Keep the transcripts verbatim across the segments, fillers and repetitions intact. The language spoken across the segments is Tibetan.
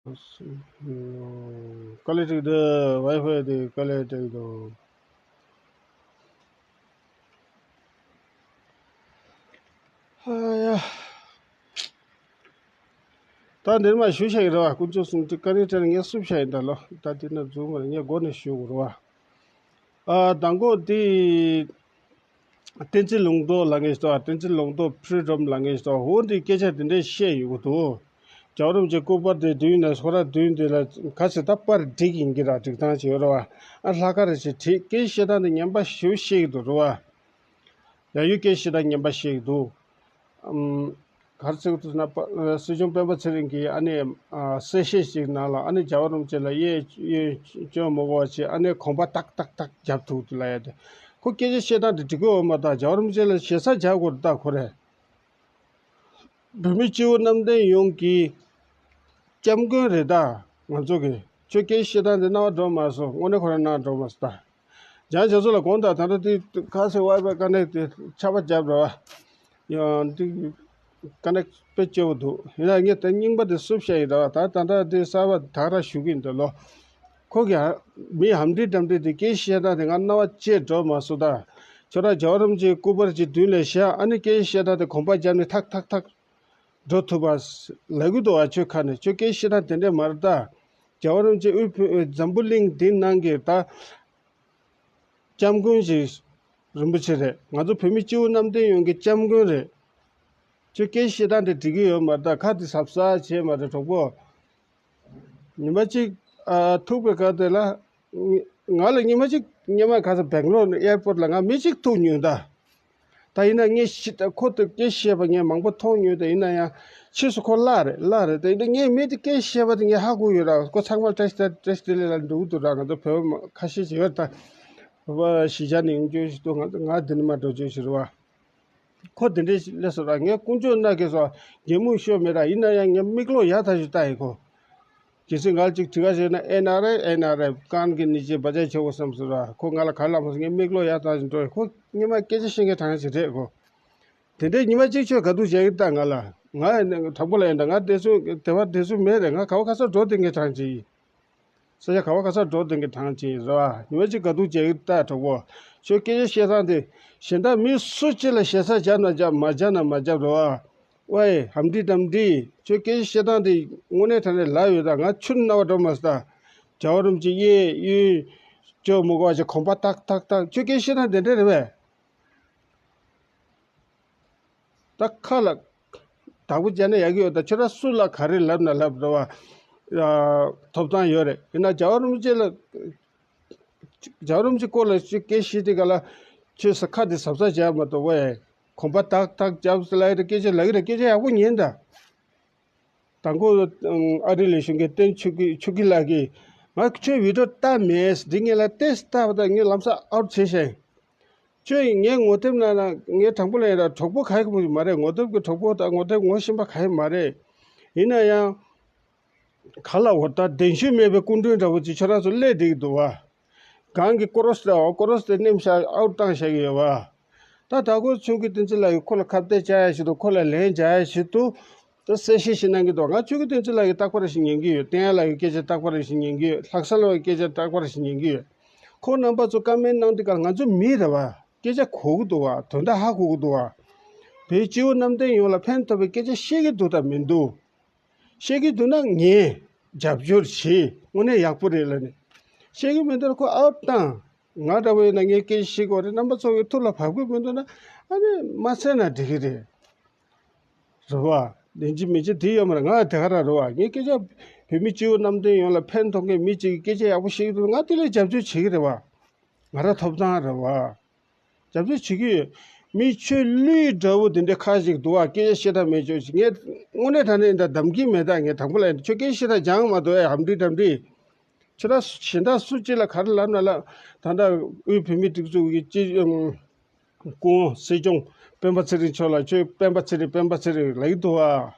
དཀའ་ལས་འཕྲད་འདུག་ཝའི་ཕའི་དེ་དཀའ་ལས་འཕྲད་འདུག་ཨ་ཡ། ད་འདིར་མ་ཞུ་བྱ་ཡིན་རེད་བ། དཀོན་མཆོག་གསུམ་དེ་དཀའ་ལས་འཕྲད་ནས་ངས་བསུབ་བྱ་ཡིན་ད་ལོ། ད་དེ་ན་རྫུན་མ་རེད། ངས་མགོ་ནས་ཞུ་དགོས་རེད་བ། ཨ་དང་པོ་དེ། བསྟན་འཛིན་ལུང་རྟོགས་ལབ་མཁན་ཞིག་འདུག་བསྟན་འཛིན་ལུང་རྟོགས་Freedom ལབ་མཁན་ཞིག་འདུག་འོ་འདི་སྐད་ཆ་དེ་འདྲས་བཤད་ཡོད་གི་འདུག་རྒྱལ་བ་རིན་པོ་ཆེ་སྐུ་པར་དེ་མདུན་ནས་ཁོ་ར་མདུན་དེ་ལ་ག་ཚོད་ད་པར་བསྒྲིགས་ཡིན་གྱི་ར། བསྒྲིགས་སྟངས་ཅིག་ཡོད་རེད་བ། ཨ་ལྷག་དཀར་ཞིག་བྲིས། སྐད་བཤད་སྟངས་དེ་ངན་པ་ཞེ་པོ་བཤད་ཀྱི་འདུག་རེད་བ། ཡ་ཡུལ་སྐད་བཤད་སྟངས་ངན་པ་བཤད་ཀྱི་འདུག་ཨམ། ག་རེ་ཟེར་གྱི་འདུག་ཟེར་ན། པ་སྲིད་སྐྱོང་སྤེན་པ་ཚེ་རིང་གིས་ཨ་ནི་ཨ་གསལ་བཤད་ཅིག་ནང་ལ་ཨ་ནི་རྒྱལ་བ་རིན་པོ་ཆེ་ལ་གཡས་གཡོན་བསྐྱོན་མི་དགོས་པ་བྱས། ཨ་ནི་གོམ་པ་ཏག་ཏག་ཏག་རྒྱབ་ཐུབ་འདུག་ལབ་ཡ་དེ། ཁོ་སྐད་ཆ་བཤད་སྟངས་དེ་འགྲིག་གི་ཡོད་མ་རེད། རྒྱལ་བ་རིན་པོ་ཆེ་ལ་ཞེ་ས་རྒྱག་དགོས་རེད་ད་ཁོ་རེ། བོད་མི་སྤྱི་བོ་གནམ་བསྟན་ཡོངས་ཀྱི་སྐྱབས་མགོན་རེད་ད། ང་ཚོ་གི་ཁྱོད་སྐད་བཤད་སྟངས་དེ་རྣ་བ་འགྲོ་མ་སོང་། དངོས་གནས་ཁོ་རང་རྣ་བ་འགྲོ་མ་སོང་ད། ལྗང་རྒྱ་མཚོ་ལ་དགོངས་དག་ད་ལྟ་དེ་ཁ་སེ་ཝའི་ཕའི་ཀ་ནེག་དེ་ཆར་པ་བརྒྱབ་ར་བ། ཡང་དེ་ཀ་ནེག་དཔེ་སྐྱོ་བོ་འདུག་ཡིན་ན་ངས་དེ་རྙིང་པ་དེ་བསུབ་བྱས་ཡིན་ར་བ། ད་ད་ལྟ་དེ་གསར་པ་དག་ར་ཞུ་གི་ཡིན་འདུག་ལོ། ཁོ་གི་མི་ཧམ་འདྲི་འདྲམ་འདྲི་དེ་སྐད་བཤད་སྟངས་དེ་ང་རྣ་བ་བཅད་འགྲོ་མ་སོང་ད། ཁྱོད་རང་རྒྱལ་བ་རིན་པོ་ཆེའི་སྐུ་པར་གྱི་མདུན་ལ་བཞག་ཨ་ནི་སྐད་བཤད་སྟངས་དེ་གོམ་པ་བརྒྱབ་ནས་ཐག་ཐག་ཐག་འགྲོ་ཐུབ་པ་ལབ་གི་འདུག་བ། ཁྱོད་ཁ་ནས་ཁྱོད་སྐད་བཤད་སྟངས་དེ་འདྲས་མ་རེད་ད། རྒྱལ་བ་རིན་པོ་ཆེ་དབུས་བོད་འཛམ་བུ་གླིང་འདི་ནང་གི་ད་སྐྱབས་མགོན་ཞིག་རིན་པོ་ཆེ་རེད། ང་ཚོ་བོད་མི་སྤྱི་བོ་གནམ་བསྟན་ཡོངས་ཀྱི་སྐྱབས་མགོན་རེད། ཁྱོད་སྐད་བཤད་སྟངས་དེ་འགྲིག་གི་ཡོད་མ་རེད་ད། ཁ་དེ་གཟབ་གཟབ་བྱས་མ་རེད་གྲོགས་པོ། ཉི་མ་གཅིག་ཨ་ཐུག་པའི་སྐབས་དེ་ལ། ང་ལ་ཉི་མ་གཅིག་སྔོན་མ་ག་ས་སྦེང་ལོར་ཨེར་པོར་ལ་ང་མི་གཅིག་ཐུག་མྱོང་ད། ད་ཡིན་ན་ངས་ཤི་ད་ཁོ་དེ་སྐད་བཤད་པ་ངས་མང་པོ་མཐོང་མྱོང་ད། ཡིན་ན་ཡང་ཕྱིས་སུ་ཁོ་གླགས་རེད་གླགས་རེད། ད་ཡིན་ན་ངས་མི་དེ་སྐད་བཤད་པ་དེ་ངས་ཧ་གོ་ཡོད་ར། ཁོ་ཚང་མ་བཀྲ་ཤིས་བཀྲ་ཤིས་བདེ་ལེགས་ལ་འགྲོ་གི་འདུག་ར། ང་ཚོ་བོད་མ་ཁ་ཤས་ཤིག་ཡོད་ད། བ་གཞིས་ཆགས་ནས་ཡོང་རྒྱུ་ཞིག་འདུག་ང་ང་འདི་ནས་མ་འགྲོ་རྒྱུ་ཞིག་རེད་བ། ཁོ་དེ་འདྲའི་སླེབས་སོང་ར། ངས་དཀོན་མཆོག་ན་གི་སོ་སྒེར་མོ་ཤོར་མེད་ར། ཡིན་ན་ཡང་ངས་མིག་ལོག་ཡག་ཐག་ཆོད་ལྟ་ཡི་ཁོ། གལ་སྲིད་ང་ལ་ཅིག་དྲི་ག་བྱས་ན་ཨེན་ཨར་ཨེཕ་ཨེན་ཨར་ཨེཕ་གང་གི་ནི་ཅིག་བ་ཅག་ཆེ་བོ་བསམ་སོང་ར། ཁོ་ང་ལ་ག་ལ་མ་སོང་། ངས་མིག་ལོག་ཡག་ཐག་ཆོད་འགྲོ་ཡི་ཁོ། སྔོན་མ་སྐད་ཆ་བཤད་མཁན་གྲངས་ཅིག་རེད་ཁོ། དེ་འདྲའི་ཉི་མ་གཅིག་ཁྱོད་ག་དུས་མཇལ་གི་ལྟ་ང་ལ། ང་དྲང་པོ་ལ་ཡིན་ད་ང་དེ་ཚོ་དེ་བ་དེ་ཚོ་མེད་རེད། ང་ག་བ་ག་ས་འགྲོ་བསྡད་མཁན་གྲངས་ཅིག་ཡིན། ས་ཆ་ག་བ་ག་ས་འགྲོ་བསྡད་མཁན་གྲངས་ཅིག་རེད་བ། ཉི་མ་གཅིག་ག་དུས་མཇལ་གི་ལྟ་གྲོགས་པོ། ཁྱོད་སྐད་ཆ་བཤད་སྟངས་དེ་གཞན་དག་མི་སུ་གཅིག་ལ་ཞེ་ས་རྒྱབ་ན་རྒྱབ་མ་རྒྱབ་ན་མ་རྒྱབ་རེད་བ། ཝའི་ཧམ་འདྲི་དམ་འདྲི། ཁྱོད་སྐད་ཆ་བཤད་སྟངས་དེ་དངོས་གནས་དྲང་གནས་ལབ་ཡོད་ད། ང་ཆུ་རྣ་བ་འགྲོ་མ་སོང་ད། རྒྱལ་བ་རིན་པོ་ཆེ་གཡས་གཡོན་བསྐྱོད་མི་དགོས་པ་ཅིག་གོམ་པ་ཏག་ཏག་ཏག་ཁྱོད་སྐད་ཆ་བཤད་སྟངས་དེ་འདྲ་རེད་པས། ད་ཁ་ལ་བདག་པོ་བྱས་ན་ཡག་གི་ཡོད། ད་ཁྱོད་རང་སུ་ལ་ག་རེ་ལབ་ན་ལབ་རེད་བ། ཐོབ་ཐང་ཡོད་རེད། ཡིན་ན་རྒྱལ་བ་རིན་པོ་ཆེ་ལ་རྒྱལ་བ་རིན་པོ་ཆེ་སྐོར་ལ་ཅིག་སྐད་བཤད་དུས་ག་ལ་ཁྱོད་ས་ཁ་དེ་གཟབ་གཟབ་བྱས་མ་གཏོགས་བས། གོམ་པ་ཏག་ཏག་རྒྱབ་ལབ་ཡ་དེ་སྐད་ཆ་ལབ་ཀྱི་རེད། སྐད་ཆ་ཡག་པོ་ཉན་ད། དང་པོ་ཨ་རི་ལ་བཞུགས་མཁན་བསྟན་ཆོས་སྐྱིད་ཆོས་སྐྱིད་ལགས་ཀྱིས་ང་ཁྱོད་བི་ཌིའོ་ལྟ་མེད། འདི་ངས་ལ་ཏེས་ལྟ་བ་དང་ངས་ལམ་སང་ཨའུཊ་བྱས་ཤག་ཁྱོད་ངའི་ངོ་དེབ་ནང་ན་ངས་དྲང་པོ་ལ་ཡིན་ར་གྲོགས་པོ་ག་ཡེ་གི་མ་རེད། ངོ་དེབ་ཀྱི་གྲོགས་པོ་དང་ངོ་དེབ་ངོ་ཤེས་པ་ག་ཡེ་མ་རེད། ཡིན་ན་ཡང་ག་ལ་འོ་ད་གདན་ཞུ་མེད་པའི་སྐུ་མགྲོན་འདྲ་བོ་ཅིག་ཁྱོད་རང་ཚོ་སླེབས་བསྡད་ཀྱི་འདུག་བ། གང་གི་ཀོ་རོས་དེ་ཨོ་ཀོ་རོས་དེ་ནེམ་ཤ་ཨའུཊ་བཏང་བཞག་གི་ཡོད་བ། ད་ད་ཁོ་ཆུང་གི་བསྟན་འཛིན་ལགས་ཀྱིས་ཁོ་ལ་ཁ་གཏད་བཅག་ཡ་ཞིག་ཏུ་ཁོ་ལ་ལན་རྒྱག་ཡ་ཞིག་ཏུ་ད་གསལ་བཤད་ཞིག་གནང་གི་འདུག་ང་ཆུང་གི་བསྟན་འཛིན་ལགས་ཀྱིས་རྟག་པར་ཞིག་ཉན་གི་ཡོད། བསྟན་ཡ་ལགས་ཀྱི་སྐད་ཆ་རྟག་པར་ཞིག་ཉན་གི་ཡོད། ལྷག་བསམ་ལགས་ཀྱི་སྐད་ཆ་རྟག་པར་ཞིག་ཉན་གི་ཡོད། ཁོང་རྣམ་པ་ཚོ་བཀའ་མོལ་གནང་དུས་ཀ་ང་ཚོ་མི་རེད་བ། སྐད་ཆ་གོ་གི་འདུག་བ། དོན་དག་ཧ་གོ་གི་འདུག་བ། བོད་སྤྱི་བོ་གནམ་བསྟན་ཡོངས་ལ་ཕན་ཐོགས་པའི་སྐད་ཆ་བཤད་ཀྱི་འདུག་དང་མི་འདུག་བཤད་ཀྱི་འདུག་ན་ངས་རྒྱབ་སྐྱོར་བྱེད། དངོས་གནས་ཡག་པོ་རེད་ལབ་ནས། བཤད་ཀྱི་མི་འདུག་ན་ཁོ་ཨའུཊ་བཏང་། ང་འདྲ་བོ་ཡིན་ན་ངས་སྐད་ཆ་བཤད་དགོས་རེད། རྣམ་པ་ཚོ་གི་ཐུགས་ལ་བབ་ཀྱི་མི་འདུག་ན་ཨ་ནི་མ་བཤད་ན་འགྲིག་གི་རེད། རེད་བ། ཡིན་གཅིག་མིན་གཅིག་དེ་ཡོད་མ་རེད། ང་དེ་ག་རང་རེད་བ། ངས་སྐད་ཆ་བོད་མི་སྤྱི་བོ་གནམ་བསྟན་ཡོངས་ལ་ཕན་ཐོགས་མཁན་མི་གཅིག་གིས་སྐད་ཆ་ཡག་པོ་བཤད་ཀྱི་འདུག་ན་ང་དེ་ལ་རྒྱབ་སྐྱོར་བྱེད་ཀྱི་རེད་བ། ང་རང་ཐོབ་ཐང་རེད་བ། རྒྱབ་སྐྱོར་བྱེད་ཀྱི་ཡོད། མི་ཆོས་ལུས་འདྲ་བོ་དེ་འདྲའི་ཁ་ཞིག་འདུག་བ། སྐད་ཆ་བཤད་སྟངས་མེད་ཆོག་ཞིག་ངས་དངོས་གནས་དྲང་གནས་ཡིན་ད་གདམ་གྱི་མེད་ད། ངས་དྲང་པོ་ལ་ཡིན་ད། ཁྱོད་སྐད་ཆ་བཤད་སྟངས་སྦྱང་མ་འདུག་ཨེ་ཧམ་འདྲི་དམ་འདྲི། ཁྱོད་རང་གཞན་དག་སུ་གཅིག་ལ་ག་རེ་ལབ་ན་ལབ། ད་ལྟ་དབུས་བོད་མིའི་སྒྲིག་འཛུགས་ཀྱི་སྤྱི་ཨམ་སྐུ་ངོ་སྲིད་སྐྱོང་སྤེན་པ་ཚེ་རིང་མཆོག་ལ་ཁྱོད་སྤེན་པ་ཚེ་རིང་སྤེན་པ་ཚེ་རིང་ལབ་ཀྱི་འདུག་བ།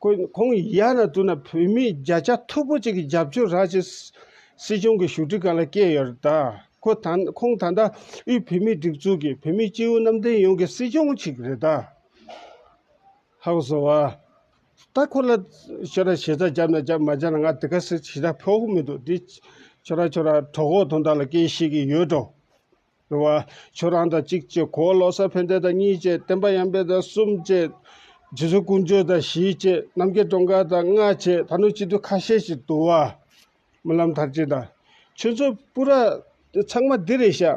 ཁོ་ཁོང་ཡར་ན་འདུག་ན་བོད་མི་བརྒྱ་ཆ་མཐུག་པོ་གཅིག་གི་རྒྱབ་སྐྱོར་རག་ཅིག་སྲིད་སྐྱོང་གི་བཞུགས་ཁྲི་སྒང་ལ་བསྐྱལ་ཡོད་རེད་ད། ཁོ་ད་ཁོང་ད་ལྟ་དབུས་བོད་མིའི་སྒྲིག་འཛུགས་ཀྱི་བོད་མིའི་སྤྱི་བོ་གནམ་བསྟན་ཡོངས་ཀྱི་སྲིད་སྐྱོང་ཅིག་རེད་ད། ཧ་གོ་སོང་བ། ད་ཁོ་ལ་ཁྱོད་རང་ཞེ་ས་བརྒྱབ་ན་བརྒྱབ། མ་བརྒྱབ་ན་ང་དེ་ག་སེ་ཞེ་དྲག་ཕོག་གི་མི་འདུག། འདི་ཁྱོད་རང་ཁྱོད་རང་གྲོད་ཁོག་དོན་དག་ལ་སྐད་ཆ་བཤད་ཀྱི་ཡོད་འགྲོ། རེད་བ། ཁྱོད་རང་དང་གཅིག་བྱས། གོ་བོ་བློ་བཟང་ཕན་བདེ་དང་གཉིས་བྱས། བསྟན་པ་ཡར་འཕེལ་དང་གསུམ་བྱས། རྗེ་བཙུན་དཀོན་མཆོག་དང་བཞི་བྱས། རྣམ་རྒྱལ་སྒྲོལ་དཀར་དང་ལྔ་བྱས། ད་ནུ་སྤྱི་འཐུས་ཁ་ཤས་ཤིག་འདུག་བ། སྨོན་ལམ་མཐར་ཕྱིན་དང་། ཁྱོད་ཚོ་པུ་ར་ཚང་མ་འདི་རེད་ཤག།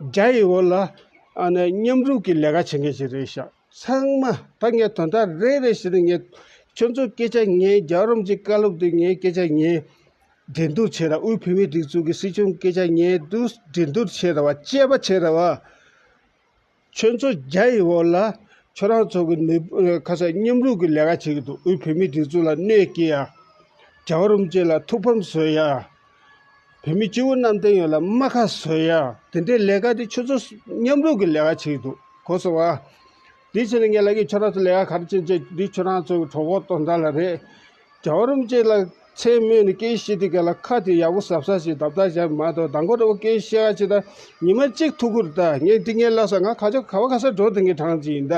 རྒྱ་ཡི་འོག་ལ་ཨ་ནི་མཉམ་རུབ་ཀྱི་ལས་ཀ་བྱེད་མཁན་ཞིག་རེད་ཤག། ཚང་མ་ད་ངས་དོན་དག་རེ་རེ་བྱས་ནས་ངས་ཁྱོད་ཚོ་སྐད་ཆ་ཉན། རྒྱལ་བ་རིན་པོ་ཆེའི་བཀའ་སློབ་འདི་ངས་སྐད་ཆ་ཉན། འགྲན་བསྡུར་བྱས་ར། དབུས་བོད་མིའི་སྒྲིག་འཛུགས་ཀྱི་སྲིད་སྐྱོང་སྐད་ཆ་ཉན་དུས་འགྲན་བསྡུར་བྱས་ར་བ། དཔྱད་པ་བྱས་ར་བ། ཁྱོད་ཚོ་རྒྱ་ཡི་འོག་ལ་ཁྱོད་རང་ཚོ་གི་ནུས་ཁ་ས་མཉམ་རུབ་ཀྱི་ལས་ཀ་བྱེད་ཀྱི་འདུག། དབུས་བོད་མིའི་སྒྲིག་འཛུགས་ལ་གནོད་སྐྱེལ་ཡ། རྒྱལ་བ་རིན་པོ་ཆེ་ལ་ཐུགས་ཕམ་བཟོ་ཡ། བོད་མི་སྤྱི་བོ་གནམ་བསྟན་ཡོངས་ལ་རྨ་ཁ་བཟོ་ཡ། དེ་འདྲའི་ལས་ཀ་དེ་ཁྱོད་ཚོ་མཉམ་རུབ་ཀྱི་ལས་ཀ་བྱེད་ཀྱི་འདུག། གོ་སོང་བ། འདི་བྱས་ནས་ངས་ལབ་ཀྱི། ཁྱོད་རང་ཚོ་ལས་ཀ་ག་རེ་བྱེད་བྱེད། འདི་ཁྱོད་རང་ཚོ་གི་གྲོད་ཁོག་དོན་དག་ལ་རེད། རྒྱལ་བ་རིན་པོ་ཆེ་ལ་མཚན་སྨོས་ནས་སྐད་ཆ་བཤད་དུས་སྒང་ལ་ཁ་དེ་ཡག་པོ་གཟབ་གཟབ་བྱས། དག་དག་བྱས་མ་གཏོགས། མདང་དགོང་འདྲ་བོ་སྐད་ཆ་བཤད་ཡ་ཅིག་ད་ཉི་མ་གཅིག་ཐུག་གི་རེད། ད་ངས་འདི་ངས་ལབ་ས། ང་ཁ་ཆོ་ག་བ་ག་ས་འགྲོ་བསྡད་མཁན་གྲངས་ཅིག་ཡིན་ད།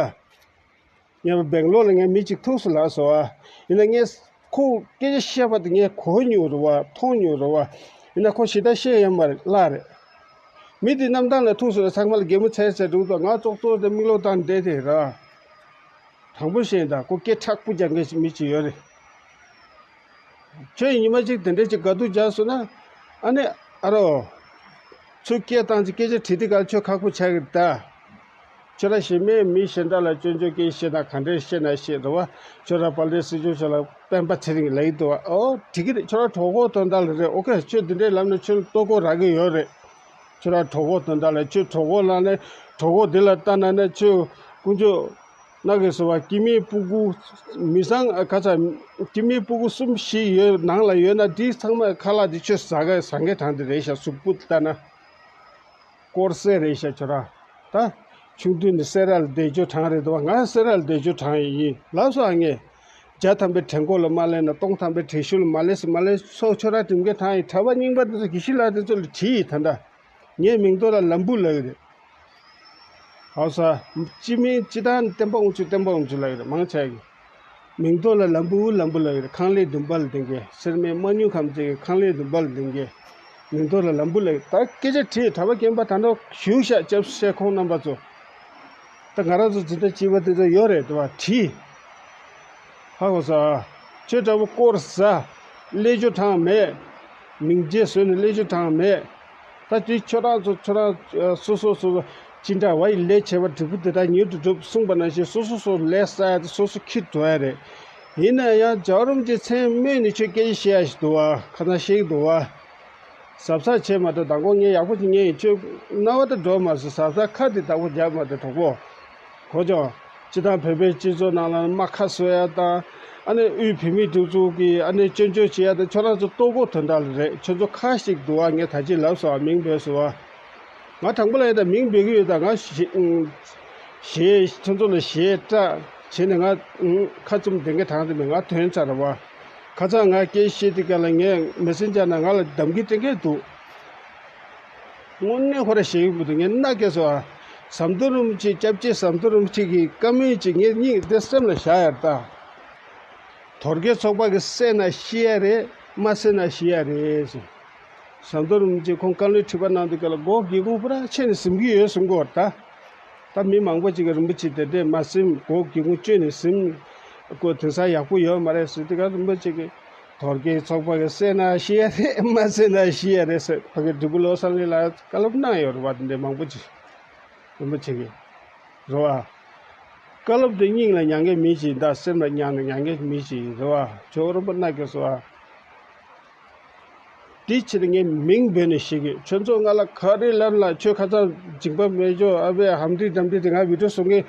ངས་སྦེང་ལོར་ལ་ངས་མི་གཅིག་ཐུག་སོང་ལབ་སོང་བ། ཡིན་ན་ངས་ཁོ་སྐད་ཆ་བཤད་པ་དེ་ངས་གོ་མྱོང་རེད་བ། མཐོང་མྱོང་རེད་བ། ཡིན་ན་ཁོ་ཞེ་དྲག་བཤད་ཡོད་མ་རེད། གླགས་རེད། མི་དེ་གནམ་ཐང་ལ་ཐུག་སོང་ལ་ཚང་མ་ལ་གད་མོ་ཚད་ཚད་འགྲོ་འདུག། ང་ཙོག་ཙོག་དེ་མིག་ལོག་བཏང་བསྡད་དེ་ར། དྲང་པོ་བཤད་ཡིན་ད། ཁོ་སྐད་མཁྲེགས་པོ་རྒྱག་མཁན་ཞིག་མི་ཅིག་ཡོད་རེད། ཁྱོད་ཉི་མ་གཅིག་དེ་འདྲ་ཅིག་དགའ་སྡུག་རྒྱག་སོང་ན། ཨ་ནི་ཨ་རོ། ཚུར་སྐད་བཏང་ཅིག། སྐད་ཆ་དྲིས་དུས་སྒང་ལ་ཁྱོད་ཁག་པོ་ཆགས་ཀྱི་རེད་ད། ཁྱོད་རང་གཞན་མའི་མི་གཞན་དག་ལ་སྐྱོན་བརྗོད་སྐད་བཤད་ན་ག་འདྲས་བཤད་ན་བཤད་རེད་བ། ཁྱོད་རང་དཔལ་ལྡན་སྲིད་སྐྱོང་མཆོག་ལ་སྤེན་པ་ཚེ་རིང་ལབ་ཀྱི་འདུག་བ། ཨོ་འགྲིག་གི་རེད། ཁྱོད་རང་གྲོད་ཁོག་དོན་དག་ལ་རེད། ཨོ་ཁེ། ཁྱོད་འདི་འདྲས་ལབ་ན་ཁྱོད་ལ་ལྟོ་གོས་རག་གི་ཡོད་རེད། ཁྱོད་རང་གྲོད་ཁོག་དོན་དག་ལ། ཁྱོད་གྲོད་ཁོག་ལངས་ནས་གྲོད་ཁོག་འདི་ལ་ལྟ་ན་ན་ཁྱོད་དཀོན་མཆོག་ནག་གི་སོ་བ་སྐྱེ་མེད་སྤུ་གུ་མི་བཟང་ཁ་ཚ་སྐྱེ་མེད་སྤུ་གུ་གསུམ་བཞི་ཡོད་ནང་ལ་ཡོད་ན། འདི་ཚང་མ་ཁ་ལག་འདི་ཁྱོད་ཟ་ག་ཟ་མཁན་གྲངས་འདི་རེད་ཤག། གཟུགས་པོ་ལྟ་ན། དཀོར་ཟས་རེད་ཤག་ཁྱོད་རང་། ད་ཆུང་དུས་ནས་སེ་ར་ལ་བསྡད་རྒྱུ་གྲངས་རེད་འདུག་བ། ང་སེ་ར་ལ་བསྡད་རྒྱུ་གྲངས་ཡིན་ལབ་སོང་ཨ། ངས་བརྒྱ་ཐམ་པའི་གྲལ་མགོ་ལ་མ་སླེབས་ན། སྟོང་ཐམ་པའི་གྲལ་གཞུག་ལ་མ་སླེབས་སོང་། མ་སླེབས་སོང་། ཁྱོད་རང་འགྲིམ་མཁན་གྲངས་ཡིན། གྲྭ་པ་རྙིང་པ་འདི་ཚོ་དགེ་བཤེས་ལགས་འདི་ཚོ་ལ་དྲིས་ཡིན་ད་ལྟ། ངའི་མིང་ཐོག་ལ་ལམ་བུ་ལབ་ཀྱི་རེད། ཧའོ་ས། སྤྱི་མིང་སྤྱི་བཏང་བསྟན་པ་དབང་ཕྱུག། བསྟན་པ་དབང་ཕྱུག་ལབ་ཀྱི་རེད། མང་ཆེ་གི་མིང་ཐོག་ལ་ལམ་བུ་ལམ་བུ་ལབ་ཀྱི་རེད། ཁང་གླའི་འདུན་པ་ལ་ལྡིང་གི། སེར་སྨད་མ་ཉུང་ཁམས་ཅན་གྱི་ཁང་གླའི་འདུན་པ་ལ་ལྡིང་གི། མིང་ཐོག་ལ་ལམ་བུ་ལབ་ཀྱི། ད་སྐད་ཆ་དྲིས། གྲྭ་པ་རྒན་པ་ད་ནོ་བཞུགས་ཤག། སྐྱབས་སུ་མཆི། ཁོང་རྣམ་པ་ཚོ། ད་ང་རང་ཚོ་འཛིན་གྲྭ་གཅིག་པ་དེ་ཚོ་ཡོད་རེད་དེ་བ། དྲིས། ཧ་གོ་སོང་། ཁྱོད་འདྲ་པོ་དཀོར་ཟ། སླེབས་རྒྱུ་གྲངས་མེད། མིང་རྗེས་བཟོས་ནས་སླེབས་རྒྱུ་གྲངས་མེད། ད་དེ་ཁྱོད་རང་ཚོ་ཁྱོད་རང་སོ་སོ་སོ་སོ་ཅི་འདྲ་བ་ཡི་ལས་བྱས་པ་འབྲས་བུ་དེ་དག་ཉིད་དུ་འགྲུབ་གསུངས་པ་ནང་བཞིན། སོ་སོ་སོ་ལས་བསགས་ཡ་དེ་སོ་སོ་འཁྱེར་འགྲོ་ཡ་རེད། ཡིན་ན་ཡང་རྒྱལ་བ་རིན་པོ་ཆེ་མཚན་སྨོས་ནས་ཁྱོད་སྐད་ཆ་བཤད་ཡ་ཞིག་འདུག་བ། ཁ་སང་བཤད་ཀྱི་འདུག་བ། གཟབ་གཟབ་བྱས་མ་གཏོགས། མདང་དགོང་ངས་ཡག་པོ་ཅིག་ཉན་ཡིན། ཁྱོད་རྣ་བ་ད་འགྲོ་མ་སོང་། གཟབ་གཟབ་ཁ་དེ་བདག་པོ་རྒྱབ་མ་གཏོགས། གྲོགས་པོ། གོ་བྱུང་། སྤྱི་བཏང་བོད་པའི་སྤྱི་ཚོགས་ནང་ལ་རྨ་ཁ་བཟོ་ཡ་དང་། ཨ་ནི་དབུས་བོད་མིའི་སྒྲིག་འཛུགས་ཀྱི་ཨ་ནི་སྐྱོན་བརྗོད་བྱེད་ཡ་དེ་ཁྱོད་རང་ཚོ་ལྟོ་གོས་དོན་དག་ལ་རེད། ཁྱོད་ཚོ་ཁ་ཞིག་འདུག་བ། ངས་ད་ཅི་ལབ་སོང་བ། མིང་འབོད་སོང་བ། ང་དྲང་པོ་ལབ་ཡ་ད། མིང་འབོད་ཀྱི་ཡོད་ད། ང་ཞེ་ཞེ་ཁྱོད་ཚོ་ལ་ཞེ་དྲག་བྱས་ནས་ང་ཁ་བཙུམ་བསྡད་མཁན་གྲངས་དེ་མིན། ང་ཐོན་ཚར་བ། ཁ་སང་ང་སྐད་བཤད་དུས་སྒང་ལ་ངས་མེ་སེན་ཇར་ནང་ང་ལ་དམ་གི་སྤྲད་མཁན་འདུག། དངོས་གནས་ཁོ་ར་ཞེ་གི་མི་འདུག། ངས་མནའ་སྐྱེལ་སོང་ཨ། ཟམ་གདོང་རིན་པོ་ཆེ། སྐྱབས་རྗེ་ཟམ་གདོང་རིན་པོ་ཆེ་གི་བཀའ་མོལ་ཅིག་ངས་སྙིང་འདི་སེམས་ལ་བཞག་ཡ་རེད་ད། དོལ་རྒྱལ་ཚོགས་པ་གི་བསད་ན་ཤི་ཡ་རེད། མ་བསད་ན་ཤི་ཡ་རེད་ཟེར། ཟམ་གདོང་རིན་པོ་ཆེ་ཁོང་བཀའ་བློན་ཁྲི་པ་གནང་དུས་སྒང་ལ་སྒོ་སྒེའུ་ཁུང་པུ་ར་ཕྱེ་ནས་ཟིན་གྱི་ཡོད་གསུང་གི་ཡོད་རེད་ད། ད་མི་མང་པོ་ཅིག་གིས་རིན་པོ་ཆེ་དེ་འདྲས་མ་ཟིན། སྒོ་སྒེའུ་ཁུང་བཅོས་ནས་ཟིན། ཁོ་དེང་སང་ཡག་པོ་ཡོད་མ་རེད་ཟེར་དུས་སྒང་རིན་པོ་ཆེ་གིས། དོལ་རྒྱལ་ཚོགས་པ་གི་བསད་ན་ཤི་ཡ་རེད། མ་བསད་ན་ཤི་ཡ་རེད་ཟེར། ཕ་གི་འབྲས་སྤུངས་བློ་བཟང་གླིང་ལ་བཀའ་སློབ་གནང་ཡོད་རེད་བ། དེ་འདྲས་མང་པོ་ཅིག་རིན་པོ་ཆེ་གིས། རེད་བ། བཀའ་སློབ་དེ་སྙིང་ལ་མྱང་མཁན་མི་ཞིག་ཡིན་ད། སེམས་ལ་མྱང་ནས་མྱང་མཁན་མི་ཞིག་ཡིན། རེད་བ། ཇོ་བོ་རིན་པོ་མནའ་སྐྱེལ་སོང་བ། དེ་ཕྱིར་ངས་མིང་འབོད་ནས་བཤད་ཀྱི། ཁྱོད་ཚོ་ང་ལ་ག་རེ་ལབ་ལ། ཁྱོད་ཁ་སང་འཇིགས་པ་མེད་ཅོག། ཨ་བས་ཧམ་འདྲི་དམ་འདྲི་དེ། ང་བི་ཌི་ཡོ་བཟོ་མཁན་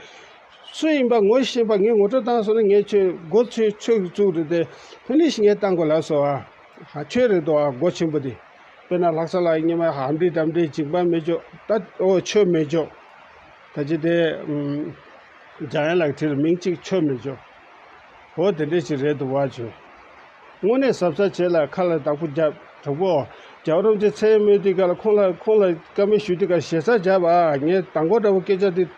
སུ་ཡིན་པ་ངོ་ཤེས་པ། ངས་ངོ་སྤྲོད་བཏང་སོང་ན་ངས་ཁྱོད་མགོ་ཚོས་ཚོས་བཙུགས་རེད་དེ། ཕུ་ནི་ཞིག་ངས་བཏང་དགོས་ལབ་སོང་ཨ། ཧ། ཁྱོད་རེད་འདུག་ཨ། མགོ་ཆེན་པོ་དེ། དཔེར་ན་ལྷ་ས་ལ་སྔོན་མ་ཧམ་འདྲི་དམ་འདྲི། འཇིགས་པ་མེད་ཅོག། ད་ཨོ་ཆོས་མེད་ཅོག། ད་ཅི་དེ་ཨུམ། འཇམ་དབྱངས་ལགས་དེར་མིང་གཅིག་ཆོས་མེད་ཅོག། ཨོ་དེ་འདྲས་ཅིག་རེད་འདུག་བ། ཆོས། དངོས་གནས་གཟབ་གཟབ་བྱས་ལ་ཁ་ལ་བདག་པོ་རྒྱབ། གྲོགས་པོ། རྒྱལ་བ་རིན་པོ་ཆེ་མཚན་སྨོས་དུས་སྒང་ལ། ཁོང་ལ་ཁོང་ལ་བཀའ་མོལ་ཞུ་དུས་སྒང་ཞེ་ས་རྒྱབ་ཨ། ངས་མདང་དགོང་འདྲ་བོ་སྐད་ཆ་དེ་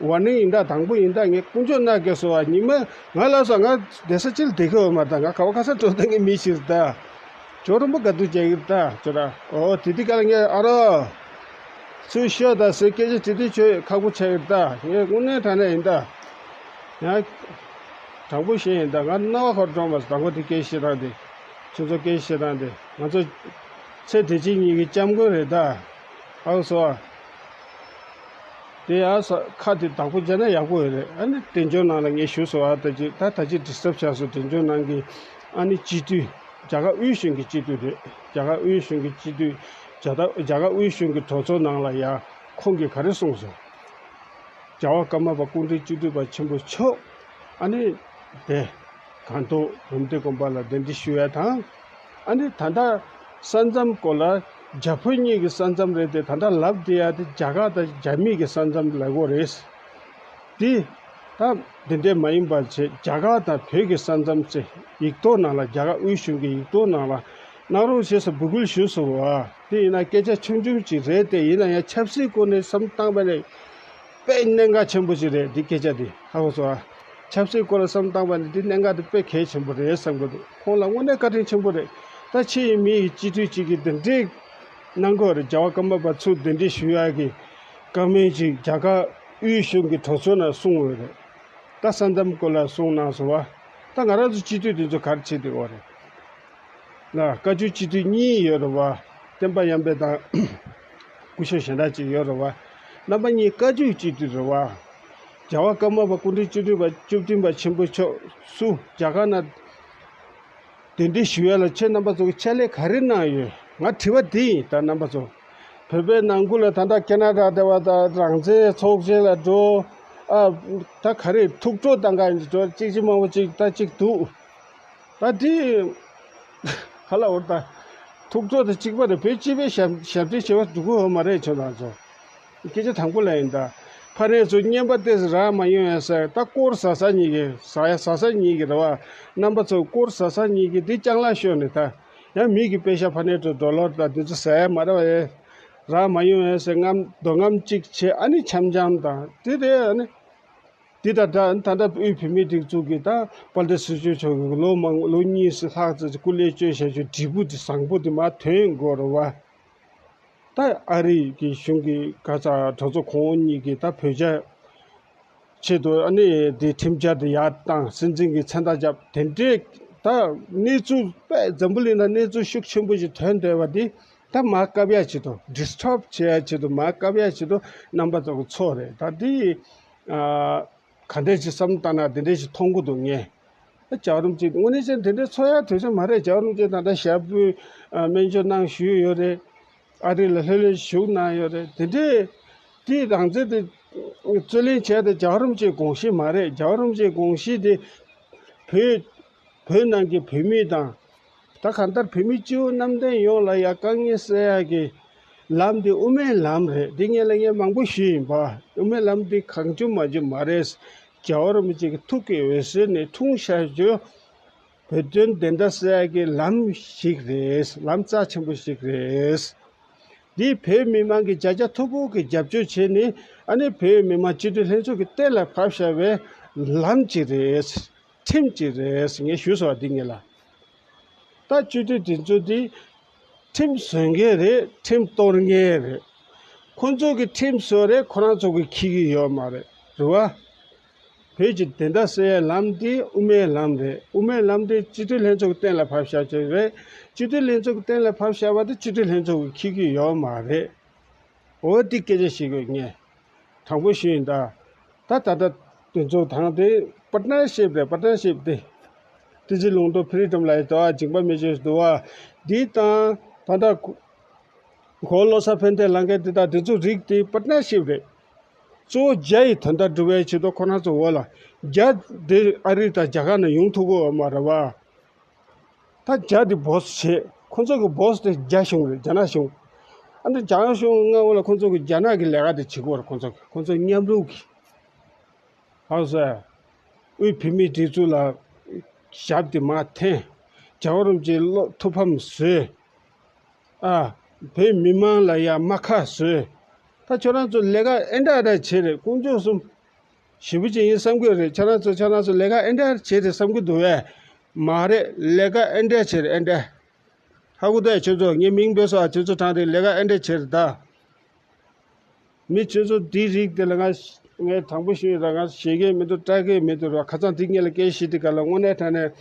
ཝར་ནིང་ཡིན་ད། དང་པོ་ཡིན་ད། ངས་དཀོན་མཆོག་མནའ་སྐྱེལ་སོང་བ། ཉི་མ་ང་ལ་སོང་། ང་བསྡད་ས་ཅིག་ལ་བསྡད་ཀྱི་ཡོད་མ་རེད་ད། ང་ག་བ་ག་ས་འགྲོ་ད། ངའི་མི་ཞིག་རེད་ད། ཇོ་རིན་པོ་དགའ་སྡུག་བྱེད་ཀྱི་རེད་ད་ཁྱོད་རང་། ཨོ་དེ་དུས་སྐབས་ལ་ངས་ཨ་རོ། ཚུར་ཤོག་ད་ཟེར་སྐད་ཆ་དྲིས་དུས་ཁྱོད་ཁག་པོ་ཆགས་ཀྱི་རེད་ད། ངས་དངོས་གནས་དྲང་གནས་ཡིན་ད། ཡང་། དྲང་པོ་བཤད་ཡིན་ད། ང་རྣ་བ་ཁར་འགྲོ་མ་སོང་། དང་པོ་དེ་སྐད་བཤད་སྟངས་དེ། ཁྱོད་ཚོ་སྐད་བཤད་སྟངས་དེ། ང་ཚོ་ཚེ་འདི་ཕྱི་གཉིས་ཀྱི་སྐྱབས་མགོན་རེད་ད། ཨ་སོ། དེ་ཡང་ས་ཁ་དེ་བདག་པོ་བྱས་ན་ཡག་པོ་ཡོད་རེད། ཨ་ནི་དེ་ཇོ་ནང་ལ་ངས་ཞུས་སོང་། ཨ་ད་ཅི་ད་ད་ཅི་ཌི་སི་ཊབ་བྱས་སོང་། དེ་ཇོ་ནང་གི་ཨ་ནི་སྤྱི་འཐུས། རྒྱ་གར་དབུས་གཞུང་གི་སྤྱི་འཐུས་རེད། རྒྱ་གར་དབུས་གཞུང་གི་སྤྱི་འཐུས། རྒྱ་ད་རྒྱ་གར་དབུས་གཞུང་གི་གྲོས་ཚོགས་ནང་ལ་ཡང་ཁོང་གིས་ག་རེ་གསུངས་སོང་། རྒྱལ་བ་ཀརྨ་པ་སྐུ་ཕྲེང་བཅུ་བདུན་པ་ཆེན་པོ་མཆོག་ཨ་ནི་དེ་སྒང་ཏོག་ལུམ་བི་དགོན་པ་ལ་གདན་འདྲེན་ཞུ་ཡ་དང་། ཨ་ནི་ད་ལྟ་ས་མཚམས་སྐོར་ལ་རྒྱ་བོད་གཉིས་ཀྱི་ས་མཚམས་རེད་དེ། ད་ལྟ་ལབ་བསྡད་ཡ་དེ་རྒྱ་གར་དང་རྒྱ་མི་གི་ས་མཚམས་ལབ་དགོས་རེད། དེ་ད་དེ་འདྲས་མ་ཡིན་པ་བྱས། རྒྱ་གར་དང་བོད་ཀྱི་ས་མཚམས་ཚེ་ཡིག་ཐོག་ནང་ལ། རྒྱ་གར་དབུས་གཞུང་གི་ཡིག་ཐོག་ནང་ལ་གནང་རོགས་ཞེས་སུ་འབོད་སྐུལ་ཞུས་སོང་བ། དེ་ཡིན་ན་སྐད་ཆ་ཆུང་ཆུང་ཅིག་རེད་དེ། ཡིན་ན་ཡང་ཆབ་སྲིད་སྐོར་ནས་བསམ་བཏང་བ་ནས་དཔེ་གནད་འགག་ཆེན་པོ་ཅིག་རེད། འདི་སྐད་ཆ་འདི་ཧ་གོ་སོང་ཨ། ཆབ་སྲིད་སྐོར་ལ་བསམ་བཏང་བ་ནས་འདི་གནད་འགག་འདི་དཔེ་གལ་ཆེན་པོ་རེད་བསམ་གི་འདུག་ཁོང་ལ་དངོས་གནས་བཀའ་དྲིན་ཆེན་པོ་རེད། ད་ཕྱི་ཡི་མི་ཡི་སྤྱི་འཐུས་ཅིག་གིས་འདི་འདྲའི་གནང་དགོས་རེད། རྒྱལ་བ་ཀརྨ་པ་ཚུར་གདན་འདྲེན་ཞུ་ཡག་གི་བཀའ་མོལ་ཅིག་རྒྱ་གར་དབུས་གཞུང་གི་གྲོས་ཚོགས་ནང་གསུངས་ཡོད་རེད། ད་ས་མཚམས་སྐོར་ལ་གསུངས་གནང་སོང་བ། ད་ང་རང་ཚོ་སྤྱི་འཐུས་དེ་ཚོ་ག་རེ་བྱེད་བསྡད་ཡོད་རེད། ལ་བཀའ་བརྒྱུད་སྤྱི་འཐུས་གཉིས་ཡོད་རེད་བ། བསྟན་པ་ཡར་འཕེལ་དང་སྐུ་ཞབས་གཞན་དག་ཅིག་ཡོད་རེད་བ། རྣམ་པ་གཉིས་བཀའ་བརྒྱུད་སྤྱི་འཐུས་རེད་བ། རྒྱལ་བ་ཀརྨ་པ་སྐུ་ཕྲེང་བཅུ་བདུན་པ་བཅུ་བདུན་པ་ཆེན་པོ་མཆོག་སུ་རྒྱ་གར་ནང་གདན་འདྲེན་ཞུ་ཡ་ལ་ཁྱེད་རྣམ་པ་ཚོ་གིས་ཕྱག་ལས་ག་རེ་གནང་ཡོད། ང་དྲི་བ་འདི་ཡིན་ད་རྣམ་པ་ཚོ། བོད་པའི་ནང་ཁུལ་ལ་ད་ལྟ་ཁེ་ན་ཌ་དེ་བ་དང་རང་བཙན་ཚོགས་ཆེན་ལ་འགྲོ། ཨ། ད་ག་རེ་ཐུགས་སྤྲོ་བཏང་ག་ཡིན་འགྲོ་གཅིག་གཅིག་མང་པོ་གཅིག་ད་གཅིག་འདུག་ད་འདི་ག་ལ་འོར་ད། ཐུགས་སྤྲོ་དང་གཅིག་པ་རེད། བོད་སྤྱི་པའི་ཞབས་ཞབས་འདྲེན་བྱེད་པ་འགྲོ་གི་ཡོད་མ་རེད། ཁྱོད་རང་ཚོ་སྐད་ཆ་དང་པོ་ལ་ཡིན་ད། ཕ་རེ་ཚོ་བརྙན་པ་ཏེས་རག་མ་ཡོང་ཡ་ཟེར། ད་སྐོར་ཟ་ས་གཉིས་ཀྱི་ཟ་ཡ་ཟ་ས་གཉིས་ཀྱི་རེད་བ། རྣམ་པ་ཚོ་སྐོར་ཟ་ས་གཉིས་ཀྱི་འདི་ལྕང་ལ་ཤོར་ནས་ད། ཡང་མི་གི་པེ་ཤ་ཕ་ནས་འགྲོ་ཌོ་ལར་དང་འདི་ཚོ་ཟ་ཡ་མ་རེད་བ། ཨེ། རག་མ་ཡོང་ཡ་ཟེར། རྔམ་འདོད་རྔམ་གཅིག་བྱས། ཨ་ནི་འཆམ་འཆམ་དང་དེ་རེད། ཨ་ནི་འདི་ད་ད་ད་ལྟ་དབུས་བོད་མིའི་སྒྲིག་འཛུགས་ཀྱི་ད་དཔལ་ལྡན་ཞིབ་དཔྱོད་མཆོག་གིས་ལོ་མང་ལོ་གཉིས་ལྷག་ཙམ་སྐུ་ལས་བསྐྱོན་བྱས་བྱས་འབྲས་བུ་དེ་བཟང་པོ་དེ་མར་ཐོན་དགོས་རེད་བ། ད་ཨ་རི་གི་གཞུང་གི་ག་ས་གྲོས་ཚོགས་གོང་འོག་གཉིས་ཀྱིས་ད་བོད་རྒྱ་ཆེད་དུ་ཨ་ནི་དེ་ཁྲིམས་འཆར་དེ་ཡར་བཏང་། སྲིད་འཛིན་གྱི་མཚན་རྟགས་བརྒྱབ། དེ་འདྲའི་ད་གནས་ཚུལ་དཔེ་འཛམ་བུ་གླིང་ན་གནས་ཚུལ་ཤུགས་ཆེན་པོ་ཞིག་ཐོན་བསྡད་པ་འདི་ད་མར་བཀབ་ཡ་ཆེད་དུ། ཌི་སི་ཊབ་བྱེད་ཡ་ཆེད་དུ། མར་བཀབ་ཡ་ཆེད་དུ་རྣམ་པ་ཚོ་གི་ཚོགས་རེད། ད་འདི་ཨ་ག་འདྲས་ཞིག་བསམ་བཏང་ན་དེ་འདྲས་ཞིག་མཐོང་གི་འདུག་ངས། རྒྱལ་བ་རིན་པོ་ཆེ་དངོས་གནས་བྱས་ན་དེ་འདྲའི་ཚོགས་ཡ་དུས་ཚོད་མ་རེད། རྒྱལ་བ་རིན་པོ་ཆེ་ད་ལྟ་ཞབས་པུས་ཨ་སྨན་བཅོས་གནང་བཞུགས་ཡོད་རེད། ཨ་རི་ལ་ལྷོད་ལྷོད་བཞུགས་གནང་ཡོད་རེད། དེ་འདྲས་དེ་རང་བཙན་དེ་རྩོད་ལེན་བྱས་ཏེ་རྒྱལ་བ་རིན་པོ་ཆེའི་དགོངས་གཞི་མ་རེད། རྒྱལ་བ་རིན་པོ་ཆེའི་དགོངས་གཞི་དེ་བོད་བོད་ནང་གི་བོད་མི་དང་། ད་གང་ལྟར་བོད་མི་སྤྱི་བོ་གནམ་བསྟན་ཡོངས་ལ་ཡ་དཀའ་ངལ་སེལ་ཡག་གི་ལམ་དེ་དབུ་མའི་ལམ་རེད། འདི་ངས་ལ་ངས་མང་པོ་ཞུས་ཡིན་པ། དབུ་མའི་ལམ་འདི་གང་བྱུང་མང་བྱུང་མ་རེད། རྒྱལ་བ་རིན་པོ་ཆེ་གི་ཐུགས་ཀྱི་འོད་ཟེར་ནས་འཁྲུངས་ཤར་རྒྱུ་བོད་དོན་བདེན་མཐའ་གསལ་ཡག་གི་ལམ་ཞིག་རེད། ལམ་རྩ་ཆེན་པོ་ཞིག་རེད། འདི་བོད་མི་མང་གི་བརྒྱ་ཆ་མཐོ་པོ་གི་རྒྱབ་སྐྱོར་བྱས་ནས། ཨ་ནི་བོད་མི་མང་སྤྱི་འཐུས་ལྷན་ཚོགས་ཀྱིས་གཏན་ལ་ཕབ་བཞག་པའི་ལམ་ཅིག་རེད། ཁྲིམས་ཅིག་རེད། ངས་ཞུས་སོང་བ་འདི་ངེད་ལ། ད་སྤྱི་འཐུས་དེ་ཚོ་འདི་ཁྲིམས་བཟོ་མཁན་རེད། ཁྲིམས་གཏོར་མཁན་རེད། ཁོ་ཚོ་གིས་ཁྲིམས་བཟོས་རེད། ཁོ་རང་ཚོ་གིས་འཁྱེར་གྱི་ཡོད་མ་རེད། རེད་བ། བོད་ཀྱི་བདེན་མཐའ་གསལ་ཡའི་ལམ་འདི་དབུ་མའི་ལམ་རེད། དབུ་མའི་ལམ་འདི་སྤྱི་འཐུས་ལྷན་ཚོགས་ཀྱིས་གཏན་ལ་ཕབ་བཞག་ཅིག་རེད། སྤྱི་འཐུས་ལྷན་ཚོགས་ཀྱིས་གཏན་ལ་ཕབ་བཞག་པ་དེ་སྤྱི་འཐུས་ལྷན་ཚོགས་ཀྱིས་འཁྱེར་གྱི་ཡོད་མ་རེད། འོ་དེ་སྐད་ཆ་བཤད་དགོས་ངས། དྲང་པོ་ཞུས་ཡིན་ད། ད་ད་ལྟ་དེ་ཚོ་དང་དེ་པར་ཊི་ནར་ཤིབ་རེད། པར་ཊི་ནར་ཤིབ་དེ། བསྟན་འཛིན་ལུང་རྟོགས་ཕུ་རི་ཌམ་ལགས་ཡིན་ད། འཇིགས་པ་མེད་ཅེས་འདུག་བ། འདི་དང་ད་ལྟ་གོ་ལོ་ས་ཕན་བདེ་ལྷ་མཁན་དེ་དང་དེ་ཚོ་རིགས་དེ་པར་ཊི་ནར་ཤིབ་རེད། གཙོ་བོ་རྒྱ་ཡི་དོན་དག་སྒྲུབ་པའི་ཆེད་དུ་ཁོ་རང་ཚོ་འོག་ལ། རྒྱ་དེ་ཨ་རི་དང་རྒྱ་གར་ནང་ཡོང་ཐུབ་ཀྱི་ཡོད་མ་རེད་བ། ད་རྒྱ་དེ་བོ་སི་བྱེད། ཁོ་ཚོ་གི་བོ་སི་དེ་རྒྱ་གཞུང་རེད། རྒྱ་ནག་གཞུང་། ཨ་ནི་རྒྱ་ནག་གཞུང་ང་འོག་ལ་ཁོ་ཚོ་གི་རྒྱ་ནག་གི་ལས་ཀ་དེ་བྱེད་ཀྱི་ཡོད་རེད། ཁོ་ཚོ་གི་ཁོ་ཚོ་མཉམ་རུབ་ཀྱི། ཧ་གོ་སོང་། དབུས་བོད་མིའི་སྒྲིག་འཛུགས་ལ་ཞབས་དེ་མར་འཐེན། རྒྱལ་བ་རིན་པོ་ཆེའི་བློ་ཐུགས་ཕམ་བཟོས། ཨ། བོད་མི་མང་ལ་ཡང་རྨ་ཁ་བཟོས། ད་ཁྱོད་རང་ཚོ་ལས་ཀ་ཨེ་འདྲ་འདྲ་བྱེད་རེད། དཀོན་མཆོག་གསུམ། ཞེ་པོ་ཅིག་ཡིན་བསམ་གྱི་རེད། ཁྱེད་རང་ཚོ་ཁྱེད་རང་ཚོ་ལས་ཀ་ཨེ་འདྲ་བྱེད་རེད་བསམ་གྱི་འདུག་བས། མ་རེད། ལས་ཀ་ཨེ་འདྲ་བྱེད་རེད། ཨེ་འདྲ། ཧ་གོ་ད། ཁྱོད་ཚོ་ངའི་མིང་འབོད་སོགས་ཁྱོད་ཚོ་དྲང་རེད། ལས་ཀ་ཨེ་འདྲ་བྱེད་རེད་ད། མི་ཁྱོད་ཚོ་འདི་རིགས་དེ་ལ་ང་ངས་དྲང་པོ་ཞུ་ཡིན་ད། ང་ཞེད་ཀྱི་མི་འདུག་སྐྲག་གི་མི་འདུག་ར། ཁ་སང་འདི་ངེད་ལ་སྐད་བཤད་དུས་ག་ལ་དངོས་གནས་དྲང་གནས།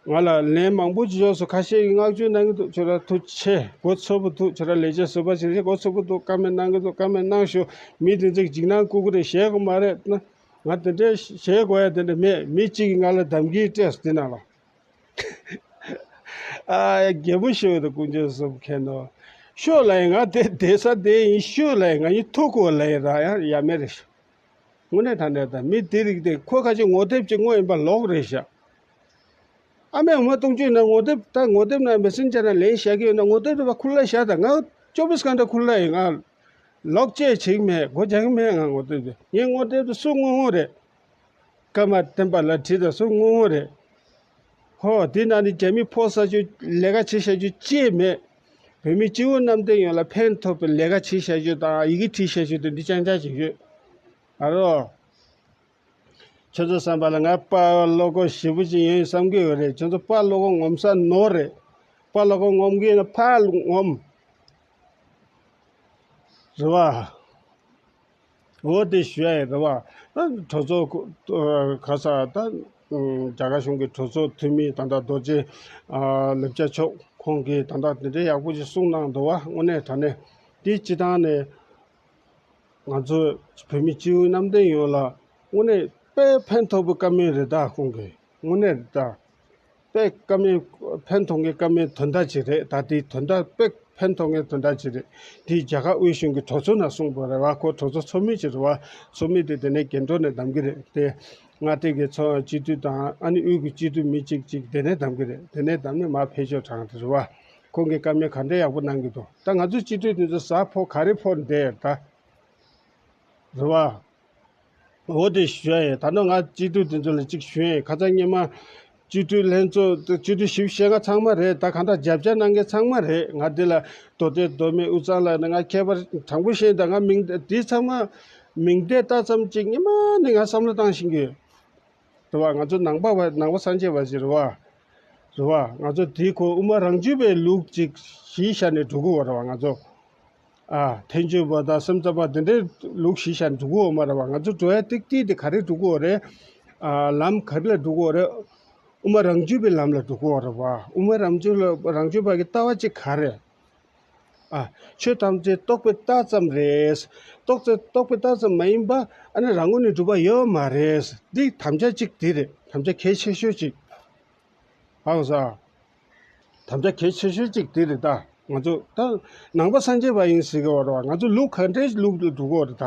ང་ལ་ལན་མང་པོ་ཅིག་ཡོང་སོང་། ཁ་ཤས་ཀྱིས་བསྔགས་བརྗོད་གནང་གི་འདུག་ཁྱོད་རང་ཐུགས་རྗེ་ཆེ། མགོ་ཚོད་པོ་འདུག་ཁྱོད་རང་ལས་བྱེད་ཟུར་པ་ཞིག་རེད། མགོ་ཚོད་པོ་འདུག་བཀའ་མོལ་གནང་གི་འདུག་བཀའ་མོལ་གནང་ཤོག་མི་དེ་ཚོས་འཇིགས་སྣང་སྐུལ་གི་རེད། ཞེད་དགོས་མ་རེད་ན། ང་དེ་འདྲའི་ཞེད་དགོས་ཡ་དེ་འདྲ་མེད། མི་གཅིག་གིས་ང་ལ་དམ་གྱིས་སྤྲད་སོང་དེ་ནང་ལ། ཨ་ཡ། རྒན་མོ་ཤོད་དང་དཀོན་མཆོག་གསུམ་མཁྱེན་ནོ། ཤོད་ལ་ཡིན། ང་དེ་བསྡད་ས་དེ་ཡིན། ཤོད་ལ་ཡིན། ང་ཡིན་ཐུག་གོ་ལ་ཡིན་ར། ཡ་ཡ་མེད་རེད་ཤག་དངོས་གནས་དྲང་གནས་ད་མི་དེ་རིགས་དེ་ཁོ་ཁ་ཅིག་ངོ་དེབ་ཅིག་དངོས་ཡིན་པ་ལོག་རེད་ཤག་ཨ་མས་འོ་མ་གཏོང་རྒྱུ་ཡིན་ན་ངོ་དེབ་ད་ངོ་དེབ་ནང་མེ་སེན་ཇར་ནང་ལན་བཞག་གི་ཡོད་ན་ངོ་དེབ་དེ་ཕར་ཁུར་ལ་བཞག་ད། ང་ཅོ་བིས་གྷན་ཊ་ཁུར་ལ་ཡིན། ང་ལོག་བཅད་བྱེད་ཀྱི་མེད། སྒོ་རྒྱག་གི་མེད། ང་ངོ་དེབ་དེ། ངའི་ངོ་དེབ་དེ་སུ་དངོས་དངོས་རེད། ཀརྨ་བསྟན་པ་ལགས་བྲིས་དང་སུ་དངོས་དངོས་རེད། ཧོ། དེ་ནང་ནས་རྒྱ་མི་ཕོགས་ས་རྒྱུ་ལས་ཀ་བྱེད་བཞག་རྒྱུ་ཅི་ཡང་མེད། བོད་མི་སྤྱི་བོ་གནམ་བསྟན་ཡོངས་ལ་ཕན་ཐོགས་པའི་ལས་ཀ་བྱེད་བཞག་རྒྱུ་དང་ཡི་གེ་བྲིས་བཞག་རྒྱུ་དེ་འདི་རྐྱང་རྐྱང་ཅིག་ཡོད། ཨ་རོ། ཁྱོད་ཚོ་བསམ་པ་ལ་ང་དཔའ་བློ་ཁོག་ཞེ་པོ་ཅིག་ཡོད་བསམ་གྱི་ཡོད་རེད། ཁྱོད་ཚོ་དཔའ་བློ་ཁོག་ངོམ་ས་ནོར་རེད། དཔའ་བློ་ཁོག་ངོམ་གྱི་ཡོད་ན་ཕར་ངོམ། རེད་བ། འོ་དེ་ཞུ་ཡ་ཡིན། རེད་བ། ད་གྲོས་ཚོགས་ག་ས་ད་རྒྱ་གར་གཞུང་གི་གྲོས་ཚོགས་འཐུས་མི་ད་ལྟ་རྡོ་རྗེ་ལེབ་ཅ་མཆོག་ཁོང་གིས་ད་ལྟ་དེ་འདྲའི་ཡག་པོ་ཞིག་གསུངས་གནང་འདུག་བ། དངོས་གནས་དྲང་གནས་དེ་སྤྱི་བཏང་ནས་ང་ཚོ་བོད་མི་སྤྱི་བོ་གནམ་བསྟན་ཡོངས་ལ་དངོས་གནས་དཔེ་ཕན་ཐོགས་པའི་བཀའ་མོལ་རེད་ད། ཁོང་གིས་དངོས་གནས་རེད་ད། དཔེ་བཀའ་མོལ་ཕན་ཐོགས་མཁན་བཀའ་མོལ་དོན་དག་ཅིག་རེད། ད་དེའི་དོན་དག་དཔེ་ཕན་ཐོགས་མཁན་དོན་དག་ཅིག་རེད། དེ་རྒྱ་གར་དབུས་གཞུང་གི་གྲོས་ཚོགས་ནང་གསུངས་པ་རེད་བ། ཁོ་གྲོས་ཚོགས་ཚོགས་མི་ཅིག་རེད་བ། ཚོགས་མི་དེ་དེ་ནས་རྒྱན་སྒྲོག་ནས་བདམས་ཀྱི་རེད་དེ། མངའ་སྡེ་གི་ཚོགས་སྤྱི་འཐུས་དང་ཨ་ནི་དབུས་ཀྱི་སྤྱི་འཐུས་མི་གཅིག་གཅིག་དེ་ནས་བདམས་ཀྱི་རེད། དེ་ནས་བདམས་ནས་མར་ཕེབས་ཕྱོགས་དྲངས་དེ་རེད་བ། ཁོང་གིས་བཀའ་མོལ་ག་འདྲའི་ཡག་པོ་གནང་གི་འདུག་ད་ང་ཚོ་སྤྱི་འཐུས་དེ་ཚོ་གཟའ་ཕོག་ག་རེ་ཕོག་བསྡད་ད། རེད་བ། འོ་དེ་ཞུ་ཡ་ཡིན། ད་ནི་ང་སྤྱི་འཐུས་དེ་ཚོ་ལ་གཅིག་ཞུ་ཡ་ཡིན། ཁ་སང་སྔོན་མ་སྤྱི་འཐུས་ལྷན་ཚོགས་སྤྱི་འཐུས་བཞི་བཅུ་ཞེ་ལྔ་ཚང་མ་རེད། ད་གང་ལྟར་རྒྱབ་སྐྱོར་གནང་མཁན་ཚང་མ་རེད། ང་འདི་ལ་མདོ་སྟོད་མདོ་སྨད་དབུས་གཙང་ལ་ནི་ང་ཁྱད་པར་དྲང་པོ་བཤད་ད། ང་མིང་འདི་ཚང་མ་མིང་བརྡས་ལྟ་ཙམ་གཅིག་སྔོན་མ་ནས་ང་བསམ་བློ་བཏང་བཞིན་གྱི་རེད་བ། ང་ཚོ་ནང་པ་བ་ནང་པ་སངས་རྒྱས་པ་ཞིག་རེད་བ། རེད་བ། ང་ཚོ་དེའི་ཁོ་དབུ་མ་རང་རྒྱུད་པའི་ལུགས་ཅིག་གཞི་བཞག་ནས་འགྲོ་གི་ཡོད་རེད་བ། ང་ཚོ། ཨ། ཐལ་འགྱུར་བ་དང་སེམས་ཙམ་པ་དེ་འདྲའི་ལུགས་གཞི་བཞག་ནས་འགྲོ་གི་ཡོད་མ་རེད་བ། ང་ཚོ་འགྲོ་ཡ་ཏིག་ཏིག་དེ་ག་རེ་འགྲོ་གི་ཡོད་རེད། ཨ། ལམ་ག་རེ་ལ་འགྲོ་གི་ཡོད་རེད། དབུ་མ་རང་རྒྱུད་པའི་ལམ་ལ་འགྲོ་གི་ཡོད་རེད་བ། དབུ་མ་རང་རྒྱུད་ལ་རང་རྒྱུད་པ་གི་ལྟ་བ་གཅིག་ག་རེ། ཨ། ཆོས་ཐམས་ཅད་རྟོག་པས་ལྟ་ཙམ་རེད། རྟོག་ཙེ་རྟོག་པས་ལྟ་ཙམ་མ་ཡིན་པ་ཨ་ནི་རང་ངོས་ནས་གྲུབ་པ་ཡོད་མ་རེད། འདི་དམ་བཅའ་གཅིག་དེ་རེད། དམ་བཅའ་གལ་ཆེ་ཤོས་གཅིག་ཧང་སང་། དམ་བཅའ་གལ་ཆེ་ཤོས་གཅིག་དེ་རེད་ད། ང་ཚོ་ད་ནང་པ་སངས་རྒྱས་པ་ཡིན་ཟེར་གི་ཡོད་རེད་བ། ང་ཚོ་ལུགས་ག་འདྲའི་ལུགས་ལ་འགྲོ་གི་ཡོད་རེད་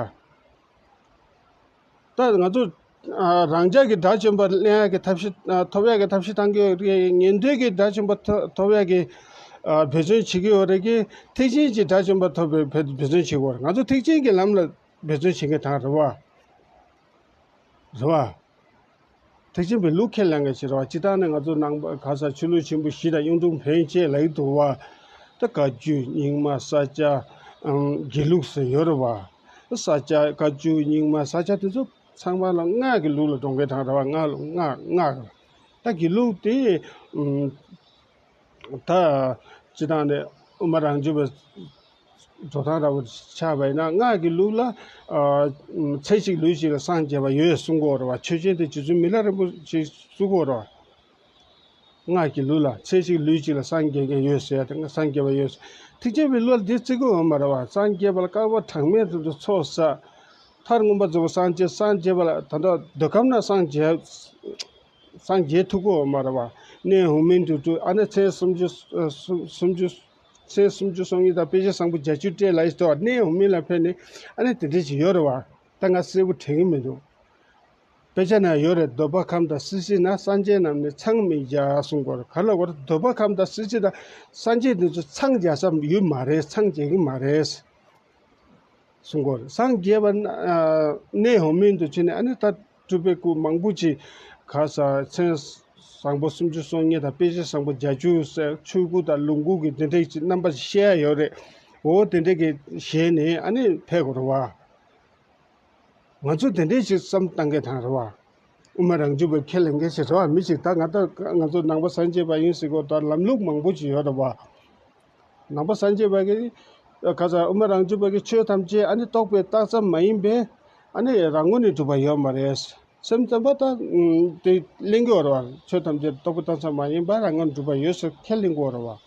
ད། ད་ང་ཚོ་ཨ། རང་ཅག་གི་དགྲ་བཅོམ་པ་ལེན་ཡག་གི་ཐབས་ཤེས་ཨ། ཐོབ་ཡག་གི་ཐབས་ཤེས་བཏང་གི་ཡོད་རེད། ཉན་ཐོས་ཀྱི་དགྲ་བཅོམ་པ་ཐོ་ཐོབ་ཡག་གི་ཨ། འབད་བརྩོན་བྱེད་ཀྱི་ཡོད་རེད་གི། ཐེག་ཆེན་གྱི་དགྲ་བཅོམ་པ་ཐོབ་པའི་འབད་འབད་བརྩོན་བྱེད་ཀྱི་ཡོད་རེད། ང་ཚོ་ཐེག་ཆེན་གྱི་ལམ་ལ་འབད་བརྩོན་བྱེད་མཁན་དང་རེད་བ། རེད་བ། ཐེག་ཆེན་པའི་ལུགས་ཁས་ལེན་མཁན་ཞིག་རེད་བ། སྤྱིར་བཏང་ནས་ང་ཚོ་ནང་པ་ག་ས་ཆོས་ལུགས་ཆེན་པོ་བཞི་དང་གཡུང་དྲུང་བོན་བཅས་ལ་ཡི་འདུག་བ། ད་བཀའ་བརྒྱུད་རྙིང་མ་ས་སྐྱ། ཨམ། དགེ་ལུགས་ཟེར་ཡོད་རེད་བ། ས་སྐྱ་བཀའ་བརྒྱུད་རྙིང་མ་ས་སྐྱ་དེ་ཚོ་ཚང་མ་ལ་སྔགས་ཀྱི་ལུགས་ལ་འགྲོ་མཁན་དང་རེད་བ། སྔགས་ལ་སྔགས་སྔགས་ལ། ད་དགེ་ལུགས་དེ་ཨམ། ད་སྤྱིར་བཏང་ནས་དབུ་མ་རང་རྒྱུད་པའི་འགྲོ་སྟངས་འདྲ་བོ་ཆགས་པ་ཡིན་ན། སྔགས་ཀྱི་ལུགས་ལ་ཨ། ཚེ་གཅིག་ལུས་གཅིག་ལ་སངས་རྒྱས་པ་ཡོད་གསུང་གི་ཡོད་རེད་བ། ཆོས་ཅན་དེ་རྗེ་བཙུན་མི་ལ་རིན་པོ་ཆེས་གསུང་གི་ཡོད་རེད་བ། སྔགས་ཀྱི་ལུགས་ལ་ཚེ་གཅིག་ལུས་གཅིག་ལ་སངས་རྒྱས་མཁན་ཡོད་ཟེར་ཡ་དེ། སངས་རྒྱས་པ་ཡོད་ཟེར། ཐེག་ཆེན་པའི་ལུགས་ལ་འདི་བརྩི་གི་ཡོད་མ་རེད་བ། སངས་རྒྱས་པ་ལ་བསྐལ་པ་གྲངས་མེད་དུ་ཚོགས་བསགས། མཐར་མངོན་པར་རྫོགས་པར་སངས་རྒྱས། སངས་རྒྱས་པ་ལ་ད་ལྟ་འདོད་ཁམས་ན་སངས་རྒྱས། སངས་རྒྱས་ཐུབ་ཀྱི་ཡོད་མ་རེད་བ། གནས་འོག་མིན་དུ་འགྲོ། ཨ་ནི་མཚན་སུམ་ཅུ་སོ་སུམ་ཅུ། མཚན་སུམ་ཅུ་སོ་གཉིས་དང་དཔེ་བྱད་བཟང་པོ་བརྒྱད་ཅུ་སྤྲད་ལ་ཡི་ལྟ་བ། གནས་འོག་མིན་ལ་ཕེབས་ནས་ཨ་ནི་དེ་འདྲ་ཞིག་ཡོད་རེད་བ། ད་ང་གསལ་པོ་དྲན་གྱི་མི་འདུག་དཔེ་ཆ་ན་ཡོད་རེད། འདོད་པ་ཁམས་དང་སྲིད་ཞི་ན། སངས་རྒྱས་རྣམས་ནི་འཚང་མི་རྒྱ་གསུང་གི་ཡོད་རེད། ག་ལ་གོ་རེད། འདོད་པ་ཁམས་དང་སྲིད་ཞི་དང་སངས་རྒྱས་འདི་ཚོ་འཚང་རྒྱ་ས་ཡོད་མ་རེད། འཚང་རྒྱ་གི་མ་རེད། གསུང་གི་ཡོད་རེད། སངས་རྒྱས་པ་ན་ཨ། གནས་འོག་མིན་དུ་ཕྱིན་ནས་ཨ་ནི་ད་སྤྲུལ་པའི་སྐུ་མང་པོ་ཅིག་ག་ས་མཚན་བཟང་པོ་སུམ་ཅུ་སོ་གཉིས་དང་དཔེ་བྱད་བཟང་པོ་བརྒྱད་ཅུ་ཟེར། ཆོས་སྐུ་དང་ལོངས་སྐུ་གི་དེ་འདྲ་ཅིག་རྣམ་པ་ཅིག་བཤད་ཡ་ཡོད་རེད། འོ་དེ་འདྲ་གི་བཞེས་ནས་ཨ་ནི་ཕེབས་དགོས་རེད་བ། ང་ཚོ་དེ་འདྲས་ཞིག་བསམ་བཏང་མཁན་དང་རེད་བ། དབུ་མ་རང་བྱུང་པའི་ཁས་ལེན་མཁན་ཞིག་རེད་བ། མི་ཞིག་ད་ང་ད་ང་ཚོ་ནང་པ་སངས་རྒྱས་པ་ཡིན་ཟེར་གོ་ད་ལམ་ལུགས་མང་པོ་ཞིག་ཡོད་རེད་བ། ནང་པ་སངས་རྒྱས་པ་གི་ཁ་སང་དབུ་མ་རང་བྱུང་པ་གི་ཆོས་ཐམས་ཅད་ཨ་ནི་རྟོགས་པའི་རྟགས་ཙམ་མ་ཡིན་པས་ཨ་ནི་རང་ངོས་ནས་གྲུབ་པ་ཡོད་མ་རེད། སེམས་ཙམ་པ་ད་དེ་གླེང་གི་ཡོད་རེད་བ། ཆོས་ཐམས་ཅད་རྟོགས་པའི་རྟགས་ཙམ་མ་ཡིན་པ་རང་ངོས་ནས་གྲུབ་པ་ཡོད་ཟེར་ཁས་ལེན་གི་ཡོད་རེད་བ།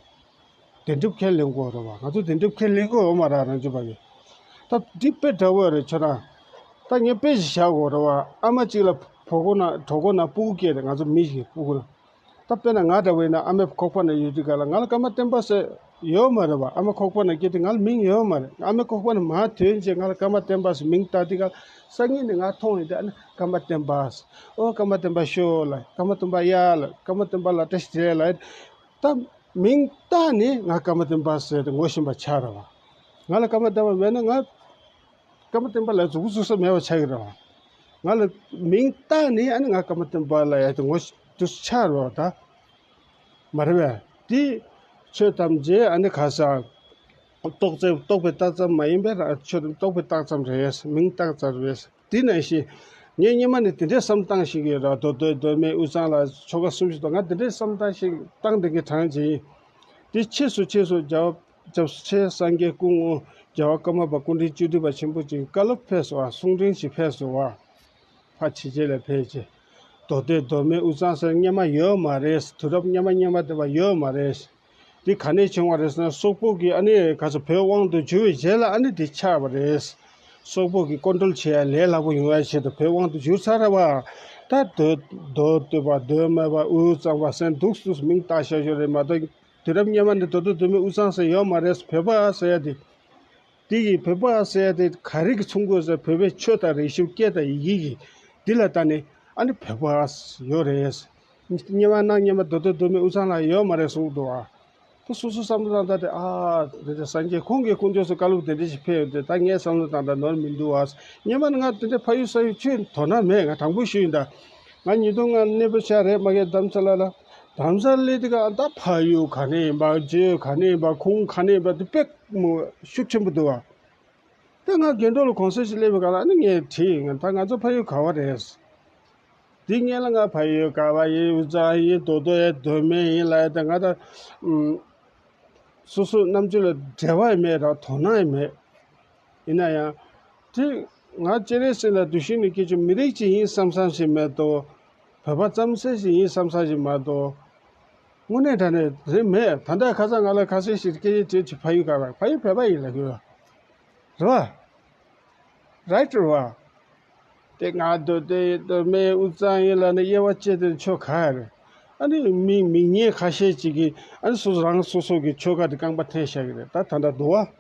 དེ་འགྲུབ་ཁས་ལེན་དགོས་རེད་བ། ང་ཚོ་དེ་འགྲུབ་ཁས་ལེན་དགོས་ཡོད་མ་རེད་རང་བྱུང་པ་ཡིན། ད་འདི་དཔེ་འདྲ་བོ་རེད་ཁྱོད་རང་། ད་ངས་དཔེ་ཞིག་བཞག་དགོས་རེད་བ། ཨ་མ་གཅིག་ལ་བོ་གོ་ན་གྲོད་ཁོག་ན་སྤུ་གུ་སྐྱེས་རེད། ང་ཚོ་མི་ཞིག་སྤུ་གུ་ན། ད་དཔེར་ན་ང་འདྲ་བོ་ཡིན་ན་ཨ་མའི་ཁོག་པ་ན་ཡོད་དུས་ག་ལ་ང་ལ་ཀརྨ་བསྟན་པ་ཟེར་ཡོད་མ་རེད་བ། ཨ་མ་ཁོག་པ་ན་སྐྱེས་དུས་ང་ལ་མིང་ཡོད་མ་རེད། ཨ་མའི་ཁོག་པ་ན་མ་ཐོན་རྗེས་ང་ལ་ཀརྨ་བསྟན་པ་ཟེར་མིང་བཏགས་དུས་ག་ལ་སང་ཉིན་ནས་ང་མཐོང་ཡོང་དུས་ཨ་ནི་ཀརྨ་བསྟན་པ་ཟེར། ཨོ་ཀརྨ་བསྟན་པ་ཤོ་ལ་ཀརྨ་སྟོན་པ་ཡ་ལ་ཀརྨ་སྟོན་པ་ལ་བཀྲ་ཤིས་བདེ་ལེགས་ལ། ད་མིང་བཏགས་ནས་ང་ཀརྨ་བསྟན་པ་ཟེར་ཏེ་ངོ་ཤེས་པ་ཆགས་རེད་བ། ང་ལ་ཀརྨ་བསྟན་པ་མེད་ན་ང་ཀརྨ་བསྟན་པ་ལ་མཛུབ་གུ་བཙུགས་ས་མེད་པ་ཆགས་ཀྱི་རེད་བ། ང་ལ་མིང་བཏགས་ནས་ཨ་ནི་ང་ཀརྨ་བསྟན་པ་ལ་ཡ་དེ་ངོ་ཤེས་དུས་ཆགས་རེད་བ་ད། མ་རེད་བས། དེ་ཆོས་ཐམས་ཅད་ཨ་ནི་ཁ་སང་རྟོགས་ཚེ་རྟོགས་པའི་རྟགས་ཙམ་མ་ཡིན་པས་ར་ཆོས་རྟོགས་པའི་རྟགས་ཙམ་རེད། མིང་བཏགས་ཙམ་རེད། དེ་ནང་བཞིན་ངས་སྔོན་མ་ནས་དེ་འདྲའི་བསམ་སྟངས་ཤིག་ཡོད་ར། མདོ་སྟོད་མདོ་སྨད་དབུས་གཙང་ལ་ཆོལ་ཁ་གསུམ་ཞིག་འདུག་ང་དེ་འདྲའི་བསམ་སྟངས་ཤིག་བཏང་བསྡད་མཁན་གྲངས་ཅིག་ཡིན། དེ་ཕྱིས་སུ་ཕྱིས་སུ་རྒྱལ་བ་སྐྱབས་རྗེ་སངས་རྒྱས་སྐུ་ངོ་རྒྱལ་བ་ཀརྨ་པ་སྐུ་ཕྲེང་བཅུ་བདུན་པ་ཆེན་པོ་ཅིག་བཀའ་སློབ་ཕེབས་སོང་བ། གསུང་འཕྲིན་ཞིག་ཕེབས་སོང་བ། ཕར་ཕྱི་རྒྱལ་ལ་ཕེབས་རྗེས། མདོ་སྟོད་མདོ་སྨད་དབུས་གཙང་ཟེར་སྔོན་མ་ཡོད་མ་རེད། དུས་རབས་སྔོན་མ་སྔོན་མ་དེ་བ་ཡོད་མ་རེད། འདི་ག་ནས་བྱུང་བ་རེད་ཟེར་ན་སོག་པོ་གི་ཨ་ནི་ག་ཚོད་བོད་དབང་དུ་བསྒྱུར་བའི་རྗེས་ལ་ཨ་ནི་འདི་ཆགས་པ་རེད། སོག་པོ་གི་ཀོན་ཊོལ་བྱེད་ཡ་ལས་སླ་པོ་ཡོང་ཡ་ཆེད་དུ་བོད་དབང་དུ་བསྒྱུར་ཚར་བ། ད་མདོ་མདོ་སྟོད་པ་མདོ་སྨད་པ་དབུས་གཙང་པ་ཟེར་འདུག་སུ་མིང་བཏགས་བཞག་ཞོར་རེད་མ་གཏོགས་དུས་རབས་སྔོན་མ་འདི་མདོ་སྟོད་མདོ་སྨད་དབུས་གཙང་ཟེར་ཡོད་མ་རེད། བོད་པ་ཟེར་ཡ་དེ། དེ་ཡིས་བོད་པ་ཟེར་ཡ་དེ་ག་རེ་གི་མཚུངས་དགོས་ཟེར་བོད་པའི་ཆོས་དང་རིག་གཞུང་སྐད་དང་ཡི་གེ་གི་འདི་ལ་ལྟ་ནས་ཨ་ནི་བོད་པ་ཡོད་རེད། སྔོན་མ་ནང་སྔོན་མ་མདོ་སྟོད་མདོ་སྨད་དབུས་གཙང་ལ་ཡོད་མ་རེད་གསུངས་འདུག་ཨ། ད་སོ་སོ་བསམ་བློ་བཏང་ད་དེ་ཨ་དེ་འདྲ་སངས་རྒྱས་ཁོང་གིས་དཀོན་མཆོག་གསུམ་བཀའ་སློབ་དེ་འདྲ་ཞིག་ཕེབས་ཡོད་དེ་ད་ངས་བསམ་བློ་བཏང་ད་ནོར་མི་འདུག་ཨ། སྔོན་མ་ང་དེ་འདྲ་ཕ་ཡུལ་ས་ཡུལ་ཆོས་དོ་སྣང་མེད། ང་དྲང་པོ་ཞུ་ཡིན་ད། ང་ཉིས་སྟོང་ལྔ་གནས་སྤོ་བྱས་རེད་མ་གས་རྡ་རམ་ས་ལ་ལ། རྡ་རམ་ས་ལ་སླེབས་དུས་ག་ད་ཕ་ཡུལ་ག་ནས་ཡིན་པ་རྗེས་ག་ནས་ཡིན་པ་ཁོང་ག་ནས་ཡིན་པ་དེ་དཔེ་མོ་ཤུགས་ཆེན་པོ་འདུག་ཨ། ད་ང་རྒན་གྲོགས་ལ་གུང་སེང་ཞིག་སླེབས་པའི་སྒང་ལ་ཨ་ནི་ངས་དྲིས་ཡིན། ད་ང་ཚོ་ཕ་ཡུལ་ག་བ་རེད། དེ་སྔོན་ལ་ང་ཕ་ཡུལ་ག་བ་ཡིན། དབུས་གཙང་ཡིན། མདོ་སྟོད་ཡིན། མདོ་སྨད་ཡིན་ལབ་ཡ་ད་ང་ད་ཨུམ། སོ་སོ་རྣམ་དཔྱོད་ལ་འབྲེལ་བ་ཡང་མེད་ར་དོ་སྣང་ཡང་མེད། ཡིན་ན་ཡང་དེ་ང་སྤྱན་རས་གཟིགས་ལ་འདུ་ཤེས་ནི་སྐྱེས་བྱུང་མི་རིགས་ཅིག་ཡིན་བསམ་བསམ་ཞིག་མེད་དོ། བོད་པ་རྩམ་ཟན་ཞིག་ཡིན་བསམ་བསམ་ཞིག་མ་གཏོགས། དངོས་གནས་དྲང་གནས་རེད་མེད། ད་ལྟ་ཁ་སང་ང་ལ་ཁ་སང་ཞིག་སྐད་ཆ་དྲིས་ཀྱི་ཕ་ཡུལ་ག་བ་ཕ་ཡུལ་བོད་པ་ཡིན་ལབ་ཡོད། རེད་བ། རའིཊ་རེད་བ། དེ་ང་མདོ་སྟོད་མདོ་སྨད་དབུས་གཙང་ཡིན་ལབ་ནས་དབྱེ་བ་བཅད་དེ་ཆོ་ག་རེད། ཨ་ནི་མི་མི་ངན་ཁ་ཤས་ཅིག་གིས་ཨ་ནི་སོ་སོ་རང་སོ་སོ་གི་ཆོལ་ཁ་དེ་རྐང་པ་འཐེན་བཞག་གི་རེད། ད་ད་ལྟ་འདུག་བ།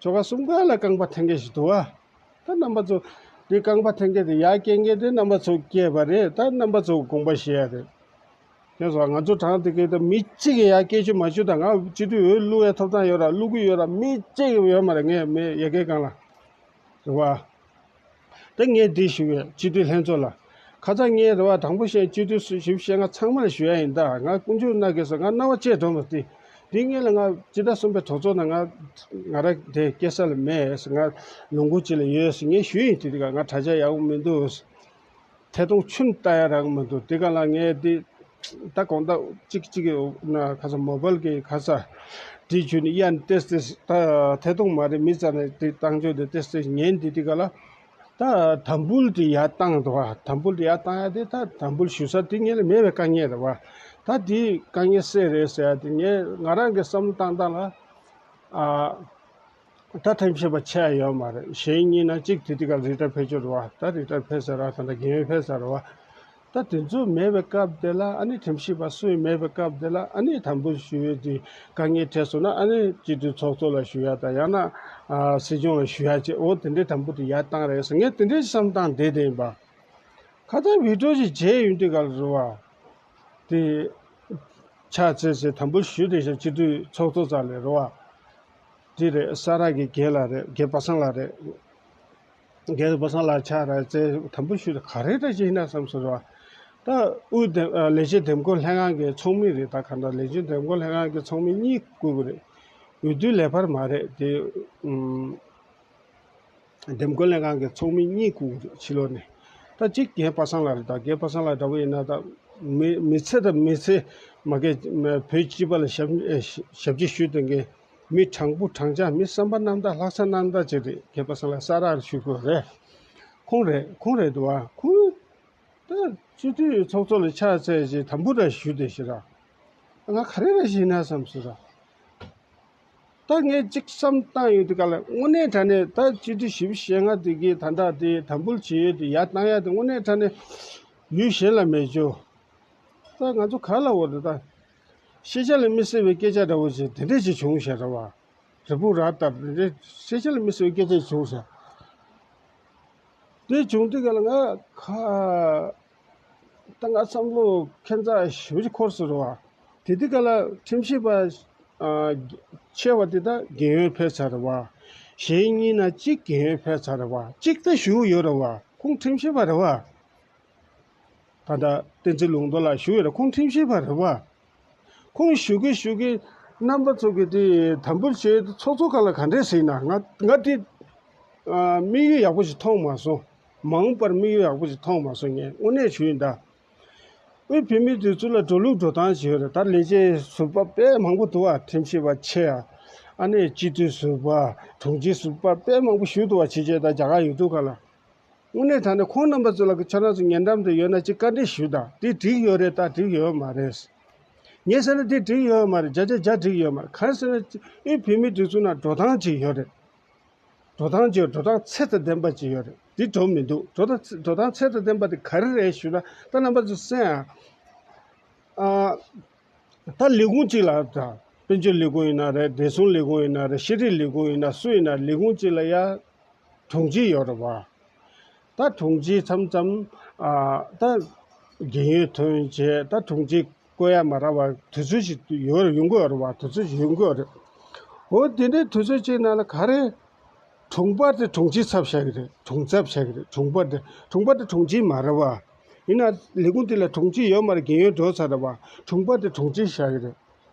ཆོལ་ཁ་གསུམ་ཀ་ལ་རྐང་པ་འཐེན་མཁན་ཞིག་འདུག་བ། ད་རྣམ་པ་ཚོ་འདི་རྐང་པ་འཐེན་མཁན་དེ་ཡར་སྐྱེལ་མཁན་དེ་རྣམ་པ་ཚོ་སྐྱེས་པ་རེད། ད་རྣམ་པ་ཚོ་དགོངས་པ་བཞེས་ཡ་རེད། ཁྱེད་ཚོ་ང་ཚོ་གྲངས་དེ་གའི་ད་མི་གཅིག་གིས་ཡར་སྐྱེལ་རྒྱུ་མ་བྱུང་། ད་ང་སྤྱི་འཐུས་འོས་བླུག་ཡ་ཐོབ་ཐང་ཡོད་ར་བླུག་གི་ཡོད་ར་མི་གཅིག་གིས་ཡོད་མ་རེད། ངས་མེད་ཡ་གའི་སྒང་ལ་རེད་བ། ད་ངས་འདི་ཞུ་བས་སྤྱི་འཐུས་ལྷན་ཚོགས་ལ། ཁ་སང་ངས་རེ་བ་དང་པོ་བཤད་སྤྱི་འཐུས་སུ་ཞིབ་བཤད་ང་ཚང་མ་ལ་ཞུ་ཡ་ཡིན། ད་ང་དཀོན་མཆོག་མནའ་སྐྱེལ་སོང་། ང་རྣ་བ་བཅད་འགྲོ་མ་སྟེ། འདི་ངས་ལ་ང་སྤྱི་ཟླ་གསུམ་པའི་གྲོས་ཚོགས་ནང་ང་ང་ར་དེ་སྐྱེལ་ས་ལ་མེད། ང་ལུང་ཁུག་ཅིག་ལ་ཡོད་ཟེར་ངས་ཞུས་ཡིན། དེ་དུས་ཀ་ང་དྲ་རྒྱ་ཡག་པོ་མི་འདུག་ཐད་གཏོང་ཁྱོན་ལྟ་ཡ་རག་མི་འདུག་དེ་ག་ལ་ངས་དེ་ད་དགོང་དག་གཅིག་གཅིག་གི་ན་ཁ་ས་མོ་བལ་གི་ཁ་ས་དེ་བྱུས་ནས་ཡ་ནི་ཏེས་ཏེས་ད་ཐད་གཏོང་མ་རེད། མི་རྩ་ནས་དེ་བཏང་ཆོག་དེ་ཏེས་ཏེས་ཉན་དེ་དེ་ག་ལ། ད་དམ་འབུལ་དེ་ཡར་བཏང་འདུག་བ། དམ་འབུལ་དེ་ཡར་བཏང་ཡ་དེ་ད་དམ་འབུལ་ཞུ་ས་དེ་ངས་ལ་མེད་པའི་དཀའ་ངལ་རེད་བ། ད་དེ་དཀའ་ངལ་སེལ་རེད་ཟེར་ཡ་དེ་ངས་ང་རང་གི་བསམ་བློ་བཏང་སྟངས་ལ་ཨ། ད་ཁྲིམས་ཞིབ་པ་ཆགས་ཡོད་མ་རེད། གཞེས་ནིང་ན་གཅིག་དེ་དུས་ཀ་རི་ཊ་ཕེབས་ཆོག་རེད་བ། ད་རི་ཊ་ཕེབས་ས་ར་ད་ད་རྒན་ཡོལ་ཕེབས་ས་རེད་བ། ད་དེ་ཚོ་མེད་པའི་སྐབས་དེ་ལ་ཨ་ནི་ཁྲིམས་ཞིབ་པ་སུ་ཡང་མེད་པའི་སྐབས་དེ་ལ་ཨ་ནི་དམ་འབུལ་ཞུ་ཡས་དེ་དཀའ་ངལ་འཕྲད་སོང་ན་ཨ་ནི་སྤྱི་འཐུས་ཚོགས་གཙོ་ལ་ཞུ་ཡ་དང་ཡང་ན་ཨ་སྲིད་སྐྱོང་ལ་ཞུ་ཡ་བྱས། འོ་དེ་འདྲའི་དམ་འབུལ་དེ་ཡར་བཏང་རེད་ཟེར་ངས་དེ་འདྲའི་བསམ་སྟངས་བསྡད་དེ་ཡིན་པ། ཁ་སང་བི་ཌི་ཡོ་ཞིག་མཇལ་ཡོང་དུས་ག་ལ་རེད་བ། དེ་ཕྱག་འཚལ་ཚེ་དམ་འབུལ་ཞུས་དེ་ཞག་སྤྱི་འཐུས་ཚོགས་གཙོ་རྩ་ལས་རེད་བ། དེ་རེད། ས་ར་གི་རྒན་ལགས་རེད། རྒན་པ་སངས་ལགས་རེད། རྒན་པ་སངས་ལགས་ཕྱག་ར་བཙལ་དམ་འབུལ་ཞུས་དེ་ག་རེ་འདྲ་ཞིག་ཡིན་ན་བསམ་སོང་རེད་བ། ད་དབུས་འདེམས་ཨ་ལས་བྱེད་འདེམས་བསྐོ་ལྷན་ཁང་གི་ཚོགས་མི་རེད། ད་ག་འདྲ་ལས་བྱེད་འདེམས་བསྐོ་ལྷན་ཁང་གི་ཚོགས་མི་གཉིས་བསྐོས་པ་རེད། འོས་བསྡུ་ལས་འཕར་མ་རེད་དེ། ཨུམ། འདེམས་བསྐོ་ལྷན་ཁང་གི་ཚོགས་མི་གཉིས་བསྐོས། ཕྱི་ལོགས་ནས། ད་གཅིག་རྒན་པ་སངས་ལགས་རེད། ད་རྒན་པ་སངས་ལགས་འདྲ་པོ་ཡིན་ན། ད་མི་མི་ཚེ་དང་མི་ཚེ་མ་གི་བོད་སྤྱི་པ་ལ་ཞབས་ཨེ་ཞབས་ཕྱི་ཞུས་དོན་གི་མི་དྲང་པོ་དྲང་བཞག་མི་བསམ་པ་རྣམ་དག་ལྷག་བསམ་རྣམ་དག་ཅིག་རེད། རྒན་པ་སངས་ལགས་ས་རག་ཞུ་དགོས་རེད། ཁོང་རེད། ཁོང་རེད་འདུག་བ། ཁོང་ད་སྤྱི་འཐུས་ཚོགས་གཙོ་ལ་ཕྱག་འཚལ་ཞེས་དམ་འབུལ་ར་ཞུས་ཏེ་ཞེ་ར། ང་ག་རེ་ར་ཞིག་ན་བསམ་སོང་ར། ད་ངས་གཅིག་བསམ་བཏང་ཡོང་དུས་ག་ལ། དངོས་གནས་དྲང་གནས་ད་སྤྱི་འཐུས་བཞི་བཅུ་ཞེ་ལྔ་དེ་གིས་ད་ལྟ་དེ་དམ་འབུལ་བྱེད་ཡོད་དེ་ཡར་བཏང་ཡ་དེ་དངོས་གནས་དྲང་གནས་ཡུལ་གཞན་ལ་མེད་ཅོ། ད་ང་ཚོ་ག་ལ་འོ་རེད་ད། ཤེས་བྱ་ལ་མི་གསལ་བའི་སྐད་ཆ་འདྲ་བོ་ཞིག་དེ་འདྲས་ཞིག་བྱུང་ཤག་རེད་བ། རི་བོ་ར་ལྟར་དེ་འདྲས་ཤེས་བྱ་ལ་མི་གསལ་བའི་སྐད་ཆ་ཞིག་བྱུང་ཤག་དེ་བྱུང་དུས་ག་ལ་ང་ཁ། ད་ང་བསམ་བློ་ཁྱད་མཚར་ཞེ་པོ་ཅིག་འཁོར་སོང་རེད་བ། དེ་དུས་ག་ལ་ཁྲིམས་ཞིབ་པ་ཨ་ཆེ་བ་དེ་ད་རྒན་ཡོལ་ཕེབས་ཚར་རེད་བ། གཞན་གཉིས་ན་གཅིག་རྒན་ཡོལ་ཕེབས་ཚར་རེད་བ། གཅིག་ད་བཞུགས་ཡོད་རེད་བ། ཁོང་ཁྲིམས་ཞིབ་པ་རེད་བ། ད་ལྟ་བསྟན་འཛིན་ལུང་རྟོགས་ལགས་བཞུགས་ཡོད་རེད། ཁོང་ཁྲིམས་ཞིབ་པ་རེད་བ། ཁོང་ཞུ་གི་ཞུ་གི་རྣམ་པ་ཚོ་གི་དེ་དམ་འབུལ་བྱེད་ཚོགས་གཙོ་སྒང་ལ་ག་འདྲས་ཟེར་ན། ང་ང་དེ་ཨ་དམིགས་ཡུལ་ཡག་པོ་ཞིག་མཐོང་མ་སོང་། མ་འོངས་པར་དམིགས་ཡུལ་ཡག་པོ་ཞིག་མཐོང་མ་སོང་། ངས་དངོས་གནས་ཞུ་ཡིན་ད། དབུས་བོད་མིའི་སྒྲིག་འཛུགས་ལ་འགྲོ་ལུགས་འགྲོ་སྟངས་ཞིག་ཡོད་རེད། ད་ལས་བྱེད་ཟུར་པ་དཔེ་མང་པོ་འདུག་བ། ཁྲིམས་ཞིབ་པ་ཆེ་ཡ། ཨ་ནི་སྤྱི་འཐུས་ཟུར་པ། དྲུང་ཆེ་ཟུར་པ་དཔེ་མང་པོ་ཞིག་འདུག་བ། ཕྱི་རྒྱལ་དང་རྒྱ་གར་ཡུལ་གྲུ་ཁག་ལ། དངོས་གནས་དྲང་གནས་ཁོང་རྣམ་པ་ཚོ་ལ་ཁྱེད་རང་ཚོ་ཉེ་འགྲམ་དུ་ཡོད་ན་ཅིག་བཀའ་འདྲི་ཞུས་དང་། འདི་འགྲིག་ཡོད་རེད་ད། འགྲིག་ཡོད་མ་རེད། ངས་ཟེར་ན་འདི་འགྲིག་ཡོད་མ་རེད། བརྒྱ་ཆ་བརྒྱ་འགྲིག་ཡོད་མ་རེད། གང་ཟེར་ན་དབུས་བོད་མིའི་སྒྲིག་འཛུགས་ནང་འགྲོ་སྟངས་ཅིག་ཡོད་རེད། འགྲོ་སྟངས་ཅིག་འགྲོ་སྟངས་ཚད་དང་ལྡན་པ་ཅིག་ཡོད་རེད། འདི་འགྲོ་མི་འདུག་འགྲོ་སྟངས་འགྲོ་སྟངས་ཚད་དང་ལྡན་པ་དེ་ག་རེ་རེད་ཞུས་ན། ད་རྣམ་པ་ཚོ་གསན་ཨ། ཨ། ད་ལས་ཁུངས་གཅིག་ལ། ད་དཔལ་འབྱོར་ལས་ཁུངས་ཡིན་ན་རེད། བདེ་སྲུང་ལས་ཁུངས་ཡིན་ན་རེད། ཤེས་རིག་ལས་ཁུངས་ཡིན་ན། སུ་ཡིན་ན་ལས་ཁུངས་གཅིག་ལ་ཡ་དྲུང་ཆེ་ཡོད་རེད་བ། ད་དྲུང་ཆེ་མཚམས་མཚམས་ཨ་ད་རྒན་ཡོལ་ཐོན་བྱས། ད་དྲུང་ཆེ་བསྐོ་ཡ་མ་རག་པ་དུས་ཚོད་ཞིག་ཡོད་ཡོང་གི་ཡོད་རེད་བ། དུས་ཚོད་ཞིག་ཡོང་གི་ཡོད་རེད། འོ་དེ་འདྲའི་དུས་ཚོད་ཅིག་ནང་ལ་ག་རེ། དྲུང་འཕར་དེ་དྲུང་ཆེའི་ཚབ་བྱ་གི་རེད། དྲུང་ཚབ་བྱ་གི་རེད། དྲུང་འཕར་དེ་དྲུང་འཕར་དེ་དྲུང་ཆེ་མ་རེད་བ། ཡིན་ན་ལས་ཁུངས་དེ་ལ་དྲུང་ཆེ་ཡོད་མ་རེད། རྒན་ཡོལ་འགྲོ་ཚར་རེད་བ། དྲུང་འཕར་དེ་དྲུང་ཆེ་བྱ་གི་རེད།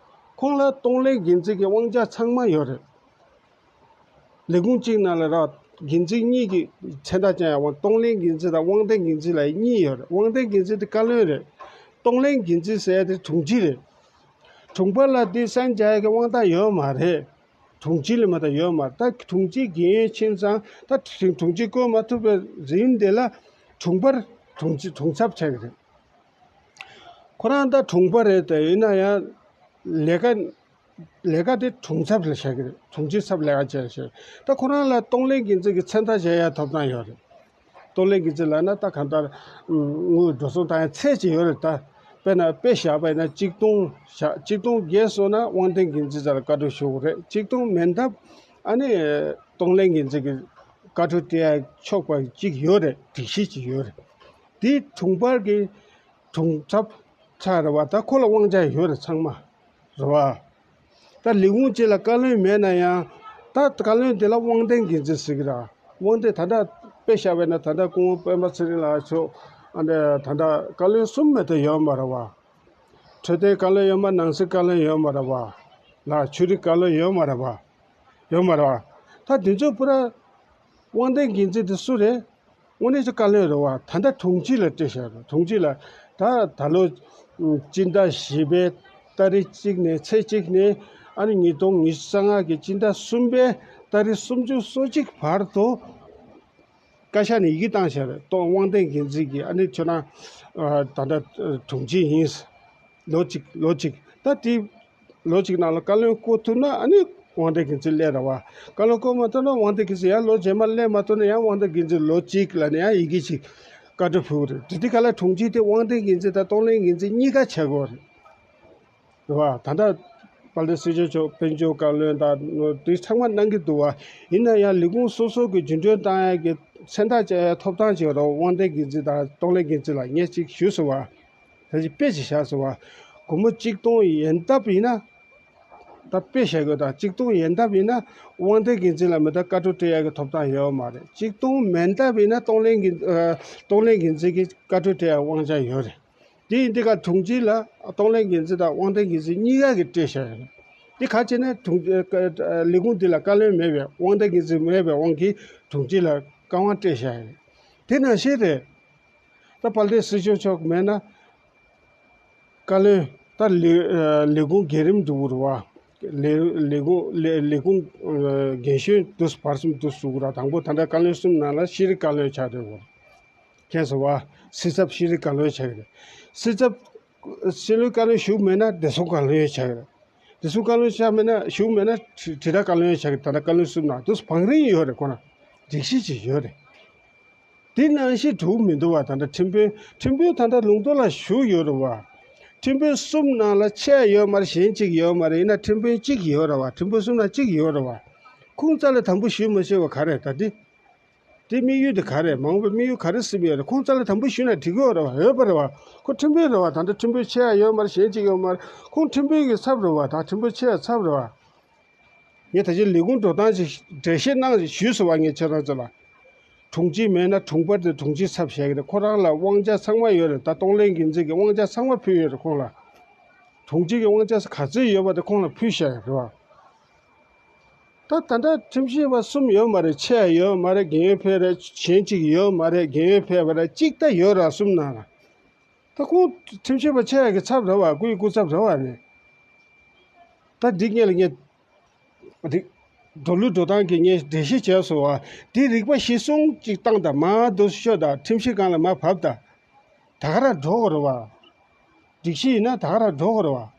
ཁོང་ལ་གཏོང་ལེན་འགན་འཛིན་གྱི་དབང་ཆ་ཚང་མ་ཡོད་རེད། ལས་ཁུངས་གཅིག་ནང་ལ་ར་འགན་འཛིན་གཉིས་ཀྱི་མཚན་རྟགས་ཅན་ཡང་། དབང་གཏོང་ལེན་འགན་འཛིན་དང་དབང་ལྡན་འགན་འཛིན་ལ་གཉིས་ཡོད་རེད། དབང་ལྡན་འགན་འཛིན་དེ་བཀའ་བློན་རེད། གཏོང་ལེན་འགན་འཛིན་ཟེར་ཡ་དེ་དྲུང་ཆེ་རེད། དྲུང་འཕར་ལ་དེ་གསན་རྒྱག་ཡ་གི་དབང་ཐང་ཡོད་མ་རེད། དྲུང་ཆེ་ལས་མ་གཏོགས་ཡོད་མ་རེད། ད་དྲུང་ཆེ་རྒན་ཡོལ་ཕྱིན་ཙང་། ད་དྲུང་དྲུང་ཆེ་བསྐོ་མ་ཐུབ་པའི་རིང་དེ་ལ་དྲུང་འཕར་དྲུང་ཆེ་དྲུང་ཚབ་བྱ་གི་རེད། ཁོ་རང་ད་དྲུང་འཕར་རེད་དེ། ཡིན་ན་ཡང་ལས་ཀ་ལས་ཀ་དེ་དྲུང་ཚབ་ལ་བྱ་གི་རེད། དྲུང་ཆེ་ཚབ་ལས་ཀ་བྱས་བྱས། ད་ཁོ་རང་ལ་གཏོང་ལེན་འགན་འཛིན་གྱི་མཚན་རྟགས་བཞག་ཡ་ཐོབ་ཐང་ཡོད་རེད། གཏོང་ལེན་འགན་འཛིན་ལབ་ན་ད་གང་ལྟར་དངུལ་འགྲོ་སོང་བཏང་ཡ་ཚད་ཅིག་ཡོད་རེད་ད། དཔེར་ན་དཔེ་བཞག་པ་ཡིན་ན་གཅིག་སྟོང་བཞག་གཅིག་སྟོང་བརྒལ་སོང་ན་དབང་ལྡན་འགན་འཛིན་རྩ་ལ་བཀའ་འཁྲོལ་ཞུ་དགོས་རེད། གཅིག་སྟོང་མིན་སྟབས་ཨ་ནི་གཏོང་ལེན་འགན་འཛིན་གྱི་བཀའ་འཁྲོལ་སྤྲད་ཡ་ཆོག་པ་གཅིག་ཡོད་རེད། སྒྲིག་གཞི་གཅིག་ཡོད་རེད། དེ་དྲུང་འཕར་གྱི་དྲུང་ཚབ་ཆགས་རེད་བ། ད་ཁོ་ལ་དབང་ཆ་ཡོད་རེད་ཚང་མ། རེད་བ། ད་ལས་ཁུངས་གཅིག་ལ་བཀའ་བློན་མེད་ན་ཡང་། ད་བཀའ་བློན་དེ་ལ་དབང་ལྡན་འགན་འཛིན་ཟེར་གི་ར། དབང་ལྡན་ད་ལྟ་དཔེ་བཞག་པ་ཡིན་ན། ད་ལྟ་སྐུ་ངོ་སྤེན་པ་ཚེ་རིང་ལགས་མཆོག་ཨ་ནི་ད་ལྟ་བཀའ་བློན་གསུམ་མ་གཏོགས་ཡོད་མ་རེད་བ། འཕྲོད་བསྟེན་བཀའ་བློན་ཡོད་མ། ནང་སྲིད་བཀའ་བློན་ཡོད་མ་རེད་བ། ལ་ཆོས་རིག་བཀའ་བློན་ཡོད་མ་རེད་བ། ཡོད་མ་རེད་བ། ད་དེ་ཚོ་པུ་ར་དབང་ལྡན་འགན་འཛིན་དེ་སུ་རེད། དངོས་གནས་ཀྱི་བཀའ་བློན་རེད་བ། ད་ལྟ་དྲུང་ཆེ་ལ་སྤྲད་བཞག་རེད། དྲུང་ཆེ་ལ། ད་ད་ལོ་སྤྱི་ཟླ་བཞི་པའི་ཏ་རིག་གཅིག་ནས། ཚེས་གཅིག་ནས་ཨ་ནི་ཉིས་སྟོང་ཉི་ཤུ་རྩ་ལྔ་གི་སྤྱི་ཟླ་གསུམ་པའི་ཏ་རིག་སུམ་ཅུ་སོ་གཅིག་བར་དུ་བཀའ་ཤག་ནས་ཡི་གེ་བཏང་བཞག་རེད། གཏོང་དབང་ལྡན་འགན་འཛིན་གྱིས་ཨ་ནི་ཁྱོད་རང་ཨ་ད་ལྟ་དྲུང་ཆེ་ཡིན། ལོ་གཅིག་ལོ་གཅིག་ད་དེ་ལོ་གཅིག་ནང་ལ་བཀའ་བློན་བསྐོ་ཐུབ་ན་ཨ་ནི་དབང་ལྡན་འགན་འཛིན་སླེབས་ར་བ། བཀའ་བློན་བསྐོ་མ་ཐུབ་ན་དབང་ལྡན་འགན་འཛིན་ཡང་ལོ་རྗེས་མ་སླེབས་མ་ཐུབ་ན་ཡང་དབང་ལྡན་འགན་འཛིན་ལོ་གཅིག་ལ་ནི་ཡང་ཡི་གེ་ཅིག་བཀའ་འཁྲོལ་ཕུལ་གི་རེད། དེ་དུས་ག་ལ་དྲུང་ཆེ་དེ་དབང་ལྡན་འགན་འཛིན་དང་གཏོང་ལེན་འགན་འཛིན་གཉིས་ཀ་བྱེད་དགོས་རེད། རེད་བ། ད་ལྟ་དཔལ་ལྡན་སྲིད་སྐྱོང་མཆོག་དཔལ་འབྱོར་བཀའ་བློན་དང་དེ་ཚང་མ་གནང་གི་འདུག་བ། ཡིན་ན་ཡང་ལས་ཁུངས་སོ་སོ་གི་རྒྱུན་གྲོན་བཏང་ཡ་གི་མཚན་རྟགས་བཅའ་ཡ་ཐོབ་ཐང་ཅིག་ཡོད་རེད། དབང་ལྡན་འགན་འཛིན་དང་གཏོང་ལེན་འགན་འཛིན་ལ་ངས་ཅིག་ཞུས་སོང་བ། ད་ཅིག་དཔེ་ཅིག་བཞག་སོང་བ། སྒོར་མོ་གཅིག་སྟོང་ཡན་འདབ་ཡིན་ན། ད་དཔེ་བཞག་དགོས་ད། གཅིག་སྟོང་ཡན་འདབ་ཡིན་ན་དབང་ལྡན་འགན་འཛིན་ལ་མི་ད་བཀའ་འཁྲོལ་སྤྲད་ཡ་གི་ཐོབ་ཐང་ཡོད་མ་རེད། གཅིག་སྟོང་མན་འདབ་ཡིན་ན་གཏོང་ལེན་འགན་ཨ་གཏོང་ལེན་འགན་འཛིན་གྱི་བཀའ་འཁྲོལ་སྤྲད་ཡ་དབང་ཆ་ཡོད་རེད། དེ་ཡིན་དུས་ཀ་དྲུང་ཆེ་ལ་གཏོང་ལེན་འགན་འཛིན་དང་དབང་ལྡན་འགན་འཛིན་གཉིས་ཀ་གིས་སྤྲད་བཞག་ཡོད་རེད། འདི་ག་བྱས་ན་དྲུང་ཨ་ཨ་ལས་ཁུངས་འདི་ལ་བཀའ་བློན་མེད་པའི་དབང་ཐང་གི་འཛིན་མེད་པའི་དབང་གིས་དྲུང་ཆེ་ལ་བཀའ་དབང་སྤྲད་བཞག་ཡོད་རེད། དེ་ནང་བཞིན་རེད། ད་དཔལ་ལྡན་སྲིད་སྐྱོང་མཆོག་མེད་ན། བཀའ་བློན་ད་ལས་ཨ་ལས་ཁུངས་འགན་རིམ་འགྲོ་གི་རེད་བ། ལས་ལས་ཁུངས་ལས་ལས་ཁུངས་ཨ་འགན་གཞོན་དུ་བར་གསུམ་དུ་ཞུགས་ར། དང་པོ་ད་ལྟ་བཀའ་བློན་གསུམ་ནང་ལ་ཤེས་རིག་བཀའ་བློན་ཆགས་བསྡད་ཡོད་རེད། མཁྱེན་སོང་བ། སྲིད་ཚབ་ཤེས་རིག་བཀའ་བློན་ཆགས་ཀྱི་རེད། སྲིད་ཚབ་ཤེས་རིག་བཀའ་བློན་ཞུགས་མེད་ན་བདེ་སྲུང་བཀའ་བློན་ཆགས་ཀྱི་རེད། བདེ་སྲུང་བཀའ་བློན་ཆགས་མེད་ན་ཞུགས་མེད་ན་དྲིལ་དྲིལ་བསྒྲགས་བཀའ་བློན་ཆགས་ཀྱི་རེད། ད་ལྟ་བཀའ་བློན་གསུམ་ནང་དུ་བང་རིམ་ཡོད་རེད། ཁོ་ན་སྒྲིག་གཞི་ཅིག་ཡོད་རེད། དེ་ནང་བཞིན་འགྲོ་མི་འདུག་བ། ད་ལྟ་ཁྲིམས་དཔོན་ཁྲིམས་དཔོན་ད་ལྟ་ལུང་རྟོགས་ལ་བཞུགས་ཡོད་རེད་བ། ཁྲིམས་དཔོན་གསུམ་ནང་ལ་ཆེ་ཡོད་མ་རེད། གཞན་གཅིག་ཡོད་མ་རེད། ཡིན་ན་ཁྲིམས་དཔོན་གཅིག་ཡོད་རེད་བ། ཁྲིམས་དཔོན་གསུམ་ནང་གཅིག་ཡོད་རེད་བ། ཁོང་རྩ་ལ་དམ་འབུལ་ཞུས་མ་ཤེས་པ་ག་རེད་ད་དེ། དེ་དམིགས་ཡུལ་དེ་ག་རེད། མ་འོངས་པའི་དམིགས་ཡུལ་ག་རེ་སྲིད་པ་ཡོད་རེད། ཁོང་རྩ་ལ་དམ་འབུལ་ཞུས་ན་འགྲིག་གི་ཡོད་རེད་བ། ཡོད་པ་རེད་བ། ཁོ་ཁྲིམས་དཔོན་རེད་བ། ད་ལྟ་ཁྲིམས་དཔོན་ཆེ་ཡ་ཡོད་མ་རེད། གཞན་གཅིག་ཡོད་མ་རེད། ཁོང་ཁྲིམས་དཔོན་གྱི་ཚབ་རེད་བ། ད་ཁྲིམས་དཔོན་ཆེ་ཡ་ཚབ་རེད་བ། ངས་ད་ཆ་ལས་ཁུངས་འགྲོ་སྟངས་ཅིག་འགྲེལ་བཤད་གནང་ཞུས་སོང་བ། ངས་ཁྱེད་རང་ཚོ་ལ། དྲུང་ཆེ་མེད་ན་དྲུང་འཕར་དེ་དྲུང་ཆེ་ཚབ་བྱས་ཀྱི་རེད། ཁོ་རང་ལ་དབང་ཆ་ཚང་མ་ཡོད་རེད། ད་གཏོང་ལེན་འགན་འཛིན་གྱི་དབང་ཆ་ཚང་མ་ཕུལ་ཡོད་རེད་ཁོང་ལ། དྲུང་ཆེ་གི་དབང་ཆ་ག་ཚོད་ཡོད་པ་དེ་ཁོང་ལ་ཕུལ་བཞག་ཡོད་རེད་བ། ད་ད་ལྟ་ཁྲིམས་ཞིབ་པ་གསུམ་ཡོད་མ་རེད། ཆེ་ཡ་ཡོད་མ་རེད། རྒན་ཡོལ་ཕེབས་རེད། གཞན་གཅིག་ཡོད་མ་རེད། རྒན་ཡོལ་ཕེབས་པ་རེད། གཅིག་ད་ཡོད་ར་གསུམ་ནང་ལ། ད་ཁོང་ཁྲིམས་ཞིབ་པ་ཆེ་ཡ་གི་ཚབ་རེད་བ། སྐུའི་སྐུ་ཚབ་རེད་བ་ནི། ད་འདི་སྔོན་ལ་ངས་རིག་འགྲོ་ལུགས་འགྲོ་སྟངས་ཀྱི་ངས་འགྲེལ་བཤད་བྱས་སོང་བ། འདི་རིག་པ་གཞིར་བཟུང་ཅིག་བཏང་དང་། མར་འདུག་ཤོད་དང་། ཁྲིམས་ཞིབ་ཁང་ལ་མར་བབས་དང་། ད་ག་རང་འགྲོ་དགོས་རེད་བ། སྒྲིག་གཞི་ཡིན་ན་ད་ག་རང་འགྲོ་དགོས་རེད་བ།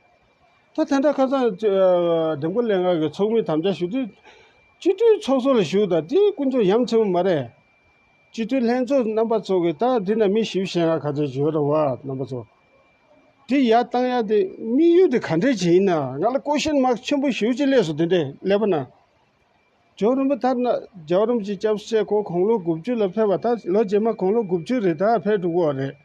ད་དེ་འདྲ་ཁ་སང་ཨ་འདེམས་བསྐོ་ལྷན་ཁང་གི་ཚོགས་མི་དམ་བཅའ་ཞུ་དུས་སྤྱི་འཐུས་ཚོགས་གཙོ་ལ་ཞུ་དང་། དེ་དཀོན་མཆོག་ཡ་མཚན་མ་རེད། སྤྱི་འཐུས་ལྷན་ཚོགས་རྣམ་པ་ཚོ་གིས་ད་འདི་ན་མི་བཞི་བཅུ་ཞེ་ལྔ་ག་ཚོད་ཡོད་རེད་བ། རྣམ་པ་ཚོ། དེ་ཡར་བཏང་ཡ་དེ་དམིགས་ཡུལ་དེ་ག་འདྲས་ཅིག་ཡིན་ན། ང་ལ་ཀོ་ཤན་མར་ཀ་ཆེན་པོ་ཞེ་པོ་ཅིག་སླེབས་སོང་། དེ་འདྲས་སླེབས་པ་ན། རྒྱལ་བ་རིན་པོ་ཆེ་ད་ན། རྒྱལ་བ་རིན་པོ་ཆེ་སྐྱབས་གསོལ་ཁོང་དགུང་ལོ་དགུ་བཅུ་ལ་ཕེབས་པ། ད་ལོ་རྗེས་མ་དགུང་ལོ་དགུ་བཅུ་རེད། ད་ཕེབས་འགྲོ་གི་རེད།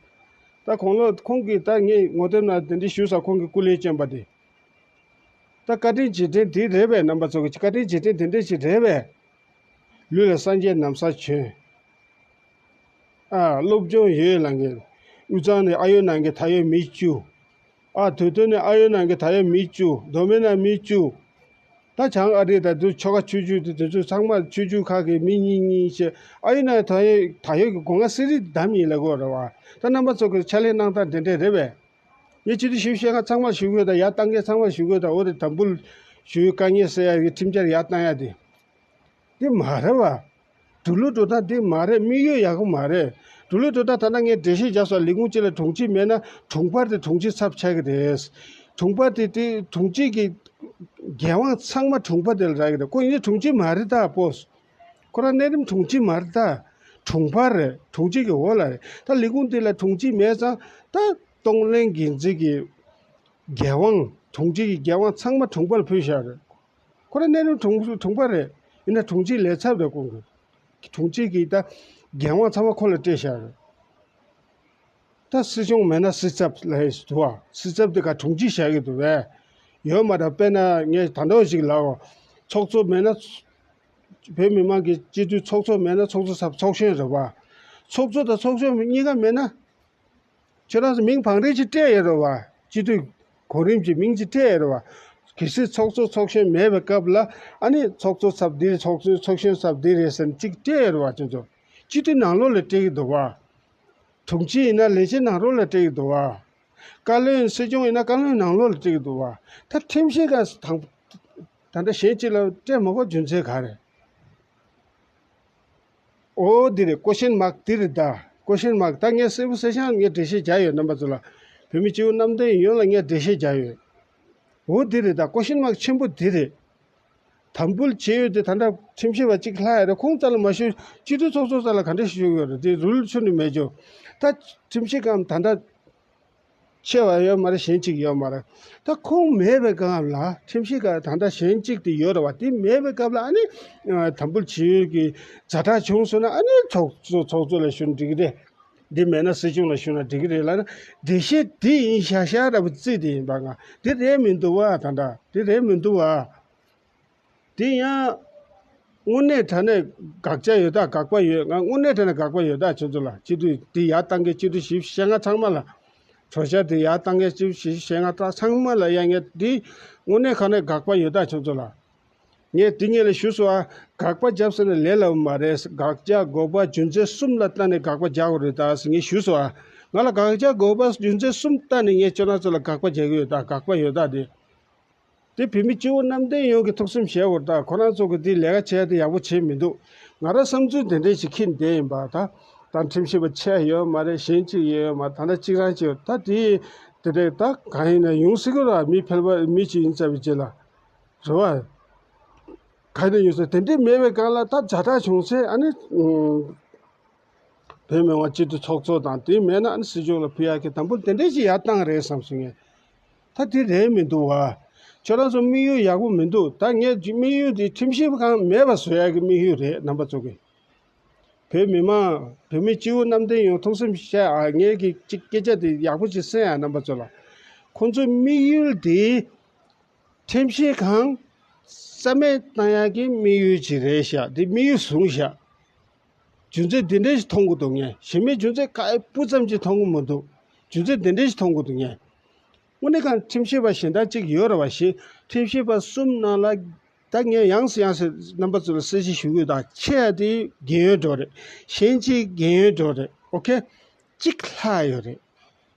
ད་དགུང་ལོ་ཁོང་གིས་ད་ངས་ངོ་དེབ་ནང་དེ་འདྲས་ཞུས་ས། ཁོང་གི་སྐུ་ལས་བསྐྱོན་པ་དེ། ད་བཀའ་དྲིན་རྗེས་དྲན་དེ་རེད་པས། རྣམ་པ་ཚོ་གི་བཀའ་དྲིན་རྗེས་དྲན་དེ་འདྲས་ཅིག་རེད་པས། ལུས་ལ་སངས་རྒྱས་ན་བཟའ་བྱོན། ཨ། སློབ་སྦྱོང་ཡོད་ལ་ངེས། དབུས་གཙང་ནས་ཨ་ཡོད་ནང་གི་ད་ཡོད་མི་བཅུ། ཨ། དོལ་སྟོད་ནས་ཨ་ཡོད་ནང་གི་ད་ཡོད་མི་བཅུ། མདོ་སྨད་ནས་མི་བཅུ། ད་བྱང་ཨ་རི་དང་དུ་ཆོལ་ཁ་ཆོས་བརྒྱུད་དེ་དེ་ཚོ་ཚང་མ་ཆོས་བརྒྱུད་ཁག་གི་མི་གཉིས་གཉིས་བྱས། ཨ་ཡོད་ནང་ད་ཡོད་ད་ཡོད་ཀྱི་སྒོ་ང་གསེར་རི་འདམ་ཡིན་ལ་གོ་ར་བ། ད་རྣམ་པ་ཚོ་གི་ཕྱག་ལས་གནང་སྟངས་དེ་འདྲས་རེད་པས། ངས་སྤྱི་འཐུས་ཞིབ་བཤད་ཁང་ཚང་མ་ཞུ་དགོས་དང་། ཡར་བཏང་མཁན་ཚང་མ་ཞུ་དགོས་དང་། འོ་དེ་དམ་འབུལ་ཞུ་དཀའ་ངལ་སེལ་ཡ་གི་ཁྲིམས་འཆར་ཡར་བཏང་ཡ་དེ། འདི་མ་རེད་བ། འགྲོ་ལུགས་འགྲོ་སྟངས་འདི་མ་རེད། དམིགས་ཡུལ་ཡག་པོ་མ་རེད། འགྲོ་ལུགས་འགྲོ་སྟངས་ད་ལྟ་ངས་འགྲེལ་བཤད་བརྒྱབ་སོང་། ལས་ཁུངས་གཅིག་ལ་དྲུང་ཆེ་མེད་ན་དྲུང་འཕར་དེ་དྲུང་ཆེ་ཚབ་ཆགས་ཀྱི་རེད། དྲུང་འཕར་དེ་དེ་དྲུང་ཆེ་གི་འགན་དབང་ཚང་མ་དྲུང་འཕར་དེ་ལ་རག་གི་རེད། ཁོ་ཡིན་ན་དྲུང་ཆེ་མ་རེད་ད་པོ། ཁོ་རང་གནས་རིམ་དྲུང་ཆེ་མ་རེད་ད། དྲུང་འཕར་རེད། དྲུང་ཆེ་གི་འོག་ལ་རེད། ད་ལས་ཁུངས་དེ་ལ་དྲུང་ཆེ་མེད་ཙང་ད་གཏོང་ལེན་འགན་འཛིན་གྱི་འགན་དབང་། དྲུང་ཆེ་གི་འགན་དབང་ཚང་མ་དྲུང་འཕར་ལ་ཕུལ་བཞག་རེད། ཁོ་རང་གནས་རིམ་དྲུང་དྲུང་འཕར་རེད། ཡིན་ན་དྲུང་ཆེའི་ལས་ཚབ་རེད། ཁོང་གི་དྲུང་ཆེ་གི་ད་འགན་དབང་ཚང་མ་ཁོ་ལ་སྤྲད་བཞག་རེད། ད་སྲིད་སྐྱོང་མེད་ན་སྲིད་ཚབ་ལ་ཡིན་འདུག་བ། སྲིད་ཚབ་དེ་ག་དྲུང་ཆེ་བཞག་གི་འདུག་བས། ཡོད་མ་རེད། དཔེར་ན་ངས་ད་འདྲ་ཞིག་ལབ། ཚོགས་གཙོ་མེད་ན། བོད་མི་མང་གི་སྤྱི་འཐུས་ཚོགས་གཙོ་མེད་ན་ཚོགས་གཙོ་ཚབ་ཚོགས་གཞོན་རེད་བ། ཚོགས་གཙོ་དང་ཚོགས་གཞོན་གཉིས་ཀ་མེད་ན། ཁྱེད་རང་ཚོ་མིང་བང་རིམ་ཅིག་སྤྲད་ཡོད་རེད་བ། སྤྱི་འཐུས་གོ་རིམ་གྱི་མིང་ཅིག་སྤྲད་ཡོད་རེད་བ། གལ་སྲིད་ཚོགས་གཙོ་ཚོགས་གཞོན་མེད་པའི་སྐབས་ལ་ཨ་ནི་ཚོགས་གཙོ་ཚབ་འདི་རེད། ཚོགས་གཙོ་ཚོགས་གཞོན་ཚབ་འདི་རེད་ཟེར་ནས་ཅིག་སྤྲད་ཡོད་རེད་བ། ཁྱེད་ཚོ་སྤྱི་འཐུས་ནང་ལོགས་ལ་སྤྲད་ཀྱི་འདུག་བ། དྲུང་ཆེ་ཡིན་ན་ལས་བྱེད་ནང་ལོགས་ལ་སྤྲད་ཀྱི་འདུག་བ། བཀའ་བློན་སྲིད་སྐྱོང་ཡིན་ན་བཀའ་བློན་ནང་ལོགས་ལ་སྤྲད་ཀྱི་འདུག་བ། ད་ཁྲིམས་ཞིབ་ཁང་དང་ད་ལྟ་གཞན་གཅིག་ལ་སྤྲད་མ་དགོས་རྒྱུ་མཚན་ག་རེད། འོ་འདི་རེད། ཀོ་ཤན་མག་འདི་རེད་ད། ཀོ་ཤན་མག་ད་ངས་གསལ་པོ་གསལ་རྐྱང་ངས་འགྲེལ་བཤད་བརྒྱབ་ཡོད། རྣམ་པ་ཚོ་ལ། བོད་མི་སྤྱི་འཐུས་རྣམ་གྲངས་ཡོངས་ལ་ངས་འགྲེལ་བཤད་བརྒྱབ་ཡོད། འོ་འདི་རེད་ད། ཀོ་ཤན་མག་ཆེན་པོ་འདི་རེད། དམ་འབུལ་བྱེད་ཡོད་དེ་ད་ལྟ་ཁྲིམས་ཞིབ་པ་གཅིག་ལྷག་ཡོད་རེད། ཁོང་རྩ་ལ་མ་ཞུ། སྤྱི་འཐུས་ཚོགས་གཙོ་རྩ་ལ་ག་འདྲ་ཞུ་ཡོད་རེད། དེ་རུལ་ཆུ་ནི་མེད་ཅོ། ད་ཁྲིམས་ཞིབ་ཁང་ད་ལྟ་ཆེ་བ་ཡོད་མ་རེད། གཞན་གཅིག་ཡོད་མ་རེད། ད་ཁོང་མེད་པའི་སྐབས་ལ་ཁྲིམས་ཞིབ་ཁང་ད་ལྟ་གཞན་གཅིག་དེ་ཡོད་རེད་བ། དེ་མེད་པའི་སྐབས་ལ་ཨ་ནི་དམ་འབུལ་བྱེད་ཡུལ་གྱི་ཛ་དྲག་བྱུང་སོང་ན་ཨ་ནི་ཚོགས་གཙོ་ཚོགས་གཙོ་ལ་ཞུ་ན་འགྲིག་གི་རེད། འདི་མེད་ན་སྲིད་སྐྱོང་ལ་ཞུ་ན་འགྲིག་གི་རེད་ལབ་ན། འགྲེལ་བཤད་འདི་ཡིན་ཤག་ཤག་ར་བ་རྩིས་དེ་ཡིན་པ། ང་འདི་རེད་མི་འདུག་བ། ད་ལྟ་འདི་རེད་མི་འདུག་བ། དེ་ཡང་དངོས་གནས་དྲང་གནས་དགག་བྱ་ཡོད་ད། དགག་པ་ཡོད། ང་དངོས་གནས་དྲང་གནས་དགག་པ་ཡོད་ད། ཁྱོད་ཚོ་ལ་སྤྱི་འཐུས་དེ་ཡར་བཏང་མཁན་སྤྱི་འཐུས་བཞི་བཅུ་ཞེ་ལྔ་ཚང་མ་ལ། གྲོས་འཆར་དེ་ཡར་བཏང་མཁན་ཅིག་ཞིག་བྱས། ང་ད་ཚང་མ་ལ་ཡ་ངས་འདི་དངོས་གནས་ཁ་ནས་དགག་པ་ཡོད་ད་ཁྱོད་ཚོ་ལ། ངས་དེ་སྔོན་ལ་ཞུས་སོང་ཨ། དགག་པ་བརྒྱབ་ཟེར་ན་ལས་སླ་པོ་མ་རེད། དགག་བྱ་དགག་པ་རྒྱུ་མཚན་གསུམ་ལ་བལྟས་ནས་དགག་པ་རྒྱག་དགོས་རེད་ད་ཟེར་ངས་ཞུས་སོང་ཨ། ང་ལ་དགག་བྱ་དགག་པ་རྒྱུ་མཚན་གསུམ་བལྟས་ནས་ངས་ཁྱོད་རང་ཚོ་ལ་དགག་པ་རྒྱག་གི་ཡོད་ད། དགག་པ་ཡོད་ད་དེ། དེ་བོད་མི་སྤྱི་བོ་གནམ་བསྟན་ཡོངས་ཀྱིས་ཐུགས་བསམ་བཞེས་དགོས་རེད་ད། ཁོ་རང་ཚོ་གིས་དེ་ལས་ཀ་བྱས་ཏེ་ཡག་པོ་བྱས་མི་འདུག་ང་རང་བསམ་ཚུལ་དེ་འདྲས་ཞིག་འཁྱེར་བསྡད་ཡིན་པ་ད། ད་ཁྲིམས་ཞིབ་པ་ཆེ་ཡོད་མ་རེད། གཞན་གཅིག་ཡོད་མ་རེད། ད་ལྟ་གཅིག་རང་གཅིག་ཡོད་ད། དེ་དེ་འདྲས་ད་གང་ཡིན་ན་ཡོང་སྲིད་ཀྱི་རེད། མི་ཕལ་པ་མི་གཅིག་ཡིན་ཚར་བའི་རྗེས་ལ་རེད་བ། གང་ཡིན་ན་ཡོང་སྲིད། དེ་འདྲས་མེད་པའི་སྒང་ལ་ད་ཛ་དྲག་བྱུང་ཚེ་ཨ་ནི། བོད་མི་མང་སྤྱི་འཐུས་ཚོགས་གཙོ་དང་དེ་མེད་ན་ཨ་ནི་སྲིད་སྐྱོང་ལ་ཕུལ་ཡག་གི་དམ་ཕུ་དེ་འདྲས་ཞིག་ཡར་བཏང་རེད་བསམ་སོང་ངས། ད་དེ་རེད་མི་འདུག་བ། ཁྱོད་རང་ཚོ་དམིགས་ཡུལ་ཡག་པོ་མི་འདུག་ད་ངས་དམིགས་ཡུལ་དེ་ཁྲིམས་ཞིབ་ཁང་མེད་པ་བཟོ་ཡག་གི་དམིགས་ཡུལ་རེད། རྣམ་པ་ཚོ་གིས། བོད་མི་མང་བོད་མི་སྤྱི་བོ་གནམ་བསྟན་ཡོངས་ཐུགས་བསམ་བཞེས་ཨ། ངས་ཀྱི་གཅིག་སྐད་ཆ་དེ་ཡག་པོ་ཅིག་གསན་ཨ། རྣམ་པ་ཚོ་ལ། ཁོང་ཚོའི་དམིགས་ཡུལ་དེ་ཁྲིམས་ཞིབ་ཁང་རྩ་མེད་བཏང་ཡག་གི་དམིགས་ཡུལ་ཅིག་རེད་ཤག་དེ་དམིགས་ཡུལ་བཟུང་ཤག་རྒྱུ་མཚན་འདི་འདྲ་ཞིག་མཐོང་གི་འདུག་ངས། གཞན་མའི་རྒྱུ་མཚན་ཁ་སྤུ་ཙམ་ཅིག་མཐོང་གི་མི་འདུག་རྒྱུ་མཚན་འདི་འདྲ་ཞིག་མཐོང་གི་འདུག་ངས། དངོས་གནས་ཁ་ཁྲིམས་ཞིབ་པ་གཞན་དག་ཅིག་ཡོད་རེད་བ། ཞེས་ཁྲིམས་ཞིབ་པ་གསུམ་ནང་ལ་ད་ངས་ཡང་སེ་ཡང་སེ་རྣམ་པ་ཚོ་ལ་གསལ་བཤད་ཞུ་གི་ཡོད། ད་ཆེ་ཡ་དེ་རྒན་ཡོལ་འགྲོ་རེད། གཞན་གཅིག་རྒན་ཡོལ་འགྲོ་རེད། ཨོ་ཁེ། གཅིག་ལྷག་ཡོད་རེད།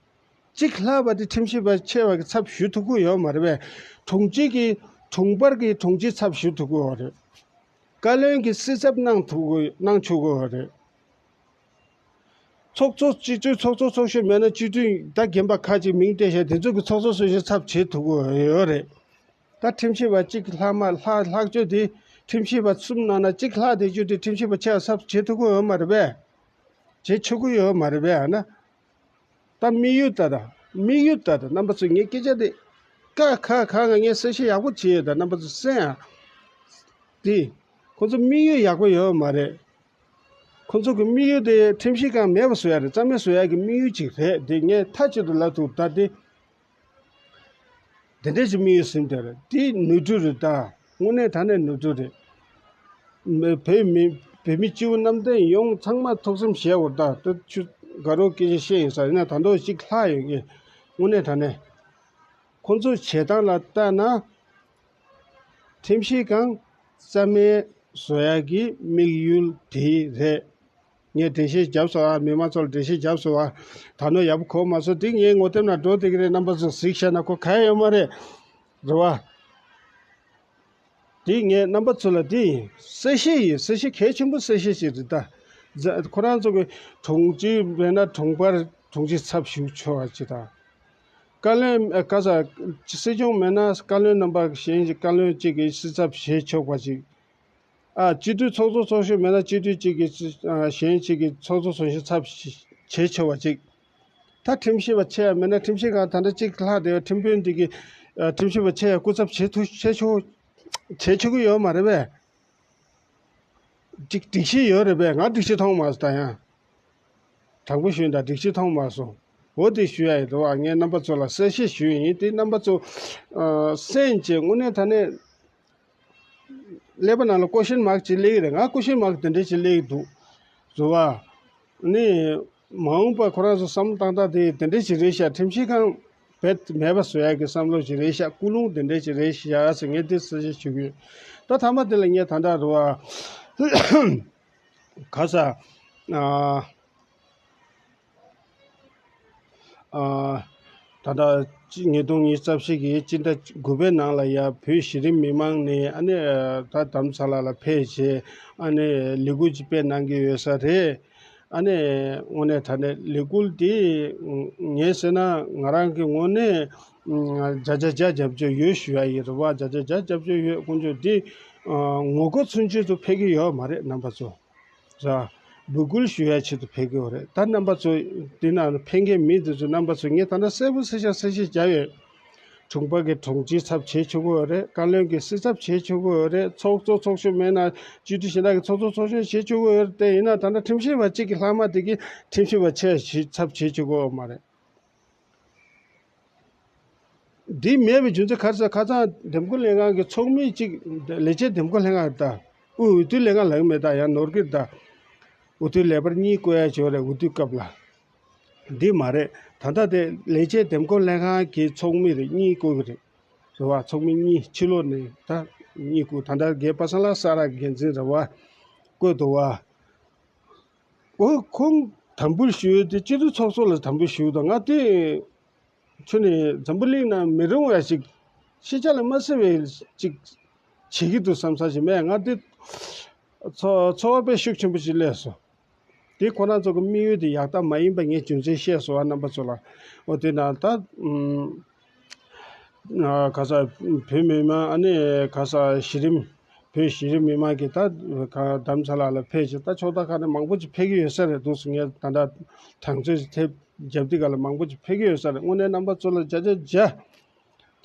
གཅིག་ལྷག་པ་དེ་ཁྲིམས་ཞིབ་པ་ཆེ་བ་གི་ཚབ་ཞུ་ཐུབ་ཀྱི་ཡོད་མ་རེད་པས། དྲུང་ཆེ་གི་དྲུང་འཕར་གྱི་དྲུང་ཆེ་ཚབ་ཞུ་ཐུབ་ཀྱི་ཡོད་རེད། བཀའ་བློན་གྱི་སྲིད་ཚབ་གནང་ཐུབ་ཀྱི་གནང་ཆོག་གི་ཡོད་རེད། ཚོགས་གཙོ་སྤྱི་འཐུས་ཚོགས་གཙོ་ཚོགས་གཞོན་མེད་ན་སྤྱི་འཐུས་ད་རྒན་པ་ཁ་ཅིག་མིང་བཏོན་བྱས་དེ་ཚོ་གི་ཚོགས་གཙོ་ཚོགས་གཞོན་ཚབ་བྱེད་ཐུབ་ཀྱི་ཡོད་རེད། ད་ཁྲིམས་ཞིབ་པ་གཅིག་ལྷག་མ་ལྷག་ལྷག་བཅོས་དེ་ཁྲིམས་ཞིབ་པ་གསུམ་ནང་ན་གཅིག་ལྷག་བསྡད་རྒྱུ་དེ་ཁྲིམས་ཞིབ་པ་ཆེ་བ་ཚབ་བྱེད་ཐུབ་ཀྱི་ཡོད་མ་རེད་པས། བྱེད་ཆོག་གི་ཡོད་མ་རེད་པས། ཨ་ན། ད་དམིགས་ཡུལ་ལྟར་དང་། དམིགས་ཡུལ་ལྟར་དང་། རྣམ་པ་ཚོས་ངའི་སྐད་ཆ་དེ་ཀ་ཁ་ག་ང་ངས་གསལ་བཤད་ཡག་པོ་བྱས་ཡོད་ད། རྣམ་པ་ཚོས་གསན་ཨ། དེ་ཁོ་ཚོ་དམིགས་ཡུལ་ཡག་པོ་ཡོད་མ་རེད། ཁོ་ཚོ་གི་དམིགས་ཡུལ་དེ་ཁྲིམས་ཞིབ་ཁང་མེད་པ་བཟོ་ཡ་རེད། རྩ་མེད་བཟོ་ཡ་གི་དམིགས་ཡུལ་ཅིག་རེད། དེ་ངས་མཐའ་གཅིག་ཏུ་ལབ་ཐུབ། ད་དེ་དེ་འདྲས་ཀྱི་དམིགས་ཡུལ་ཟིན་བསྡད་རེད། དེ་ནོར་འཁྲུལ་རེད་ད། དངོས་གནས་དྲང་གནས་ནོར་འཁྲུལ་རེད། མི་བོད་མི་བོད་མི་སྤྱི་བོ་གནམ་བསྟན་ཡོངས་ཚང་མ་ཐུགས་བསམ་བཞེས་འོ་ད། ད་ཆུ་དགའ་རོགས་སྐད་ཆ་བཤད་ཡིན་ས་ཡིན་ན་ད་དུང་གཅིག་ལྷག་ཡོད་ངས། དངོས་གནས་དྲང་གནས་ཁོང་ཚོའི་བྱེད་སྟངས་ལ་ལྟ་ན། ཁྲིམས་ཞིབ་ཁང་རྩ་མེད་བཟོ་ཡག་གི་དམིགས་ཡུལ་དེ་རེད། ངས་འགྲེལ་བཤད་བརྒྱབ་སོང་ཨ། མི་མང་ཚོ་ལ་འགྲེལ་བཤད་བརྒྱབ་སོང་ཨ། ད་ནོ་ཡག་པོ་གོ་མ་སོང་། དེ་ངའི་ངོ་དེབ་ནང་འགྲོ་བསྡད་ཀྱི་རེད། རྣམ་པ་ཚོ་གཟིགས་ཤག་ན་ཁོ་ག་ཡོད་མ་རེད། རེད་བ། དེ་ངས་རྣམ་པ་ཚོ་ལ་དེ་ཡིན། གསལ་བཤད་ཡིན། གསལ་བཤད་གལ་ཆེན་པོ་གསལ་བཤད་ཅིག་རེད་ད། ཛ་ཁོ་རང་ཚོ་གི་དྲུང་ཆེ་མེད་ན་དྲུང་འཕར་དྲུང་ཆེ་ཚབ་ཞུ་ཆོག་པ་ཅིག་དང་། བཀའ་བློན་ཨ་ག་ས་སྲིད་སྐྱོང་མེད་ན་བཀའ་བློན་རྣམ་པ་གཞན་གྱི་བཀའ་བློན་གཅིག་གིས་སྲིད་ཚབ་བྱེད་ཆོག་པ་ཅིག་ཨ་སྤྱི་འཐུས་ཚོགས་གཙོ་ཚོགས་གཞོན་མེད་ན་སྤྱི་འཐུས་གཅིག་གིས་སྲིད་ཨ་གཞན་གཅིག་གིས་ཚོགས་གཙོ་ཚོགས་གཞོན་ཚབ་བྱེད་ཆོག་པ་ཅིག་ད་ཁྲིམས་ཞིབ་པ་ཆེ་ཡང་མེད་ན་ཁྲིམས་ཞིབ་ཁང་ད་ལྟ་གཅིག་ལྷག་བསྡད་པའི་ཁྲིམས་དཔོན་འདི་གིས་ཨ་ཁྲིམས་ཞིབ་པ་ཆེ་ཡང་སྐུ་ཚབ་བྱེད་ཐུབ་བྱེད་ཆོག་བྱེད་ཆོག་གི་ཡོད་མ་རེད་པས། གཅིག་སྒྲིག་གཞི་ཡོད་རེད་པས། ང་སྒྲིག་གཞི་མཐོང་མ་སོང་ད་ཡང་། དྲང་པོ་ཞུས་ན་ད་སྒྲིག་གཞི་མཐོང་མ་སོང་། འོ་དེ་ཞུ་ཡ་ཡིན་འགྲོ་བ། ངས་རྣམ་པ་ཚོ་ལ་གསལ་བཤད་ཞུས་ཡིན། དེ་རྣམ་པ་ཚོ་ཨ་གསན་བྱས་དངོས་གནས་དྲང་གནས་ཀླད་པ་ནང་ལ་ཀོ་ཤན་མཱག་ཅིག་སླེབས་ཀྱི་རེད། ང་ཀོ་ཤན་མཱག་དེ་འདྲས་ཅིག་སླེབས་ཀྱི་འདུག་རེད་བ། ནི་མ་འོངས་པ་ཁོ་རང་ཚོ་བསམ་བློ་བཏང་སྟངས་དེ་དེ་འདྲས་ཅིག་རེད་ཤག་ཁྲིམས་ཞིབ་ཁང་རྦད་མེད་པ་བཟོ་ཡག་གི་བསམ་བློ་ཅིག་རེད་ཤག་ཀུན་སློང་དེ་འདྲས་ཅིག་རེད་ཤག་ཟེར་ངས་དེ་གསལ་བཤད་ཞུ་གི་ཡོད། ད་མཐའ་མ་དེ་ལ་ངས་ད་ལྟ་རེད་བ། ག་ས་ཨ། ཨ་ད་ལྟ་ཉིས་སྟོང་ཉི་ཤུ་རྩ་བཞི་གི་སྤྱི་ཟླ་དགུ་པའི་ནང་ལ་ཡ་བོད་གཞི་རིམ་མི་མང་ནས་ཨ་ནི་ད་དྷ་རམ་ས་ལ་ལ་ཕེབས་བྱས་ཨ་ནི་ལས་འགུལ་ཅིག་སྤེལ་གནང་གི་ཡོད་ས་རེད། ཨ་ནི་དངོས་གནས་དྲང་གནས་ལས་འགུལ་འདི་ངས་ཟེར་ན་ང་རང་གི་ངོས་ནས་བརྒྱ་ཆ་བརྒྱ་རྒྱབ་སྐྱོར་ཡོད་ཞུ་ཡ་ཡིན་རེད་བ། བརྒྱ་ཆ་བརྒྱ་རྒྱབ་སྐྱོར་ཡོད། དཀོན་མཆོག་འདི་ངོ་རྒོལ་མཚོན་ཆེད་དུ་ཕེབས་ཀྱི་ཡོད་མ་རེད་རྣམ་པ་ཚོ། ར། འབོད་སྐུལ་ཞུ་ཡ་ཆེད་དུ་ཕེབས་ཀྱི་ཡོད་རེད། ད་རྣམ་པ་ཚོ་འདི་ན་ཕེབས་མཁན་མི་འདི་ཚོ་རྣམ་པ་ཚོ་ངས་ད་ལྟ་གསལ་པོ་གསལ་བཤད་གསལ་བཤད་བརྒྱབ་ཡོད། དྲུང་འཕར་གྱི་དྲུང་ཆེ་ཚབ་བྱེད་ཆོག་གི་ཡོད་རེད། བཀའ་བློན་གྱི་སྲིད་ཚབ་བྱེད་ཆོག་གི་ཡོད་རེད། ཚོགས་གཙོ་ཚོགས་གཞོན་མེད་ན་སྤྱི་འཐུས་གཞན་དག་གི་ཚོགས་གཙོ་ཚོགས་གཞོན་བྱེད་ཆོག་གི་ཡོད་རེད། དེ་ཡིན་ན་ད་ལྟ་ཁྲིམས་ཞིབ་པ་གཅིག་གི་ལྷག་མ་དེ་གི་ཁྲིམས་ཞིབ་པ་ཆེ་ཞིག་ཚབ་བྱེད་ཆོག་གི་ཡོད་མ་རེད། འདི་མེད་པའི་རྒྱུ་མཚན་ག་རེ་ཟེར། ཁ་སང་འདེམས་བསྐོ་ལྷན་ཁང་གི་ཚོགས་མི་གཅིག་ལས་བྱེད་འདེམས་བསྐོ་ལྷན་ཁང་ད་དབུས་འོས་བསྡུ་ལྷན་ཁང་ལབ་ཀྱི་མེད་ད། ཡང་ནོར་གྱི་ད། འོས་བསྡུ་ལས་པར་གཉིས་བསྐོ་ཡ་བྱོས་རེད། འོས་བསྡུ་སྐབས་ལ། འདི་མ་རེད། ད་ལྟ་དེ་ལས་བྱེད་འདེམས་བསྐོ་ལྷན་ཁང་གི་ཚོགས་མི་རེད། གཉིས་བསྐོས་ཀྱི་རེད། རེད་བ། ཚོགས་མི་གཉིས་ཕྱི་ལོགས་ནས་ད་གཉིས་བསྐོས། ད་ལྟ་རྒན་པ་སངས་ལགས་ས་ར་འགན་འཛིན་རེད་བ། བསྐོས་འདུག་བ། འོ་ཁོང་དམ་འབུལ་ཞུ་ཡོད་དེ་སྤྱི་འཐུས་ཚོགས་གཙོ་ལ་དམ་འབུལ་ཞུ་འདུག་ང་དེ་ཁྱོད་ནི་འཛམ་བུ་གླིང་ནང་མི་རུང་བ་ཞིག་ཤེས་བྱ་ལ་མ་གསལ་བའི་ཅིག་བྱེད་ཀྱི་འདུག་བསམ་ས་ཞིག་མེད། ང་དེ་ཚོ་ཚོར་བ་དཔེ་ཤུགས་ཆེན་པོ་ཞིག་སླེབས་སོང་། དེ་ཁོ་རང་ཚོ་གི་དམིགས་ཡུལ་དེ་ཡག་རྟགས་མ་ཡིན་པ་ངས་རྒྱུ་མཚན་བཤད་སོང་། ཨ་རྣམ་པ་ཚོ་ལ། འོ་དེ་ན་ད་ཨམ། ཨ་ག་ས་བོད་མི་མང་། ཨ་ནི་ག་ས་གཞི་རིམ། བོད་གཞི་རིམ་མི་མང་གིས་ད་ག་རྡ་རམ་ས་ལ་ལ་ཕེབས་བྱས། ད་ཕྱོགས་མཐའ་ཁག་ནས་མང་པོ་ཅིག་ཕེབས་ཀྱི་ཡོད་ས་རེད་འདུག་ངས་ད་ལྟ་གྲངས་ཚོད་ཅིག་ཐེབས་རྒྱབ་དུས་ག་ལ་མང་པོ་ཅིག་ཕེབས་ཀྱི་ཡོད་ས་རེད། དངོས་གནས་རྣམ་པ་ཚོ་ལ་བརྒྱ་ཆ་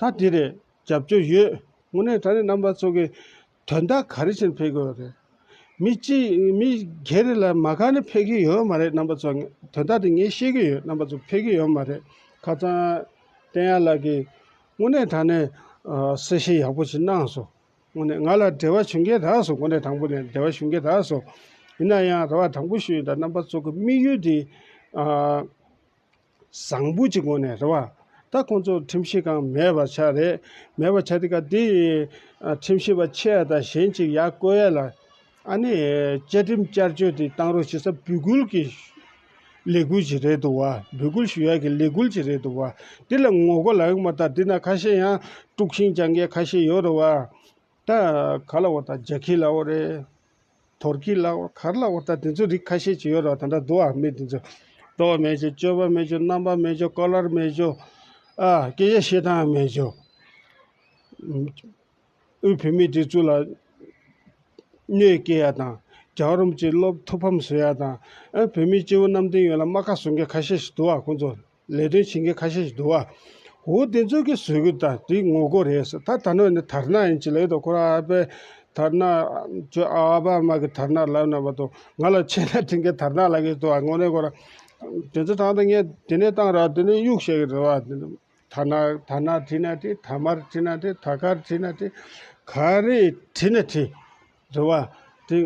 བརྒྱ། ད་དེ་རེད། རྒྱབ་སྐྱོར་ཡོད། དངོས་གནས་དྲང་གནས་རྣམ་པ་ཚོ་གིས་དོན་དག་ག་རེ་བྱས་ནས་ཕེབས་དགོས་རེད། མི་གཅིག་མི་སྒེར་ལ་མ་དགའ་ནས་ཕེབས་ཀྱི་ཡོད་མ་རེད། རྣམ་པ་ཚོ་དོན་དག་དེ་ངས་ཤེས་ཀྱི་ཡོད། རྣམ་པ་ཚོ་ཕེབས་ཀྱི་ཡོད་མ་རེད། ཁ་སང་བསྟན་ཡར་ལགས་ཀྱིས་དངོས་གནས་དྲང་གནས་ཨ་གསལ་བཤད་ཡག་པོ་ཞིག་གནང་སོང་། དངོས་གནས་ང་ལ་འབྲེལ་བ་བྱུང་མཁན་རག་སོང་། དངོས་གནས་དྲང་པོ་ནས་འབྲེལ་བ་བྱུང་མཁན་རག་སོང་། ཡིན་ན་ཡང་རེད་བ། དྲང་པོ་ཞུ་ཡིན་ད། རྣམ་པ་ཚོ་གི་དམིགས་ཡུལ་དེ་ཨ། བཟང་པོ་ཅིག་ངོས་ནས་རེད་བ། ད་ཁོང་ཚོ་ཁྲིམས་ཞིབ་ཁང་མེད་པ་ཆགས་རེད། མེད་པ་ཆགས་དེ་ག་དེ་ཨ་ཁྲིམས་ཞིབ་པ་ཆེ་བ་དང་གཞན་ཅིག་ཡར་བསྐོ་ཡ་ལ། ཨ་ནི་བཅའ་ཁྲིམས་བསྐྱར་བཅོས་དེ་བཏང་རོགས་བྱེད་ས་འབོད་སྐུལ་གྱི་ལས་འགུལ་ཅིག་རེད་འདུག་བ། འབོད་སྐུལ་ཞུ་ཡ་གི་ལས་འགུལ་ཅིག་རེད་འདུག་བ། དེ་ལ་ངོ་རྒོལ་ལབ་ཡོད་མ་ད། དེ་ན་ཁ་ཤས་ཡང་དཀྲུག་ཤིང་རྒྱག་མཁན་ཁ་ཤས་ཡོད་རེད་བ། ད་ག་ལབ་དགོས། ད་རྒྱ་ཁྱི་ལབ་དགོས་རེད། དོར་གྱི་ལབ་དགོས། ག་རེ་ལབ་དགོས། ད་དེ་ཚོ་རིགས་ཁ་ཤས་ཅིག་ཡོད་རེད་བ། ད་ལྟ་འདུག་ཨ། མི་དེ་ཚོ་རོགས་མེད་ཅོ། སྤྱོད་པ་མེད་ཅོ། རྣམ་པ་མེད་ཅོ། ཀོ་ལར་མེད་ཅོ། ཨ་སྐད་ཆ་བཤད་སྟངས་མེད་ཅོ། དབུས་བོད་མིའི་སྒྲིག་འཛུགས་ལ་གནོད་སྐྱེལ་ཡ་དང་། རྒྱལ་བ་རིན་པོ་ཆེའི་སློབ་ཐུགས་ཕམ་བཟོ་ཡ་དང་། ཨ་བོད་མིའི་སྤྱི་བོ་གནམ་བསྟན་ཡོངས་ལ་རྨ་ཁ་བཟོ་མཁན་ཁ་ཤས་ཤིག་འདུག་ཨ། ཁོང་ཚོ་ལས་དོན་བྱེད་མཁན་ཁ་ཤས་ཤིག་འདུག་ཨ། འོ་དེ་ཚོ་གིས་བཟོས་གི། ད་དེ་ངོ་རྒོལ་རེད་ཟེར། ད་ད་ནང་ནས་དར་ནག་ཡིན་ཅི་ལབ་ཡོད་དོ། ཁོ་རང་ཨ་ཕའི་དར་ནག་ཅོ། ཨ་ཕ་ཨ་མ་གི་དར་ནག་ལབ་ན་མ་གཏོགས། ང་ལ་ཆེ་ན་དྲིན་གྱི་དར་ནག་ལབ་གི་འདུག་ཨ། དངོས་གནས་ཁོ་རང་དེ་ཚོ་དྲངས་ཏེ་ངས་དེ་ནས་བཏང་ར། དེ་ནས་གཡུག་བཤད་གི་རེད་བ། དེ་ནས་དར་ནག་དར་ནག་བྲིས་ན་འགྲིག། དར་དམར་བྲིས་ན་འགྲིག། དར་དཀར་བྲིས་ན་འགྲིག། ག་རེ་བྲིས་ན་འགྲིག། རེད་བ། དེ་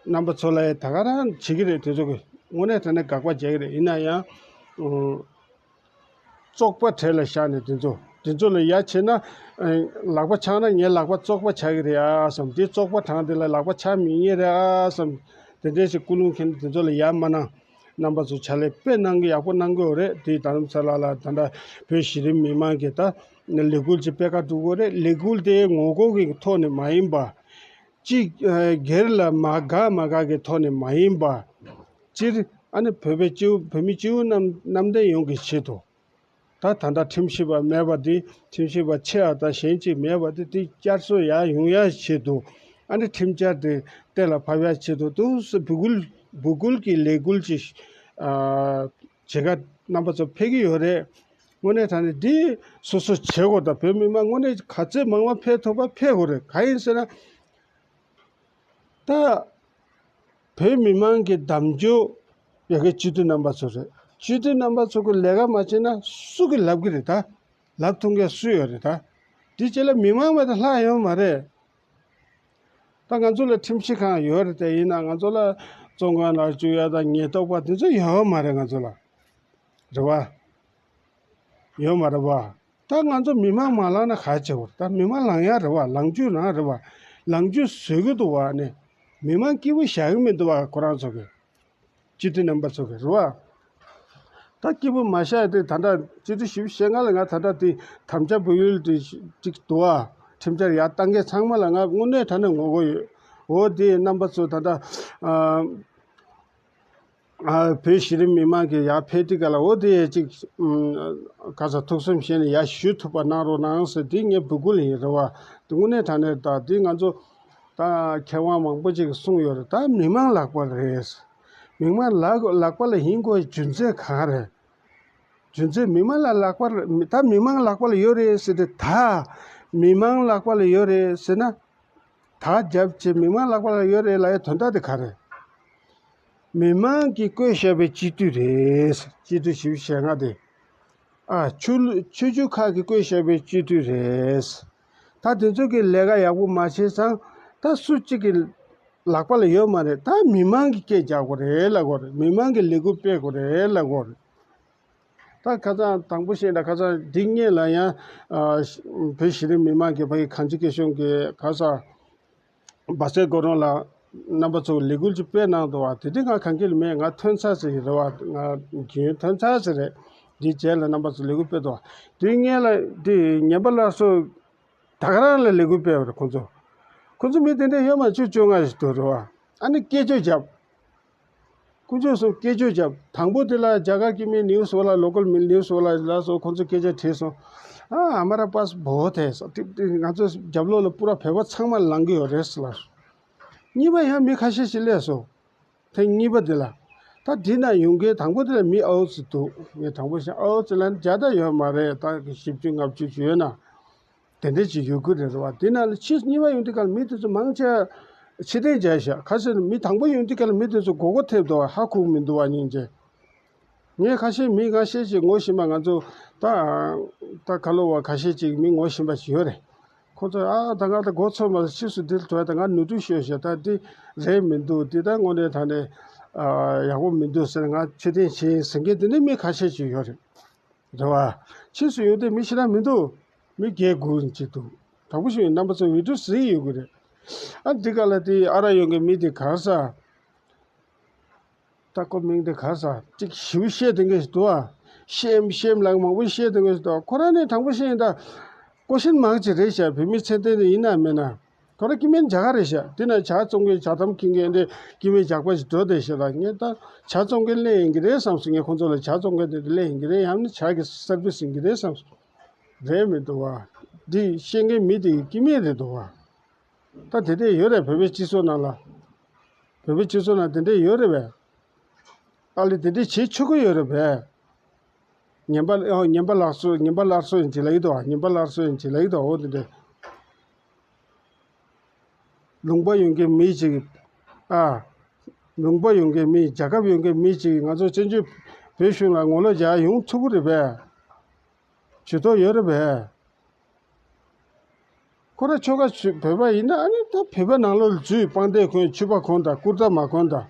རྣམ་པ་ཚོ་ལ་ད་ག་རང་བྱེད་ཀྱི་རེད། དེ་ཚོ་གི་དངོས་གནས་དྲང་གནས་དགག་པ་རྒྱག་གི་རེད། ཡིན་ན་ཡང་ཨུ་བཙོག་པ་གྲས་ལ་བཞག་ནས་དེ་ཚོ་དེ་ཚོ་ལ་ཡ་བྱས་ན། ཨ་ལག་པ་འཆང་ན་ངའི་ལག་པ་བཙོག་པ་ཆགས་ཀྱི་རེད་ཨ་བསམ། དེ་བཙོག་པ་དྲངས་དེ་ལ་ལག་པ་འཆང་མི་ཉན་རེད་ཨ་བསམ། དེ་འདྲའི་ཞིག་ཀུན་སློང་མཁན་དེ་ཚོ་ལ་ཡ་མ་གནང་། རྣམ་པ་ཚོ་ཕྱག་ལས་དཔེ་གནང་གི། ཡག་པོ་གནང་གི་ཡོད་རེད། དེ་རྡ་རམ་ས་ལ་ལ་ད་ལྟ་བོད་གཞི་རིམ་མི་མང་གིས་ད་ལས་འགུལ་ཅིག་སྤེལ་ཁ་འགྲོ་གི་ཡོད་རེད། ལས་འགུལ་དེ་ངོ་རྒོལ་གྱི་ཐོག་ནས་མ་ཡིན་པ། གཅིག་ཨ་སྒེར་ལ་མ་དགའ་མ་དགའ་གི་ཐོག་ནས་མ་ཡིན་པ། སྤྱིར་ཨ་ནི་བོད་པའི་སྤྱི་བོ་བོད་མི་སྤྱི་བོ་གནམ་གནམ་བསྟན་ཡོངས་ཀྱི་ཆེད་དུ། ད་ད་ལྟ་ཁྲིམས་ཞིབ་པ་མེད་པ་དེ། ཁྲིམས་ཞིབ་པ་ཆེ་བ་དང་གཞན་གཅིག་མེད་པ་དེ། དེ་བསྐྱར་གསོ་ཡར་ཡོང་ཡ་ཆེད་དུ། ཨ་ནི་ཁྲིམས་འཆར་དེ་གཏན་ལ་ཕབ་ཡ་ཆེད་དུ་འདུག་སེ་འབོད་སྐུལ་འབོད་སྐུལ་གྱི་ལས་འགུལ་ཅིག་ཨ་བྱེད་ག་རྣམ་པ་ཚོ་ཕེབས་ཀྱི་ཡོད་རེད། དངོས་གནས་དྲང་གནས་འདི་སོ་སོ་བྱེད་དགོས། ད་བོད་མི་མང་དངོས་གནས་ག་ཚོད་མང་མང་ཕེབས་ཐུབ་པ་ཕེབས་དགོས་རེད། གང་ཡིན་ཟེར་ན། ད་བོད་མི་མང་གི་གདམ་རྒྱུ་ཡ་གི་སྤྱི་འཐུས་རྣམ་པ་ཚོ་རེད། སྤྱི་འཐུས་རྣམ་པ་ཚོ་གི་ལས་ཀ་མ་བྱས་ན་སུ་གི་ལབ་གི་རེད། ད་ལབ་ཐུབ་མཁན་སུ་ཡོད་རེད། ད་དེ་རྗེས་ལ་མི་མང་མེད་ད་ལྷག་ཡོད་མ་རེད། ད་ང་ཚོ་ལ་ཁྲིམས་ཞིབ་ཁང་ཡོད་རེད། དེ་ཡིན་ན་ང་ཚོ་ལ་བཙོན་ཁང་ནང་བཅུག་ཡ་དང་ཉེན་རྟོག་པ་དེ་ཚོ་ཡོད་མ་རེད། ང་ཚོ་ལ་རེད་བ། ཡོད་མ་རེད་བ། ད་ང་ཚོ་མི་མང་མ་ལངས་ན་ག་བྱེད་དགོས་རེད། ད་མི་མང་ལངས་ཡ་རེད་བ། ལངས་རྒྱུ་རང་རེད་བ། ལངས་རྒྱུ་བཟོ་གི་འདུག་བ། ནི་མི་མང་སྐྱིད་པོ་བཞག་གི་མི་འདུག་བ། ཁོ་རང་ཚོ་གི་སྤྱི་འཐུས་རྣམ་པ་ཚོ་གི་རེད་བ། ད་སྐྱིད་པོ་མ་བཞག་ཡ་དེ། ད་ལྟ་སྤྱི་འཐུས་ཞེ་པོ་ཞེ་ལྔ་ལ་ང་ད་ལྟ་དེ་དམ་བཅའ་བོད་ཡུལ་དེ་ཅིག་འདུག་བ། ཁྲིམས་འཆར་ཡར་བཏང་མཁན་ཚང་མ་ལ་ང་དངོས་གནས་དྲང་གནས་ངོ་རྒོལ་ཡོད། འོ་དེ་རྣམ་པ་ཚོ་ད་ལྟ་ཨ། ཨ་བོད་གཞི་རིམ་མི་མང་གིས་ཡར་ཕེབས་དུས་ག་ལ། འོ་དེ་ཡས་ཅིག་ཨུམ་ག་ས་ཐུགས་སེམས་བཞེས་ནས་ཡར་ཞུ་ཐུབ་པ་གནང་རོགས་གནང་ཟེར། དེ་ངའི་འབོད་སྐུལ་ཡིན་རེད་བ། དེ་དངོས་གནས་དྲང་གནས་ད་དེ་ང་ཚོ་ད་མཁས་དབང་མང་པོ་ཅིག་གིས་གསུངས་ཡོད་རེད། ད་མི་མང་ལག་པ་རེད། མི་མང་ལག་ལག་པ་ལ་ཡིན་དགོས་རྒྱུ་མཚན་གང་རེད། རྒྱུ་མཚན་མི་མང་ལ་ལག་པ་ལ་ད་མི་མང་ལག་པ་ལ་ཡོད་རེད་ཟེར་ཏེ། ད་མི་མང་ལག་པ་ལ་ཡོད་རེད་ཟེར་ན། ད་རྒྱབ་ཆེ་མི་མང་ལག་པ་ལ་ཡོད་རེད་ལབ་ཡའི་དོན་དག་དེ་ག་རེད། མི་མང་གིས་བསྐོས་བཞག་པའི་སྤྱི་འཐུས་རེད། སྤྱི་འཐུས་ཞེ་པོ་ཞེ་ལྔ་དེ། ཨ་ཆོས་ལུགས་ཆོས་བརྒྱུད་ཁག་གིས་བསྐོས་བཞག་པའི་སྤྱི་འཐུས་རེད། ད་དེ་ཚོ་གིས་ལས་ཀ་ཡག་པོ་མ་བྱས་ཙང་ད་སུ་གཅིག་གི་ལག་པ་ལ་ཡོད་མ་རེད། ད་མི་མང་གིས་སྐད་རྒྱག་དགོས་རེད་ལབ་དགོས་རེད། མི་མང་གིས་ལས་འགུལ་སྤེལ་དགོས་རེད་ལབ་དགོས་རེད། ད་ཁ་སང་དང་པོ་བཤད་ན་ཁ་སང་འདི་སྔོན་ལ་ཡང་ཨ་བོད་གཞི་རིམ་མི་མང་གི་ཕ་གི་གངས་ཅན་སྐྱིད་གཤོངས་ཀྱི་ཁ་སང་བ་སེ་གོ་རོང་ལ་རྣམ་པ་ཚོ་ལས་འགུལ་ཅིག་སྤེལ་གནང་འདུག་བ། དེ་དུས་ང་གངས་སྐྱིད་ལ་མེད། ང་ཐོན་ཚར་ཟིག་རེད་བ། ང་རྒྱུན་ཐོན་ཚར་ཟིག་རེད། འདིའི་རྗེས་ལ་རྣམ་པ་ཚོ་ལས་འགུལ་སྤེལ་འདུག་བ། དེ་སྔོན་ལ་དེ་ངན་པ་སླར་གསོ་ད་ག་རང་ལ་ལས་འགུལ་སྤེལ་བ་རེད། ཁོང་ཚོ་ཁོང་ཚོ་མི་དེ་འདྲ་ཡོད་མ་བཅུ་བཅོ་ལྔ་ཞིག་འདུག་རེད་བ། ཨ་ནི་སྐད་ཅོར་བརྒྱབ། དཀོན་མཆོག་གསུམ་སྐད་ཅོར་བརྒྱབ། དང་པོ་དེ་ལ་རྒྱ་གར་གྱི་མི་ནིའུ་སི་ཝ་ལ་ལོ་ཀལ་མི་ནིའུ་སི་ཝ་ལ་ལ་སོགས་ཁོང་ཚོས་སྐད་ཆ་དྲིས་སོང་། ཨ་ཧ་མ་ར་པཱས་བྷོ་ཐེ་ཟེར། ཏིག་ཏིག་ང་ཚོ་རྒྱབ་ལོགས་ལ་པུ་ར་བོད་པ་ཚང་མ་ལངས་ཀྱི་ཡོད་རེད་ཟེར་ལབ་སོང་། གཉིས་པ་ཡང་མི་ཁ་ཤས་ཤིག་སླེབས་སོང་། ཐེངས་གཉིས་པ་དེ་ལ། ད་འདི་ན་ཡོང་མཁན་དང་པོ་དེ་ལ་མི་ཨའུ་ཙི་འདུག་ངས་དང་པོ་བཤད། ཨའུ་ཙི་ལ་བརྒྱ་ད་ཡོད་མ་རེད། ད་བཞི་བཅུ་ལྔ་བཅུ་ཅིག་ཡོད་ན། དེ་འདྲ་ཅིག་ཡོད་ཀྱི་རེད་བ། དེ་ན་ལ་ཕྱིས་གཉིས་པ་ཡོང་དུས་ག་ལ་མི་དེ་ཚོ་མང་ཆེ་ཕྱིར་འཐེན་བྱས་ཤག་ཁ་སང་མི་དང་པོ་ཡོང་དུས་ག་ལ་མི་དེ་ཚོ་མགོ་སྐོར་ཐེབས་འདུག་བ། ཧ་གོ་གི་མི་འདུག་བ་སྙིང་རྗེ། ངས་ཁ་ཤས་མི་ཁ་ཤས་ཅིག་ངོ་ཤེས་པ་ང་ཚོ་ད་ད་ཁ་ལོ་བ་ཁ་ཤས་ཅིག་མི་ངོ་ཤེས་པ་ཞིག་ཡོད་རེད། ཁོ་ཚོ་ཨ་ད་ང་ད་མགོ་ཚོས་མ་ཕྱིས་སུ་འདིར་འགྲོ་ཡ། ད་ང་ནོར་འཁྲུལ་ཤོར་ཤག་ད་འདི་རེད་མི་འདུག་འདི་ད་དངོས་གནས་དྲང་གནས་ཨ་ཡག་པོ་མི་འདུག་ཟེར་ང་ཕྱིར་འཐེན་བྱེད་ཟེར་མཁན་དེ་འདྲའི་མི་ཁ་ཤས་ཅིག་ཡོད་རེད། རེད་བ། ཕྱིས་སུ་ཡོང་དུས་མི་ཞེ་དྲག་མི་འདུག་མི་བརྒྱད་དགུ་ཅིག་འདུག་དྲང་པོ་ཞུ་ཡིན། རྣམ་པ་ཚོ་བི་ཌིའོ་གཟིགས་ཡོད་ཀྱི་རེད། ཨ་འདི་ག་ལ་དེ་ཨ་རག་ཡོང་མཁན་མི་དེ་ག་རེ་ཟ། ད་ཁོ་མིང་དེ་ག་རེ་ཟ། ཅིག་ཞེ་པོ་བཤད་དེ་འགའ་ཞིག་འདུག་ཨ། ཤེམ་ཤེམ་ལབ་མང་པོ་བཤད་དེ་འགའ་ཞིག་འདུག་ཁོ་རང་ནི་དྲང་པོ་བཤད་ཡིན་ད། ཀོ་ཤིན་མང་ཆེ་རེད་ཤག་བོད་མི་ཚད་ལྡན་དེ་ཡིན་ན་མིན་ན། ཁོ་རང་སྐྱེ་དམན་རྒྱ་གར་རེད་ཤག་དེ་ན་ཇ་བཙོང་མཁན་ཇ་དམ་འཁྱེར་མཁན་དེ་སྐྱེ་དམན་ཇག་པ་ཞིག་འགྲོ་བསྡད་ཤག་ད་ངས་ད་ཇ་བཙོང་མཁན་སླེབས་ཡིན་གྱི་རེད་བསམ་སོང་། ངས་ཁོང་ཚོ་ལ་ཇ་བཙོང་མཁན་དེ་སླེབས་ཡིན་གྱི་རེད། ཡང་ན་ཇ་གི་སར་བིས་ཡིན་གྱི་རེད་བསམ་སོང་། རེད་མི་འདུག་བ། འདི་བཤད་མཁན་མི་དེ་སྐྱེ་དམན་རེད་འདུག་བ། ད་དེ་འདྲས་ཡོད་རེད། བོད་པའི་སྤྱི་ཚོགས་ནང་ལ། བོད་པའི་སྤྱི་ཚོགས་ནང་དེ་འདྲས་ཡོད་རེད་པས། ཨ་ལེ་དེ་འདྲས་བྱེད་ཆོག་གི་ཡོད་རེད་པས། ངན་པ་ཨོ་ངན་པ་སླར་གསོ། ངན་པ་སླར་གསོ་ཡིན་གྱི་ལབ་ཀྱི་འདུག་བ། ངན་པ་སླར་གསོ་ཡིན་གྱི་ལབ་ཀྱི་འདུག་འོ་དེ་འདྲས། ལུང་པ་ཡོང་མཁན་མི་ཅིག་ཨ། ལུང་པ་ཡོང་མཁན་མི། རྒྱལ་ཁབ་ཡོང་མཁན་མི་ཅིག་ང་ཚོ་བཙན་བྱོལ་བོད་གཞུང་ལ་ངོ་ལོག་རྒྱག་ཡོང་ཐུབ་ཀྱི་རེད་པས། ཇུས་གཏོགས་ཡོད་རེད་པས། ཁོ་རང་ཆོལ་ཁ་ཆོས་བོད་པ་ཡིན་ན་ཨ་ནི་ད་བོད་པ་ནང་ལོགས་ལ་འཛུལ། དཔང་འདེགས་གོན། ཕྱུ་པ་གོན་དང་། ཀུར་ཏ་མ་གོན་དང་།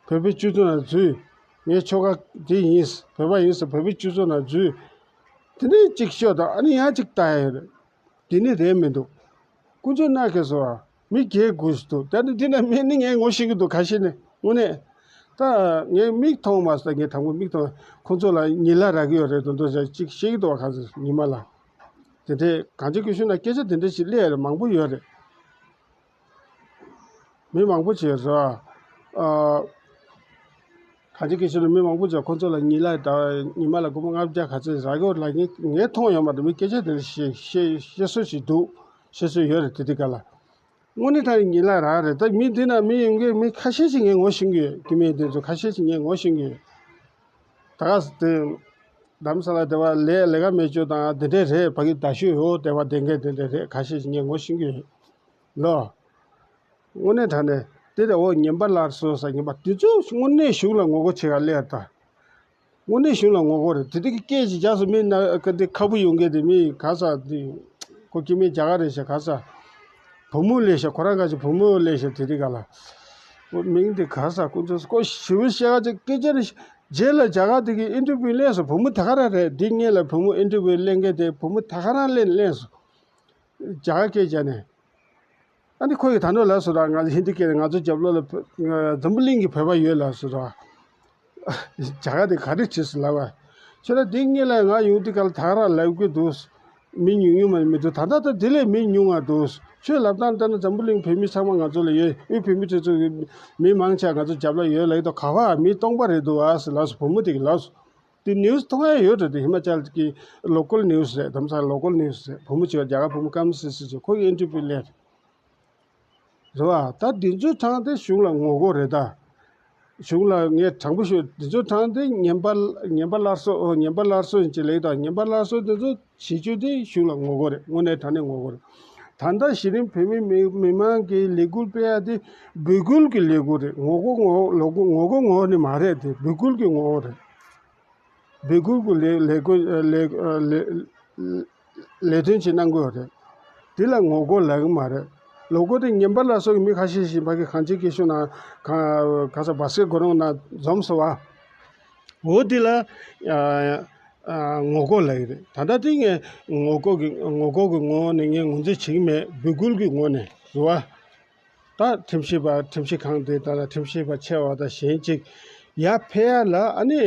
བོད་པའི་སྤྱི་ཚོགས་ནང་འཛུལ། ངས་ཆོལ་ཁ་དེ་ཡིན། བོད་པ་ཡིན་ཟེར་བོད་པའི་སྤྱི་ཚོགས་ནང་འཛུལ། དེ་ནས་གཅིག་ཤོད་དང་ཨ་ནི་ཡང་གཅིག་ལྟ་ཡ་ཡོད་རེད། དེ་ནི་རེད་མི་འདུག་ཀུན་སྤྱོད་མནའ་ཁེལ་སོང་བ། མི་བརྒྱད་དགུ་ཞིག་འདུག་ད་ནི་འདི་ན་མི་ནི་ངས་ངོ་ཤེས་ཀྱི་འདུག་ཁ་ཤས་ནི་དངོས་གནས། ད་ངས་མིག་མཐོང་མ་སོང་། ངས་དང་པོ་མིག་མཐོང་། ཁོང་ཚོ་ལ་ཉི་ལ་རག་གི་ཡོད་རེད་དོན་དུ་ཅིག་བཤད་ཀྱི་འདུག་བ། ཁ་ཚོད་ཉི་མ་ལ། དེ་འདྲས་གངས་ཅན་སྐྱིད་གཤོངས་ན་སྐད་ཆ་དེ་འདྲས་ཞིག་སླེབས་ཡོད་རེད། མང་པོ་ཡོད་རེད། མི་མང་པོ་བྱས་རོ། ཨ། གངས་ཅན་སྐྱིད་གཤོངས་ནས་མི་མང་པོ་བྱས། ཁོང་ཚོ་ལ་ཉི་ལ་ད་ཉི་མ་ལ་སྒོར་མོ་ལྔ་བརྒྱ་ག་ཚོད་རག་གི་ཡོད་ལབ། ངས་ངས་མཐོང་ཡོད་མ་རེད། མི་སྐད་ཆ་དེ་འདྲ་བཤད་བཤད་བཤད་སྲོལ་ཞིག་འདུག་བཤད་སྲོལ་ཡོད་རེད་དེ་དུས་སྐབས་ལ། དངོས་གནས་ད་ཉི་ལ་རག་རེད། ད་མི་འདི་ན་མི་ཡོང་མཁན་མི་ཁ་ཤས་ཤིག་ངས་ངོ་ཤེས་ཀྱི་ཡོད། སྐྱེ་དམན་དེ་ཚོ་ཁ་ཤས་ཤིག་ངས་ངོ་ཤེས་ཀྱི་ཡོད། ད་ག་དེ་རྡ་རམ་ས་ལ་དེ་བ་ལས་ལས་ཀ་མེད་ཅོ་དང་དེ་འདྲས་རེད། ཕ་གི་རྡ་ཤོད་འོ་དེ་བ་དེ་འགས་དེ་འདྲས་རེད། ཁ་ཤས་ཤིག་ངས་ངོ་ཤེས་ཀྱི་ཡོད་ལོ། དངོས་གནས་དྲང་གནས་དེ་ལས་འོ་ངན་པ་སླར་གསོ་ཟེར་ངན་པ་དེ་ཚོ་དངོས་གནས་གཞུང་ལ་ངོ་རྒོལ་བྱེད་ག་སླེབས་ད། དངོས་གནས་གཞུང་ལ་ངོ་རྒོལ་རེད། དེ་དུས་ཀྱི་སྐད་ཅིག་རྒྱག་སོང་། མི་ན་ག་དེ་ཁ་བུ་ཡོང་མཁན་དེ་མི་ག་ས་དེ་ཁོ་སྐྱེ་དམན་རྒྱ་གར་རེད་ཤག་ག་ས། བུ་མོ་སླེབས་ཤག་ཁོ་རང་ག་ཅིག་བུ་མོ་སླེབས་ཤག་དེ་དུས་ག་ལ། ཁོ་མིང་དེ་ག་ས་ཁོ་ཚོ་ཁོ་ཞི་བའི་བཤད་ག་ཅིག་སྐད་ཆ་རེད། རྗེས་ལ་རྒྱ་གར་དེ་གི་ཨིན་ཊར་བིའུ་ལེན་སོང་། བུ་མོ་ད་ག་རང་རེད། འདི་སྔོན་ལ་བུ་མོ་ཨིན་ཊར་བིའུ་ལེན་མཁན་དེ་བུ་མོ་ད་ག་རང་ལེན་ལེན་སོང་། རྒྱ་གར་སྐད་རྒྱག་ནས། ཨ་ནི་ཁོ་ཡིས་ད་ནོ་ལབ་སོང་ར། ང་ཚོ་ཧིན་དི་སྐད་རེད། ང་ཚོ་རྒྱབ་ལོགས་ལ་བོད་འཛམ་བུ་གླིང་གི་བོད་པ་ཡོད་ལབ་སོང་ར། རྒྱ་གར་དེ་ག་རེ་བྱེད་སོང་ལབ་པ། ཁྱོད་ར་འདི་སྔོན་ལ་ང་ཡོང་དུས་ག་ལ་ད་ག་རང་ལབ་གི་འདུག་མི་ཉུང་ཉུང་མ་མི་འདུག་ད་ལྟ་ད་དེ་ལས་མི་ཉུང་བ་འདུག་ཁྱོད་ལབ་སྟངས་ལྟར་ན་འཛམ་བུ་གླིང་བོད་མི་ཚང་མ་ང་ཚོ་ལ་ཡོད། དབུས་བོད་མི་སྤྱི་ཚོགས་ཀྱི་མི་མང་ཆེ་ང་ཚོ་རྒྱབ་ལ་ཡོད་ལབ་ཀྱི་འདུག་ག་བ་མི་སྟོང་པ་རེད་འདུག་ཨ་ཟེར་ལབ་སོང་། བུ་མོ་དེ་གིས་ལབ་སོང་། དེ་ནིའུ་སི་མཐོང་ཡ་ཡོད་རེད། དེ་ཧི་མ་ཅལ་གྱི་ལོ་ཀལ་ནིའུ་སི་རེད། དམ་ས་ལོ་ཀལ་ནིའུ་སི་རེད། བུ་མོ་བྱས་པ་རྒྱ་གར་བུ་མོ་སྐམ་སི་སི་ཅིག་ཁོ་གིས་ཨིན་ཊར་བིའུ་ལེན་རེད་བ། ད་འདི་ཚོའི་གྲས་དེ་གཞུང་ལ་ངོ་རྒོལ་རེད་ད། གཞུང་ལ་ངས་དྲང་པོ་ཤོད། འདི་ཚོའི་གྲས་དེ་ངན་པ་ངན་པ་སླར་གསོ། ཨོ་ངན་པ་སླར་གསོ་ཡིན་ཅིག་ལབ་ད། ངན་པ་སླར་གསོ་འདི་ཚོ་བྱེད་རྒྱུ་དེ་གཞུང་ལ་ངོ་རྒོལ་རེད། དངོས་གནས་དྲང་གནས་ངོ་རྒོལ་རེད། ད་ལྟ་གཞི་རིམ་བོད་མི་མི་མི་མང་གི་ལས་འགུལ་སྤེལ་ཡ་དེ་འབོད་སྐུལ་གྱི་ལས་འགུལ་རེད། ངོ་རྒོལ་ངོ་ངོ་རྒོལ་ངོ་རྒོལ་ངོ་ནི་མ་རེད། དེ་འབོད་སྐུལ་གྱི་ངོ་རྒོལ་རེད། འབོད་སྐུལ་གྱི་ལས་ལས་འགུལ་ལས་ལས་ལས་དོན་ཅིག་གནང་གི་ཡོད་རེད། དེ་ལ་ངོ་རྒོལ་ལབ་ཀྱི་མ་རེད། ལོ་རྒོལ་དེ་ངན་པ་སླར་གསོ་གི་མི་ཁ་ཤས་ཤིག་ཕ་གི་གངས་ཅན་སྐྱིད་གཤོངས་ནང་ག་ག་ས་བ་སེ་གོ་རོང་ནང་འཛོམས་སོང་བ། འོ་དེ་ལ་ཨ་ ཨ་ངོ་ལྐོག་ལབ་ཀྱི་རེད། ད་ལྟ་དེ་ངས་ངོ་ལྐོག་གི་ངོ་ལྐོག་གི་ངོ་བོ་ནས་ངས་ངོས་འཛིན་བྱེད་ཀྱི་མེད། འབོད་སྐུལ་གྱི་ངོ་ནས་རེད་བ། ད་ཁྲིམས་ཞིབ་པ་ཁྲིམས་ཞིབ་ཁང་དེ་ད་ལྟ་ཁྲིམས་ཞིབ་པ་ཆེ་བ་དང་གཞན་གཅིག་ཡར་ཕེབས་ཡ་ལ་ཨ་ནི་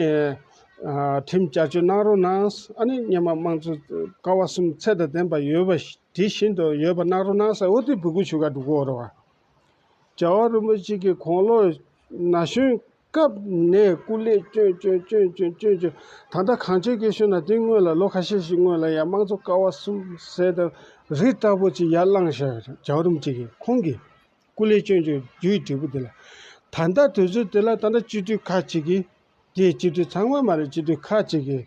ཨ་ཁྲིམས་བསྐྱར་བཅོས་གནང་རོགས་གནང་། ཨ་ནི་སྔོན་མ་དམངས་གཙོ་ཀ་བ་གསུམ་ཚད་དང་ལྡན་པ་ཡོད་པ་དེ་བཞིན་དུ་ཡོད་པ་གནང་རོགས་གནང་ཟེར། འོ་དེ་འབོད་སྐུལ་ཞུ་ག་འགྲོ་གི་ཡོད་རེད་བ། རྒྱལ་བ་རིན་པོ་ཆེ་གིས་དགུང་ལོ་ན་གཞོན་སྐབས་ནས་སྐུ་ལས་བསྐྱོན་བསྐྱོན་བསྐྱོན་བསྐྱོན་བསྐྱོན་བསྐྱོན། ད་ལྟ་གངས་ཅན་སྐྱིད་གཤོངས་ན་དེ་སྔོན་ལ་ལོ་ཁ་ཤས་ཤིག་སྔོན་ལ་ཡང་དམངས་གཙོ་ཀ་བ་གསུམ་ཟེར་དང་རི་ལྟ་བུ་ཅིག་ཡར་བསླངས་བཞག་ཡོད་རེད། རྒྱལ་བ་རིན་པོ་ཆེ་གིས་ཁོང་གིས་སྐུ་ལས་བསྐྱོན་བསྐྱོན་རྒྱུའི་འབྲས་བུ་དེ་ལ། ད་ལྟ་དུས་ཚོད་དེ་ལ་ད་ལྟ་སྤྱི་འཐུས་ཁག་ཅིག་གིས། དེ་སྤྱི་འཐུས་ཚང་མ་མ་རེད། སྤྱི་འཐུས་ཁག་ཅིག་གིས་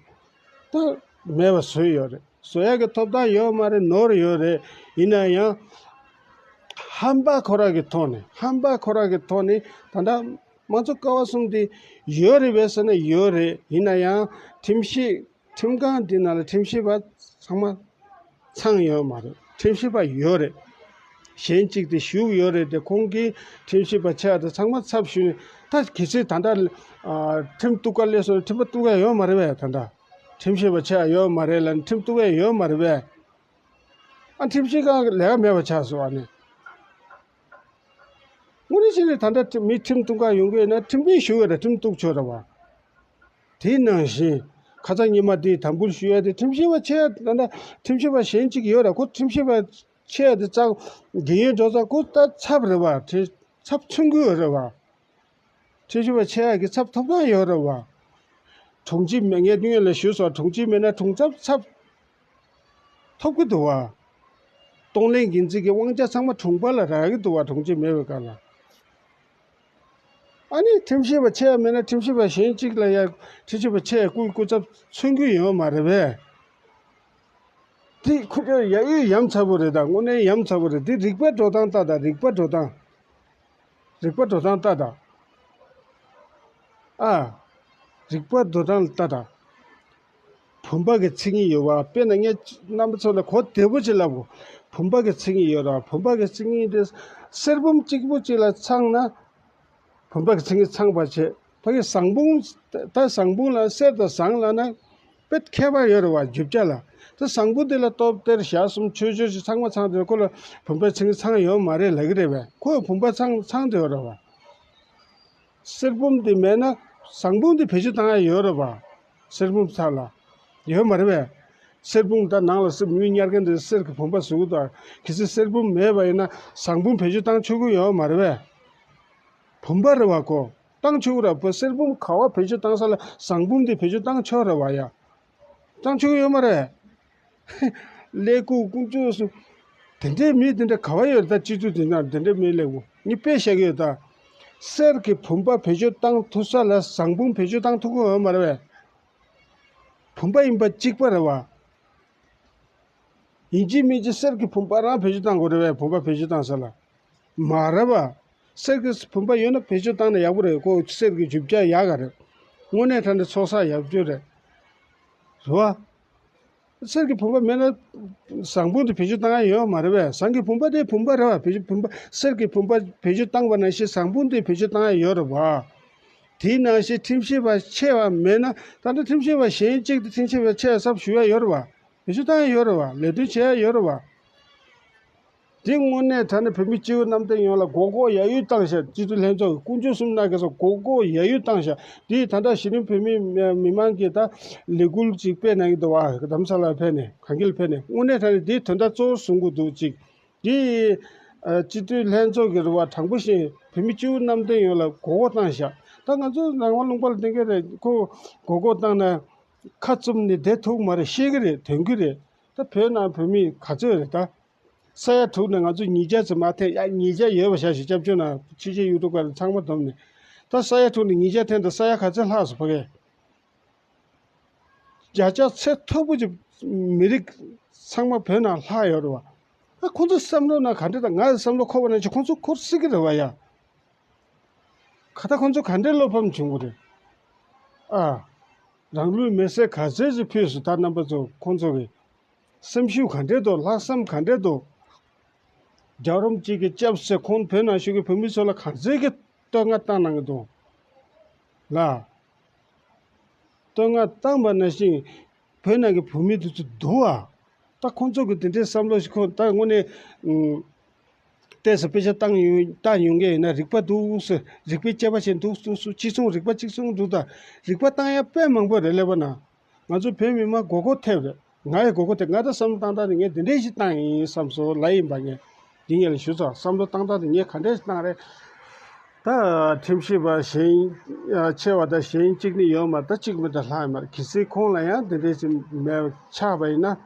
ད་མེད་པ་བཟོས་ཡོད་རེད། བཟོ་ཡག་གི་ཐོབ་ཐང་ཡོད་མ་རེད། ནོར་ཡོད་རེད། ཡིན་ན་ཡང་ཧམ་པ་ཁོ་རང་གི་ཐོག་ནས་ཧམ་པ་ཁོ་རང་གི་ཐོག་ནས་ད་ལྟ་དམངས་གཙོ་ཀ་བ་གསུམ་དེ་ཡོད་རེད་པས་ཟེར་ན་ཡོད་རེད། ཡིན་ན་ཡང་ཁྲིམས་ཞིབ་ཁྲིམས་ཁང་འདི་ནང་ལ་ཁྲིམས་ཞིབ་པ་ཚང་མ་ཚང་ཡོད་མ་རེད། ཁྲིམས་ཞིབ་པ་ཡོད་རེད། གཞན་གཅིག་དེ་བཞུགས་ཡོད་རེད་དེ། ཁོང་གིས་ཁྲིམས་ཞིབ་པ་ཆེ་བ་དེ་ཚང་མ་ཚབ་ཞུས་ནས། ད་གལ་སྲིད་ད་ལྟ་ཨ་ཁྲིམས་གཏུག་ག་སླེབས་སོང་ན་ཁྲིམས་པ་གཏུག་ག་ཡོད་མ་རེད་པས། ད་ལྟ་ཁྲིམས་ཞིབ་པ་ཆེ་བ་ཡོད་མ་རེད་ལབ་ནས་ཁྲིམས་གཏུག་ག་ཡོད་མ་རེད་པས། ཨ་ཁྲིམས་ཞིབ་ཁང་གི་ལས་ཀ་མེད་པ་ཆགས་སོང་བ་ནི། དངོས་གནས་བྱས་ནས་ད་ལྟ་མི་ཁྲིམས་གཏུག་ག་ཡོང་གི་ཡོད་ན་ཁྲིམས་དཔོན་ཞུ་དགོས་རེད། ཁྲིམས་གཏུག་ཆོག་རེད་བ། དེ་ནང་བཞིན་ཁ་སང་ཉི་མ་དེའི་དམ་འབུལ་ཞུ་ཡ་དེ་ཁྲིམས་ཞིབ་པ་ཆེ་ད་ལྟ་ཁྲིམས་ཞིབ་པ་གཞན་གཅིག་ཡོད་ར། ཁོ་ཁྲིམས་ཞིབ་པ་ཆེ་དེ་ཙག་རྒན་ཡོལ་འགྲོ་ཙག་ཁོ་ད་ཚབ་རེད་བ། ཁྲི་ཚབ་མཚོན་གི་ཡོད་རེད་བ། ཁྲིམས་ཞིབ་པ་ཆེ་ཡ་གི་ཚབ་ཐོབ་ཐང་ཡོད་རེད་བ། དྲུང་ཆེ་མེད། ངས་སྔོན་ལ་ཞུས་སོང་། དྲུང་ཆེ་མེད་ན་དྲུང་ཚབ་ཚབ་ཐོབ་གི་འདུག་བ། གཏོང་ལེན་འགན་འཛིན་གྱི་དབང་ཆ་ཚང་མ་དྲུང་པ་ལ་རག་གི་འདུག་བ། དྲུང་ཆེ་མེད་པའི་སྐབས་ལ། ཨ་ནི་ཁྲིམས་ཞིབ་པ་ཆེ་ཡ་མེད་ན་ཁྲིམས་ཞིབ་པ་གཞན་གཅིག་ལ་ཡ་ཁྲིམས་ཞིབ་པ་ཆེ་ཡ་སྐུ་སྐུ་ཚབ་མཚོན་གི་ཡོད་མ་རེད་པས། དེ་ཁོ་ཚོ་ཡ་ཡོད་ཡ་མཚན་པོ་རེད། ད་དངོས་གནས་ཡ་མཚན་པོ་རེད། དེ་རིག་པ་འགྲོ་སྟངས་ལྟ་དང་། རིག་པ་འགྲོ་སྟངས། རིག་པ་འགྲོ་སྟངས་ལྟ་དང་། ཨ། རིག་པ་འགྲོ་སྟངས་ལྟ་དང་། བུམ་པ་གི་མཚན་ཉིད་ཡོད་པ། དཔེར་ན་ངས་རྣམ་པ་ཚོ་ལ་གོ་བདེ་པོ་ཅིག་ལབ་གོ། བུམ་པ་གི་མཚན་ཉིད་ཡོད་ར། བུམ་པ་གི་མཚན་ཉིད་དེ་གསེར་བུམ་གཅིག་པོ་གཅིག་ལ་ཚང་ན། བུམ་པ་གི་མཚན་ཉིད་ཚང་བ་བྱེད། ཕ་གི་ཟངས་བུམ། ད་ཟངས་བུམ་ལ་གསེར་དང་ཟངས་ལབ་ན་དཔེ་ཁྱད་པར་ཡོད་རེད་བ། རྒྱུ་ཆ་ལ། ད་ཟངས་བུམ་དེ་ལ་སྟོབས་གཏེར་ཞག་གསུམ་ཆོས་འབྱོར་ཞིག་ཚང་མ་ཚང་དེ་ཁོ་ལ་བུམ་པའི་མཚན་ཉིད་ཚང་ཡོད་མ་རེད་ལབ་ཀྱི་རེད་པས། ཁོ་བུམ་པ་ཚང་ཚང་དེ་ཡོད་རེད་བ། གསེར་བུམ་དེ་མེད་ན་ཟངས་བུམ་དེ་བེད་སྤྱོད་བཏང་ཡ་ཡོད་རེད་བ། གསེར་བུམ་ཚང་ལ་ཡོད་མ་རེད་པས། གསེར་བུམ་ད་ནང་ལ་གསེར་མི་ཉར་མཁན་དེ་གསེར་གྱི་བུམ་པ་བཟོ་གི་འདུག་གལ་སྲིད་གསེར་བུམ་མེད་པ་ཡིན་ན་ཟངས་བུམ་བེད་སྤྱོད་བཏང་ཆོག་གི་ཡོད་མ་རེད་པས། བུམ་པ་རེད་བ་ཁོ། བཏང་ཆོག་གི་རེད་བ། གསེར་བུམ་ག་བ་བེད་སྤྱོད་བཏང་ས་ལ་ཟངས་བུམ་དེ་བེད་སྤྱོད་བཏང་ཆོག་རེད་བ་ཡ། བཏང་ཆོག་གི་ཡོད་མ་རེད། ཀླད་ཀོར་དཀོན་མཆོག་གསུམ། དེ་འདྲའི་མི་དེ་འདྲ་ག་བ་ཡོད་རེད། ད་སྤྱི་ཚོགས་དེ་ནང་དེ་འདྲའི་མི་ཀླད་ཀོར་ངས་དཔེ་བཤད་ཀྱི་ཡོད་ད། གསེར་གྱི་བུམ་པ་བེད་སྤྱོད་བཏང་ཐུབ་ས་ལ་ཟངས་བུམ་བེད་སྤྱོད་བཏང་ཐུབ་ཀྱི་ཡོད་མ་རེད་པས། བུམ་པ་ཡིན་པ་གཅིག་པ་རེད་བ། ཡིན་གཅིག་མིན་གཅིག་གསེར་གྱི་བུམ་པ་རང་བེད་སྤྱོད་བཏང་དགོས་རེད་པས། བུམ་པ་བེད་སྤྱོད་བཏང་ས་ལ། མ་རེད་བ། གསེར་གྱི་བུམ་པ་ཡོད་ན་བེད་སྤྱོད་བཏང་ན་ཡག་པོ་རེད། ཁོ་གསེར་གྱི་རྒྱུ་ཆ་ཡག་ག་རེད། དངོས་གནས་དྲང་གནས་ཚོགས་བསགས་ཡག་པོ་རེད། རེད་བ། གསེར་གྱི་བུམ་པ་མེད་ན་ཟངས་བུམ་དེ་བེད་སྤྱོད་བཏང་ཡ་ཡོད་མ་རེད་པས། ཟངས་ཀྱི་བུམ་པ་དེ་བུམ་པ་རེད་བ། བེད་སྤྱོད་བུམ་པ་གསེར་གྱི་བུམ་པ་བེད་སྤྱོད་བཏང་བ་ནང་བཞིན་ཟངས་བུམ་དེ་བེད་སྤྱོད་བཏང་ཡ་ཡོད་རེད་བ། དེའི་ནང་བཞིན་ཁྲིམས་ཞིབ་པ་ཆེ་བ་མེད་ན་ད་ལྟ་ཁྲིམས་ཞིབ་པ་གཞན་གཅིག་དེ་ཁྲིམས་ཞིབ་པ་ཆེ་བ་ཚབ་ཞུ་ཡ་ཡོད་རེད་བ། བེད་སྤྱོད་བཏང་ཡ་ཡོད་རེད་བ། ལས་དོན་བྱེད་ཡ་ཡོད་རེད་བ། དེ་དངོས་གནས་དྲང་གནས་བོད་མི་སྤྱི་བོ་གནམ་བསྟན་ཡོངས་ལ་མགོ་སྐོར་ཡ་ཡོད་བཏང་ཤག་སྤྱི་འཐུས་ལྷན་ཚོགས་ཀྱི་དཀོན་མཆོག་གསུམ་ན་ག་སོ་མགོ་སྐོར་ཡ་ཡོད་བཏང་ཤག་དེ་ད་ལྟ་གཞི་རིམ་བོད་མི་མི་མང་གི་ད་ལས་འགུལ་ཅིག་སྤེལ་གནང་གི་འདུག་བ། རྡ་རམ་ས་ལར་ཕེབས་ནས་གངས་སྐྱིད་ལ་ཕེབས་ནས་དངོས་གནས་དྲང་གནས་དེ་དོན་དག་གཙོ་བོ་བཟུང་དགོས་འདུག་ཅིག་དེ་སྤྱི་འཐུས་ལྷན་ཚོགས་ཀྱི་རེ་བ་དྲང་པོ་བཞིན་བོད་མི་སྤྱི་བོ་གནམ་བསྟན་ཡོངས་ལ་མགོ་སྐོར་བཏང་ཤག་ད་ང་ཚོ་རང་དབང་ལུང་པ་ལ་བསྟན་གྱི་རེད། ཁོ་མགོ་སྐོར་བཏང་ན་ཁ་བཙུམ་ནས་བསྡད་ཐུབ་མ་རེད། ཤེས་ཀྱི་རེད། དོན་གྱི་རེད། ད་བོད་ནང་བོད་མི་ག་ཚོད་རེད་ད། ས་ཡ་དྲུག་ནས་ང་ཚོ་ཉིས་བརྒྱ་ཙམ་མར་འཐེན། ཡ་ཉིས་བརྒྱ་ཡོད་པ་བཞག་ཞིག་སྐྱབས་བཅོལ་ནང་ཕྱི་རྒྱལ་ཡུལ་གྲུ་ཁག་ནས་ཚང་མ་བསྡོམས་ནས། ད་ས་ཡ་དྲུག་ནས་ཉིས་བརྒྱ་འཐེན་དང་ས་ཡ་ག་ཚོད་ལྷག་སོང་ཕ་གི། བརྒྱ་ཆ་ཚད་མཐོ་པོ་ཅིག་མི་རིགས་ཚང་མ་བོད་ནང་ལྷག་ཡོད་རེད་བ། ད་ཁོང་ཚོ་བསམ་བློ་ནང་ག་འདྲ་དང་ང་བསམ་བློ་འཁོར་བ་ནང་ཅིག་ཁོང་ཚོ་འཁོར་སྲིད་ཀྱི་རེད་བ་ཡ། ག་ད་ཁོང་ཚོ་ག་འདྲའི་བློ་ཕམ་བྱུང་བ་རེད། ཨ། རང་ལུས་མེར་སྲེག་ག་ཚོད་ཅིག་ཕུལ་སོང་ད་རྣམ་པ་ཚོ་ཁོང་ཚོ་གི། སེམས་ཤུགས་ག་འདྲས་འདུག་ལྷག་བསམ་ག་འདྲས་འདུག་རྒྱལ་བ་རིན་པོ་ཆེ་གི་སྐྱབས་སུ་ཁོང་བོད་ནང་བཞུགས་ཀྱི་བོད་མི་ཚོ་ལ་ག་ཚོད་ཀྱི་བསྟོད་བསྔགས་བཏང་གནང་གི་འདུག་ལ། བསྟོད་བསྔགས་བཏང་བ་ནང་བཞིན་ བོད་ནང་གི་བོད་མི་དེ་ཚོ་འདུག་ཨ། ད་ཁོང་ཚོ་གི་དེ་འདྲའི་བསམ་བློ་ཞིག་ཁོ་ད་དངོས་གནས་ཨུམ། ཏོག་ཙམ་དཔེ་ཆ་བཏང་ཡོང་བཏང་ཡོང་མཁན་ཡིན་ན་རིག་པ་འདུག་ཟེར། རིག་པའི་དཔྱད་པ་ཅན་འདུག་འདུག་སུ་གཅིག་མཚུངས་རིག་པ་གཅིག་མཚུངས་འདུག་ད་རིག་པ་བཏང་ཡ་དཔེ་མང་པོ་རེད་ལབ་པ་ན། ང་ཚོ་བོད་མི་མང་མགོ་སྐོར་ཐེབས་རེད། ང་ཡི་མགོ་སྐོར་ཐེབས། ང་ད་བསམ་བློ་བཏང་སྟངས་དེ་ངས་འདི་འདྲས་ཞིག་བཏང་ཡིན་བསམ་སོང་ལབ་ཡིན་པ་ངས། འདི་ངས་ལ་ཞུ་ཚོགས་བསམ་བློ་བཏང་སྟངས་དེ་ངས་ག་འདྲས་ཞིག་བཏང་རེད། ད་ཁྲིམས་ཞིབ་པ་གཞན་ཆེ་བ་དང་གཞན་གཅིག་ནི་ཡོད་མ་རེད། ད་གཅིག་མི་འདྲ་ལྷག་ཡོད་མ་རེད། གལ་སྲིད་ཁོང་ལ་ཡང་འདི་འདྲས་ཞིག་མེད་ཆགས་པ་ཡིན་ན།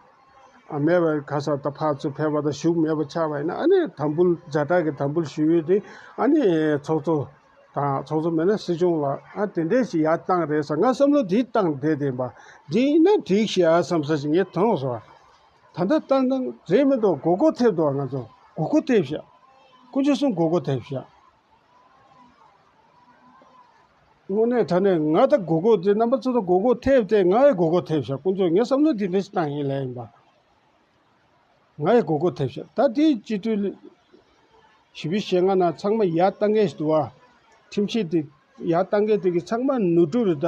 ཨ་མེད་པ་ག་ས་ད་ཕར་ཚུར་ཕེབས་པ་དང་བཞུགས་མེད་པ་ཆགས་པ་ཡིན་ན། ཨ་ནི་དམ་འབུལ་ཛ་དྲག་གི་དམ་འབུལ་ཞུ་ཡུལ་དེ་ཨ་ནི་ཚོགས་གཙོ་དང་ཚོགས་གཙོ་མེད་ན་སྲིད་སྐྱོང་ལ་ཨ་དེ་འདྲས་ཞིག་ཡར་བཏང་རེད་ཟེར། ང་བསམ་བློ་དེ་བཏང་བསྡད་བསྡད་པ་འདི་ཡིན་ན་འགྲིག་ཤག་བསམ་ས་ཞིག་ངས་མཐོང་སོང་། ད་ལྟ་བཏང་སྟངས་རེད་མི་འདུག་མགོ་སྐོར་ཐེབས་འདུག་ང་ཚོ་མགོ་སྐོར་ཐེབས་ཤག་དཀོན་མཆོག་གསུམ་མགོ་སྐོར་ཐེབས་ཤག་དངོས་གནས་དྲང་གནས་ང་ད་མགོ་སྐོར་དེ་རྣམ་པ་ཚོ་ད་མགོ་སྐོར་ཐེབས་ཏེ་ང་ཡི་མགོ་སྐོར་ཐེབས་ཤག་དཀོན་མཆོག་ངས་བསམ་བློ་འདི་འདྲ་ཞིག་བཏང་ཡིན་ལབ་ཡིན་པ། ང་ཡི་མགོ་སྐོར་ཐེབས་ཤག་ད་དེའི་སྤྱི་འཐུས་བཞི་བཅུ་ཞེ་ལྔ་ནང་ཚང་མ་ཡར་བཏང་མཁན་ཞིག་འདུག་བ། ཁྲིམས་ཞིབ་དེ་ཡར་བཏང་མཁན་དེ་གི་ཚང་མ་ནོར་འཁྲུལ་རེད། ད་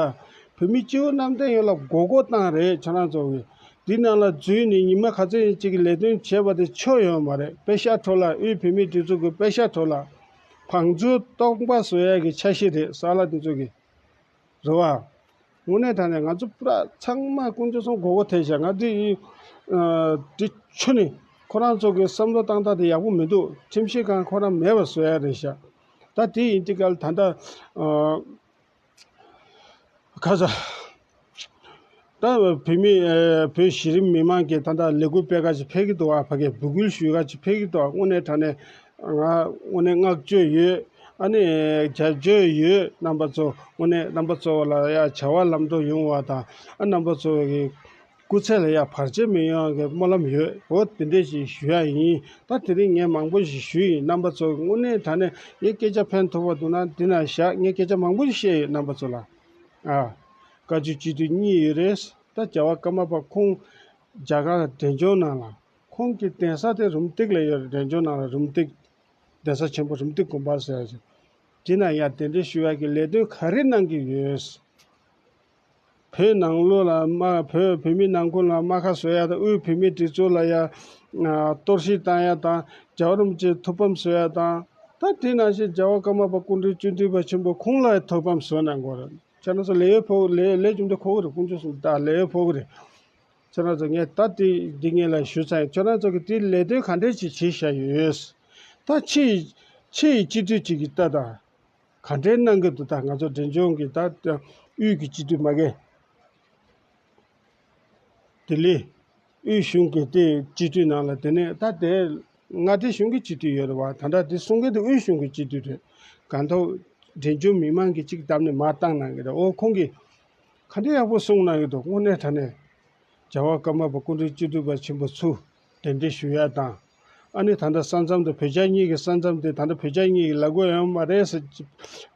བོད་མི་སྤྱི་བོ་གནམ་བསྟན་ཡོངས་ལ་མགོ་སྐོར་བཏང་རེད། ཁྱོད་རང་ཚོ་གི་འདི་ནང་ལ་འཛུལ་ནས་ཉི་མ་ག་ཚོད་ཡིན་གཅིག་གི་ལས་དོན་བྱས་པ་དེ་ཆོ་ཡོད་མ་རེད། པེ་ཤག་འཕྲོ་བརླག་དབུས་བོད་མིའི་སྒྲིག་འཛུགས་ཀྱི་པེ་ཤག་འཕྲོ་བརླག་བང་མཛོད་སྟོང་པ་བཟོ་ཡ་གི་འཆར་གཞི་རེད། ས་ལ་དེ་ཚོ་གི་རེད་བ། དངོས་གནས་དྲང་གནས་ང་ཚོ་པུ་ར་ཚང་མ་དཀོན་མཆོག་གསུམ་མགོ་སྐོར་ཐེབས་ཤག་ང་འདི་ཨ་འདི་ཆུ་ནི་ཁོ་རང་ཚོ་གི་བསམ་བློ་བཏང་སྟངས་དེ་ཡག་པོ་མི་འདུག་ཁྲིམས་ཞིབ་ཁང་ཁོ་རང་མེད་པ་བཟོ་ཡ་རེད་ཤག་ད་དེ་ཡིན་དུས་ག་ལ་ད་ལྟ་ཨ་ཁ་ས་ད་བོད་མི་ཨ་བོད་གཞི་རིམ་མི་མང་གི་ད་ལྟ་ལས་འགུལ་སྤེལ་ག་ཅིག་ཕེབས་ཀྱི་འདུག་ཨ་ཕ་གི་འབོད་སྐུལ་ཞུ་ག་ཅིག་ཕེབས་ཀྱི་འདུག་ཨ་དངོས་གནས་དྲང་གནས་ང་དངོས་གནས་བསྔགས་བརྗོད་ཡོད། ཨ་ནི་རྒྱབ་སྐྱོར་ཡོད། རྣམ་པ་ཚོ་དངོས་གནས་རྣམ་པ་ཚོ་ལ་ཡ་བྱ་བ་ལམ་འགྲོ་ཡོང་བ་དང་། ཨ་རྣམ་པ་ཚོ་གི་སྐུ་ཚེ་ལ་ཡ་བར་ཆད་མི་ཡོང་གི་སྨོན་ལམ་ཡོད། འོ་དེ་འདྲས་ཞིག་ཞུ་ཡ་ཡིན། ད་དེ་རིང་ངས་མང་པོ་ཞིག་ཞུས་ཡིན། རྣམ་པ་ཚོ་དངོས་གནས་དྲང་གནས་ངའི་སྐད་ཆ་ཕན་ཐོགས་པ་འདུག་ན་འདི་ན་བཞག་ངས་སྐད་ཆ་མང་པོ་ཞིག་བཤད་ཡོད་རྣམ་པ་ཚོ་ལ། ཨ་བཀའ་བརྒྱུད་སྤྱི་འཐུས་གཉིས་ཡོད་རེད། ད་རྒྱལ་བ་ཀརྨ་པ་ཁོང་རྒྱ་གར་འབྲས་ལྗོངས་ནང་ལ་ཁོང་གི་གདན་ས་དེ་རུམ་བཏེག་ལ་ཡོད་རེད། འབྲས་ལྗོངས་ནང་ལ་རུམ་བཏེག་གདན་ས་ཆེན་པོ་རུམ་བཏེག་དགོན་པ་ཟེར་ཡ་ཅིག་དེ་ན་ཡ་གདན་འདྲེན་ཞུ་ཡ་གི་ལས་དོན་ག་རེ་གནང་གི་ཡོད། བོད་ནང་ལོགས་ལ་དམག་བོད་བོད་མི་ནང་ཁུལ་ལ་དམག་ཁ་བཟོ་ཡ་དང་དབུས་བོད་མིའི་སྒྲིག་འཛུགས་ལ་ཡ་གཏོར་བཤིག་བཏང་ཡ་དང་རྒྱལ་བ་རིན་པོ་ཆེ་ཐུགས་ཕམ་བཟོ་ཡ་དང་། ད་དེ་ནང་བཞིན་རྒྱལ་བ་ཀརྨ་པ་སྐུ་ཕྲེང་བཅུ་བདུན་པ་ཆེན་པོ་ཁོང་ལ་ཡ་ཐུགས་ཕམ་བཟོ་གནང་དགོས་རེད། ཁྱེད་རང་ཚོ་ལས་ཡོད་ཕོག་ལས་ལས་རྒྱུ་འབྲས་ཁོ་གི་རེད། དཀོན་མཆོག་གསུམ་ད་ལས་ཡོད་ཕོག་གི་རེད། ཁྱེད་རང་ཚོ་ངས་ད་དེ་འདི་ངས་ལ་ཞུ་ཚར་ཡིན། ཁྱེད་རང་ཚོ་གི་དེ་ལས་དོན་ག་འདྲས་ཅིག་བྱེད་བཞག་ཡོད། ད་ཕྱི་ཕྱི་ཡི་སྤྱི་འཐུས་ཅིག་གི་ལྟ་ད་ག་འདྲས་གནང་གི་འདུག་ད་ང་ཚོ་འབྲས་ལྗོངས་ཀྱི་ད་དབུས་ཀྱི་སྤྱི་འཐུས་མ་གི་ལྡི་ལི་དབུས་གཞུང་གི་དེ་སྤྱི་འཐུས་ནང་ལ་དེ་ནས་ད་དེ་མངའ་སྡེ་གཞུང་གི་སྤྱི་འཐུས་ཡོད་རེད་བ། ད་ལྟ་དེ་གསུང་མཁན་དེ་དབུས་གཞུང་གི་སྤྱི་འཐུས་རེད། གང་ཐོག་འབྲས་ལྗོངས་མི་མང་གིས་གཅིག་བདམས་ནས་མར་བཏང་གནང་གི་རེད། འོ་ཁོང་གིས་ག་འདྲས་ཡག་པོ་གསུང་གནང་གི་འདུག་དངོས་གནས་དྲང་གནས། རྒྱལ་བ་ཀརྨ་པ་སྐུ་ཕྲེང་བཅུ་བདུན་པ་ཆེན་པོ་ཚུར་གདན་འདྲེན་ཞུ་ཡ་དང་། ཨ་ནི་ད་ལྟ་ས་མཚམས་དང་བོད་རྒྱ་གཉིས་ཀྱི་ས་མཚམས་དེ་ད་ལྟ་བོད་རྒྱ་གཉིས་ཀྱི་ལ་གོ་ཡོད་མ་རེད་ཟེར།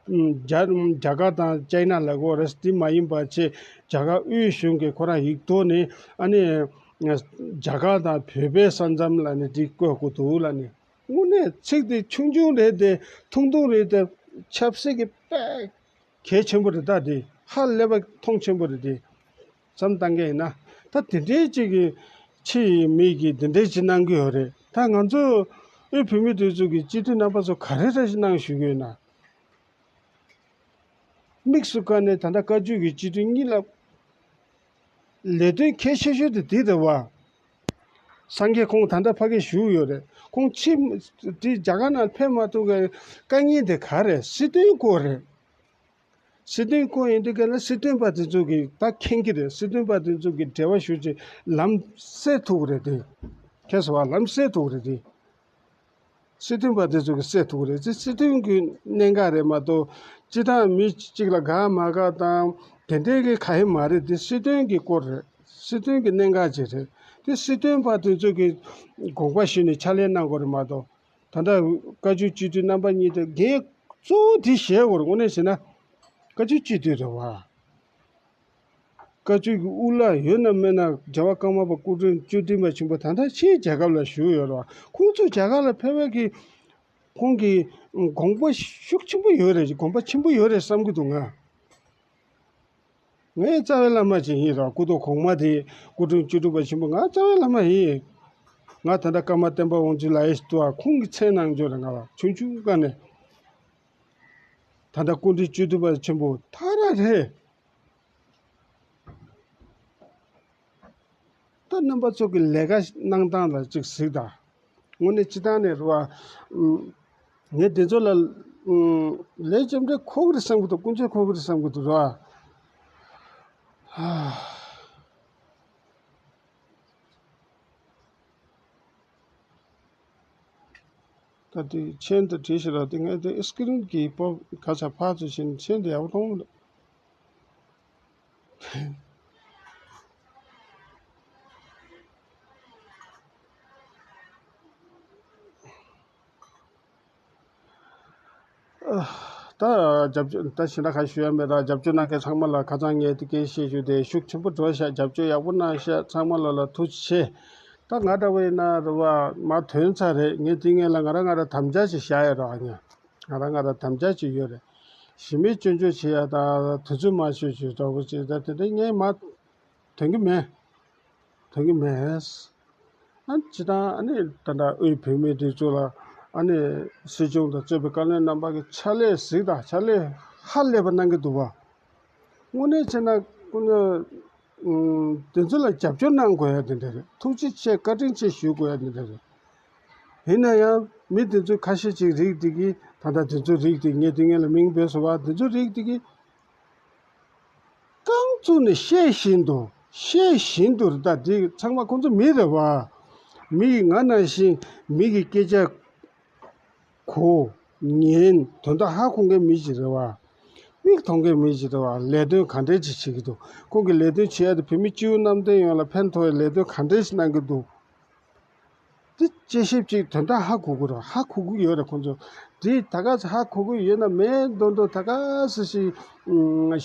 རྒྱ་རྒྱ་གར་དང་ཅའི་ན་ལ་གོ་རེད། དེ་མ་ཡིན་པ་ཆེ་རྒྱ་གར་དབུས་གཞུང་གིས་ཁོ་རང་ཡིག་ཐོག་ནས་ཨ་ནི་རྒྱ་གར་དང་བོད་པའི་ས་མཚམས་ལ་ནི་དེ་བཀོད་དགོས་འདུག་ལ་ནི། དངོས་གནས་ཚིག་དེ་ཆུང་ཆུང་རེད་དེ་ཐུང་ཐུང་རེད་དེ་ཆབ་སྲིད་ཀྱི་དཔེ་གལ་ཆེན་པོ་རེད། ད་དེ་ཧ་ལས་པ་མཐོང་ཆེན་པོ་རེད་དེ། བསམ་བཏང་གི་ཡིན་ན། ད་དེ་འདྲའི་ཅིག་གི་ཕྱི་ཡི་མི་གིས་དེ་འདྲའི་ཅིག་གནང་གི་ཡོད་རེད། ད་ང་ཚོ་དབུས་བོད་མིའི་སྒྲིག་འཛུགས་ཀྱི་སྤྱི་འཐུས་རྣམ་པ་ཚོ་ག་རེ་རེ་ཞིག་གནང་ཞུ་གི་ཡོད་ན། དམིགས་སུ་བཀར་ནས་ད་ལྟ་བཀའ་བརྒྱུད་ཀྱི་སྤྱི་འཐུས་གཉིས་ལ་ལས་དོན་གལ་ཆེ་ཤོས་དེ་འདི་རེད་བ། སངས་རྒྱས་ཁོང་ད་ལྟ་ཕ་གིར་བཞུགས་ཡོད་རེད། ཁོང་ཕྱི་དེ་རྒྱ་གར་ནང་ཕེབས་མ་ཐུབ་པའི་དཀའ་ངལ་དེ་ག་རེ་རེད། སྲིད་དོན་སྐོར་རེད། སྲིད་དོན་སྐོར་ཡིན་དུས་ག་ལ་སྲིད་དོན་པ་དེ་ཚོ་གིས་ད་མཁྱེན་གྱི་རེད། སྲིད་དོན་པ་དེ་ཚོ་གིས་འབྲེལ་བ་ཞུ་ཆེད་ལམ་སེལ་ཐུབ་ཀྱི་རེད་དེ། མཁྱེན་སོང་བ། ལམ་སེལ་ཐུབ་ཀྱི་རེད་དེ། སྲིད་དོན་པ་དེ་ཚོ་གིས་སེལ་ཐུབ་ཀྱི་རེད། དེ་སྲིད་དོན་གྱི་གནད་འགག་རེད་མ་གཏོགས་སྤྱི་བཏང་མི་གཅིག་ལ་དགའ་མ་དགའ་དང་དེ་འདྲའི་གི་ག་ཡེ་མ་རེད། དེ་སྲིད་དོན་གྱི་སྐོར་རེད། སྲིད་དོན་གྱི་གནད་འགག་ཅིག་རེད། དེ་སྲིད་དོན་པ་དེ་ཚོ་གིས་དགོངས་པ་ཞུས་ནས་ཕྱག་ལས་གནང་དགོས་རེད་མ་གཏོགས། ད་ལྟ་བཀའ་བརྒྱུད་སྤྱི་འཐུས་རྣམ་པ་གཉིས་དེ་འགན་གཙོ་བོ་དེ་བཞེས་དགོས་རེད། དངོས་གནས་བྱས་ན་བཀའ་བརྒྱུད་སྤྱི་འཐུས་རེད་བ། བཀའ་བརྒྱུད་ཀྱི་དབུ་བླ་ཡོད་ན་མེད་ན་རྒྱལ་བ་ཀརྨ་པ་སྐུ་ཕྲེང་བཅུ་བདུན་པ་ཆེན་པོ་ད་ལྟ་ཕྱིའི་རྒྱལ་ཁབ་ལ་བཞུགས་ཡོད་རེད་བ། ཁོང་ཚོ་རྒྱ་གར་ལ་ཕེབས་པའི་གི་ཁོང་གི་དགོངས་པ་ཤུགས་ཆེན་པོ་ཡོད་རེད། དགོངས་པ་ཆེན་པོ་ཡོད་རེད་བསམ་གྱི་འདུག་ང་། ངའི་རྩ་བའི་བླ་མ་ཅིག་ཡིན་རོགས། སྐུ་ཐོག་གོང་མ་དེ་སྐུ་ཕྲེང་བཅུ་དྲུག་པ་ཆེན་པོ་ང་རྩ་བའི་བླ་མ་ཡིན། ང་ད་ལྟ་ཀརྨ་བསྟན་པ་དབང་ཕྱུག་ལགས་ཡིན་ཏུ་བ་ཁོང་གི་མཚན་གནང་འཇོག་རེད། ང་བ་ཆུང་ཆུང་སྒང་ནས། ད་ལྟ་སྐུ་ཕྲེང་བཅུ་བདུན་པ་ཆེན་པོ་ཐག་ར་རེད། ད་རྣམ་པ་ཚོ་གི་ལས་ཀ་གནང་སྟངས་ལ་ཅིག་གཟིགས་དང་། དངོས་གནས་སྤྱི་བཏང་ནས་རེད་བ། ངས་དེ་ཚོ་ལ་ལས་རྒྱབ་འབྲས་འཁོར་གི་རེད་བསམ་གི་འདུག་སྐུ་མཁྱེན་འཁོར་གི་རེད་བསམ་གི་འདུག་རེད་བ། ད་དེ་མཆན་དུ་བྲིས་ཤིག་ར། དེ་ངས་དེ་སི་ཀི་རིན་གྱི་པོ་ག་ས་ཕར་ཚུར་ཕྱིན་མཆན་དེ་ཡག་པོ་མཐོང་མི་འདུག་ད་རྒྱབ་སྐྱོར་ད་ཞེ་དྲག་ག་ཞུ་ཡ་མེད་ད། རྒྱབ་སྐྱོར་གནང་མཁན་ཚང་མ་ལ་ཁ་སང་ངས་དེ་སྐད་བཤད་ཞུ་དེ་ཤུགས་ཆེན་པོ་འགྲོ་ཤག་རྒྱབ་སྐྱོར་ཡག་པོ་གནང་ཤག་ཚང་མ་ལ་ལ་ཐུགས་རྗེ་ཆེ། ད་ང་འདྲ་བོ་ཡིན་ན་རེད་བ་མ་ཐོན་ཚར་རེད། ངས་དེ་ངས་ལ་ང་རང་ང་རང་དམ་བཅའ་ཞིག་བཞག་ཡ་རོགས་ཨ་ཉ། ང་རང་ང་རང་དམ་བཅའ་ཅིག་ཡོད་རེད། གཞི་མེད་སྐྱོན་བརྗོད་བྱེད་ཡ་ད་དུས་ཚོད་མ་ཤོད་ཅིག་འདྲ་བོ་ཅིག་ད་དེ་འདྲ་ངས་མ་ཐོན་གི་མེད། ཐོན་གི་མེད། ཨ་ནི་སྤྱི་བཏང་ཨ་ནི་ད་ལྟ་དབུས་བོད་མིའི་སྒྲིག་འཛུགས་ལ་ཨ་ནི་སྲིད་སྐྱོང་དང་གཙོས་པའི་བཀའ་བློན་རྣམ་པ་གི་ཕྱག་ལས་གཟིགས་དང་ཕྱག་ལས་ཧ་ལས་པ་གནང་གི་འདུག་བ། དངོས་གནས་བྱས་ན་ཁོ་ན་དེ་ཚོ་ལ་རྒྱབ་སྐྱོར་གནང་དགོས་ཡ་དེ་འདྲ་རེད། ཐུགས་རྗེ་ཆེ་བཀའ་དྲིན་ཆེ་ཞུ་དགོས་ཡ་དེ་འདྲ་རེད། ཡིན་ན་ཡང་མི་དེ་ཚོའི་ཁ་ཤས་ཅིག་རིགས་དེ་གིས་ད་ལྟ་དེ་ཚོའི་རིགས་དེ་ངས་དེ་ངས་ལ་མིང་འབོད་སོང་བ་དེ་ཚོའི་རིགས་དེ་གིས། རྐང་བཙུགས་ནས་བཤད་བཞིན་དུ་བཤད་བཞིན་དུ་རེད། ད་དེ་ཚང་མ་ཁོང་ཚོ་མི་རེད་བ། མི་ཡི་ང་ནང་བཞིན་མི་གི་སྐད་ཆ་གོ་ཉན་དོན་དག་ཧ་གོ་མཁན་མི་ཞིག་རེད་བ། མིག་མཐོང་མཁན་མི་ཞིག་རེད་བ། ལས་དོན་ག་འདྲས་ཅིག་བྱེད་ཀྱི་འདུག་ཁོང་གི་ལས་དོན་བྱེད་ཡ་དེ་བོད་མི་སྤྱི་བོ་གནམ་བསྟན་ཡོངས་ལ་ཕན་ཐོགས་པའི་ལས་དོན་ག་འདྲས་ཤིག་གནང་གི་འདུག་དེ་དཔྱད་ཞིབ་ཅིག་དོན་དག་ཧ་གོ་གི་རེད། ཧ་གོ་གི་ཡོད་རེད་ཁོང་ཚོ། དེ་ད་ག་ཚོད་ཧ་གོ་གི་ཡོད་ན་མེད་མདོག་མདོག་ད་ག་སེ་ཞིག་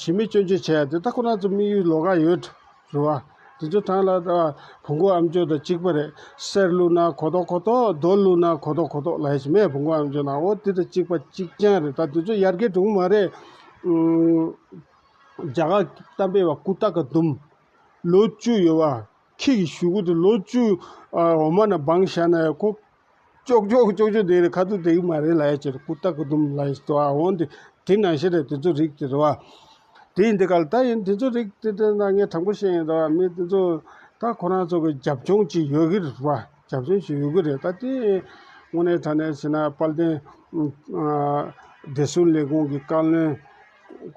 ཞི་མོལ་སྐྱོན་བརྗོད་བྱས་ཡ་དེ་ད་ཁོ་རང་ཚོ་དམིགས་ཡུལ་ལོགས་ཀ་ཡོད་རེད་བ། དེ་ཚོ་དང་ལ་ད་བོང་གུ་ཨ་མཆོག་དང་གཅིག་པ་རེད། གསེར་བླུགས་ན་གོ་ཐོག་གོ་ཐོག་རྡོ་བླུགས་ན་གོ་ཐོག་གོ་ཐོག་ལ་ཡ་ཞི་མོལ་བོང་གུ་ཨ་མཆོག་ན་འོ་དེ་དང་གཅིག་པ་གཅིག་རྐྱང་རེད། ད་དེ་ཚོ་ཡར་རྒྱས་འགྲོ་གི་མ་རེད། རྒྱ་གར་གཏམ་དཔེ་བ་ཀུ་ཏ་ཀ་དུམ། ལོ་བཅུ་ཡོད་བ། ཁྱི་གི་གཞུག་གུ་དེ་ལོ་བཅུ་ཨ་འོ་མ་ན་སྦངས་བཞག་ན་ཡང་ཁོ་ཅོག་ཅོག་ཅོག་ཅོག་དེ་རེད། ཁ་ཐུག་དེ་གི་མ་རེད་ལ་ཡ་ཅེར་ཀུ་ཏ་ཀུ་དུམ་ལ་ཡིས་དོ་ཨ་འོན་ཏེ་དེ་ནང་བཞིན་རེད། དེ་ཚོ་རིགས་དེ་རེད་བ། དེ་ཡིན་དེ་ག་ལ་ད་ཡིན་དེ་ཚོ་རིགས་དེ་དེ་ན་ངས་དྲང་པོ་བཤད་ཡིན་རེད་བ། མི་དེ་ཚོ་ད་ཁོ་རང་ཚོ་གི་རྒྱབ་ལྗོངས་ཅིག་ཡོད་གི་རེད་བ། རྒྱབ་ལྗོངས་ཅིག་ཡོད་གི་རེད། ད་དེ་དངོས་གནས་དྲང་གནས་བྱས་ན་དཔལ་ལྡན་ཨ་བདེ་སྲུང་ལས་ཁུངས་ཀྱི་བཀའ་བློན་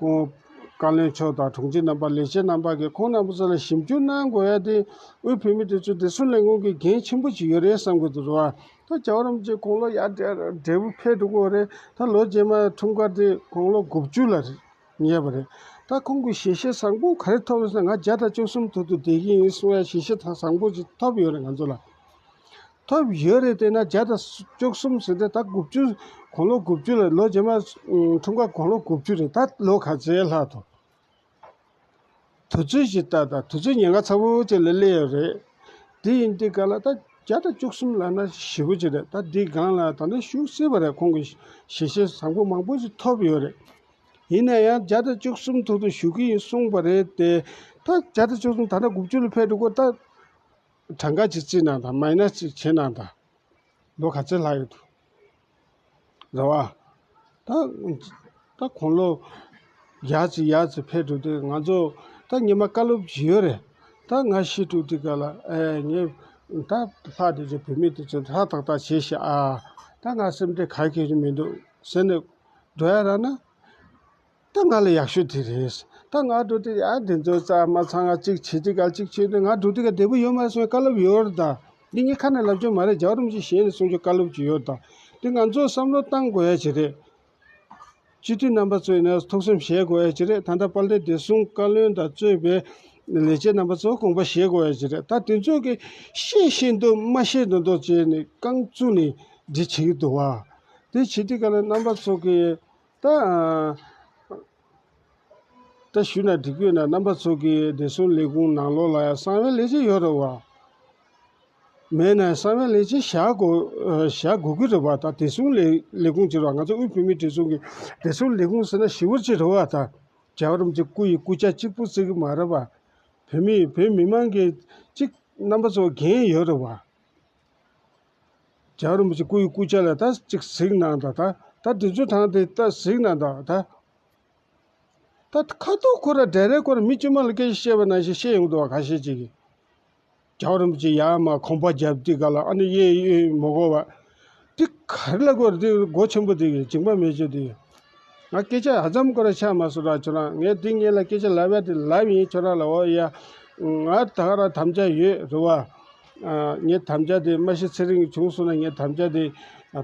ཁོང་བཀའ་བློན་མཆོག་དང་དྲུང་ཆེ་རྣམ་པ་ལས་བྱེད་རྣམ་པ་གིས་ཁོང་རྣམ་པ་ཚོ་ལ་ཞིབ་འཇུག་གནང་དགོས་ཡ་དེ་དབུས་བོད་མི་སྒྲིག་འཛུགས་བདེ་སྲུང་ལས་ཁུངས་ཀྱི་འགན་ཆེན་པོ་ཅིག་ཡོད་རེད་བསམ་གི་འདུག་རེད་བ། ད་རྒྱལ་བ་རིན་པོ་ཆེ་དགུང་ལོ་ཡར་འབྲས་བུ་འཕེལ་འགྲོ་གི་ཡོད་རེད། ད་ལོ་རྗེས་མ་འཁྲུངས་སྐར་དེ་དགུང་ལོ་དགུ་བཅུ་ལ་རེད། ཉེས་པ་རེད། ད་ཁོང་གིས་ཞལ་བཞེས་བཟང་པོ་ག་རེ་ཐོབ་ཡོད་ཟེར་ན་ང་བརྒྱ་དང་བཅུ་གསུམ་ཐོག་ཏུ་བསྡད་ཀྱི་ཡིན་གསུང་ཡ་ཞལ་བཞེས་ད་བཟང་པོ་ཅིག་ཐོབ་ཡོད་རེད་ང་ཚོ་ལ། ཐོབ་ཡོད་རེད་བལྟས་ན་བརྒྱ་དང་བཅུ་གསུམ་ཟེར་ཏེ་ད་དགུ་བཅུ་དགུང་ལོ་དགུ་བཅུ་ལ་ལོ་རྗེས་མ་འཁྲུངས་སྐར་དགུང་ལོ་དགུ་བཅུ་རེད། ད་ལོ་ག་ཚོད་ལྷག་འདུག་དུས་ཚོད་ཅིག་ལྟ་དང་དུས་ཚོད་ཉེན་ཁ་ཚ་པོ་ཅིག་ལ་སླེབས་ཡོད་རེད། དེ་ཡིན་དུས་ག་ལ་ད་བརྒྱ་དང་བཅུ་གསུམ་ལབ་ན་ཞེ་པོ་ཅིག་རེད། ད་འདི་སྒང་ལ་ད་ནི་ཤུགས་སྲིད་པ་རེད། ཁོང་གི་ཞལ་བཞེས་བཟང་པོ་མང་པོ་ཞིག་ཐོབ་ཡོད་རེད། ཡིན་ན་ཡང་བརྒྱ་དང་བཅུ་གསུམ་ཐོག་ཏུ་བཞུགས་ཀྱི་ཡིན་གསུངས་པ་རེད་དེ། ད་བརྒྱ་དང་བཅུ་གསུམ་ད་ལྟ་དགུ་བཅུ་ལ་ཕེབས་འགྲོ་གོ་ད་གྲངས་ཀ་ཅིག་བརྩིས་གནང་དང་མའི་ནས་ཅིག་བྱེད་གནང་དང་། ལོ་ག་ཚོད་ལྷག་ཡོད་འདུག་རེད་བ། ད་ད་དགུང་ལོ་ཡར་ཅིག་ཡར་ཅིག་ཕེབས་འགྲོ་དུས་ང་ཚོ་ད་ཉི་མ་བཀའ་སློབ་ཅིག་ཡོད་རེད། ད་ང་ཤི་འགྲོ་དུས་ག་ལ་ཨེ་ངས་ད་ལྷག་དེ་ཚོ་བུད་མེད་དེ་ཚོ་ཧྲ་ཏག་ཏག་བྱས་ཤག་ཨ། ད་ང་སེམས་ཁྲལ་ག་གེ་ཞིག་མི་འདུག་ཟེར་ནས་འགྲོ་ཡ་རག་ན། ད་ང་ལ་ཡག་ཤོས་དེ་རེད། ད་ང་འགྲོ་དུས་ཨ་དེ་ཚོ་རྩ་མ་ཚང་ང་གཅིག་བྱེད་དུས་ག་གཅིག་བྱེད་དུས་ང་འགྲོ་དུས་ག་བདེ་པོ་ཡོད་མ་རེད་གསུངས་བཀའ་སློབ་ཡོད་རེད་ད། འདི་ངས་ཁ་ནས་ལབ་རྒྱུ་མ་རེད། རྒྱལ་བ་རིན་པོ་ཆེ་ཞལ་ནས་གསུང་རྒྱུ་བཀའ་སློབ་ཅིག་ཡོད་རེད་ད། འདི་ང་ཚོ་བསམ་བློ་བཏང་དགོས་ཡ་ཅིག་རེད། སྤྱི་འཐུས་རྣམ་པ་ཚོ་ཡིན་ན་ཐུགས་སེམས་བཞེས་དགོས་ཡ་ཅིག་རེད། ད་ལྟ་དཔལ་ལྡན་བདེ་སྲུང་བཀའ་བློན་དང་གཙོས་པའི་ལས་བྱེད་རྣམ་པ་ཚོ་དགོངས་པ་བཞེས་དགོས་ཡ་ཅིག་རེད། ད་དེ་ཚོ་གིས་ཤེས་བཞིན་དུ་མ་ཤེས་མདོག་མདོག་བྱས་ནས་རྐང་བཙུགས་ནས་འདི་བྱེད་ཀྱི་འདུག་བ། དེ་བྱེད་དུས་ག་ལ་རྣམ་པ་ཚོ་གིས་ད་ད་ཞུས་ན་འགྲིག་གི་ཡོད་ན་རྣམ་པ་ཚོ་གིས་བདེ་སྲུང་ལས་ཁུངས་ནང་ལོགས་ལ་ཡང་གསང་བའི་ལས་བྱེད་ཡོད་རེད་བ། མེད་ན་གསང་བའི་ལས་བྱེད་བཞག་དགོས་བཞག་དགོས་ཀྱི་རེད་བ། ད་བདེ་སྲུང་ལས་ལས་ཁུངས་ཅིག་རེད་བ། ང་ཚོ་དབུས་བོད་མིའི་སྒྲིག་འཛུགས་ཀྱི་བདེ་སྲུང་ལས་ཁུངས་ཟེར་ན་ཞེ་པོ་ཅིག་རེད་བ། ད་ རྒྱལ་བ་རིན་པོ་ཆེ་སྐུ་ཡི་སྐུ་ཕྱྭ་གཅིག་པུ་གཟིགས་ཀྱི་མ་རེད་པ། བོད་མི་བོད་མི་མང་གི་གཅིག་རྣམ་པ་ཚོ་འགན་ཡོད་རེད་པ། རྒྱལ་བ་རིན་པོ་ཆེ་སྐུ་ཡི་སྐུ་ཕྱྭ་ལ་ད་གཅིག་གཟིགས་གནང་དང་། ད་ད་དེ་ཚོ་དང་དེ་ད་གཟིགས་གནང་དང་། ད་ད་ཁ་ཐུག་ཁོ་ར་འདྲ་རེ་ཁོ་ར་མི་དཀྱུས་མ་ལ་སྐད་ཆ་བཤད་པ་ནང་བཞིན་བཤད་ཡོང་འདུག་བ། ཁ་ཤས་ཅིག་གིས། རྒྱལ་བ་རིན་པོ་ཆེ་ཡར་མར་གོམ་པ་རྒྱབ་དུས་ག་ལ་ཨ་ནི་གཡས་གཡོན་མི་གོ་བ། དེ་ག་རེ་ལབ་དགོས་རེད། དེ་མགོ་ཆེན་པོ་དེ་གི་སྦྱིན་པ་མེད་ཆོག་དེ། ང་སྐད་ཆ་ཧ་ཙམ་ཁོ་ར་ཆགས་མ་སོང་ར། ཁྱོད་རང་ངས་དེ་ངས་ལ་སྐད་ཆ་ལབ་ཡ་དེ་ལབ་ཡིན། ཁྱོད་རང་ལ་འོ་ཡ། ང་ད་ག་རང་དམ་བཅའ་ཡོད་རེད་བ། ངས་དམ་བཅའ་དེ་མ་གཞི་ཚེ་རིང་བྱུང་སོང་ན་ངས་དམ་བཅའ་དེ་ད།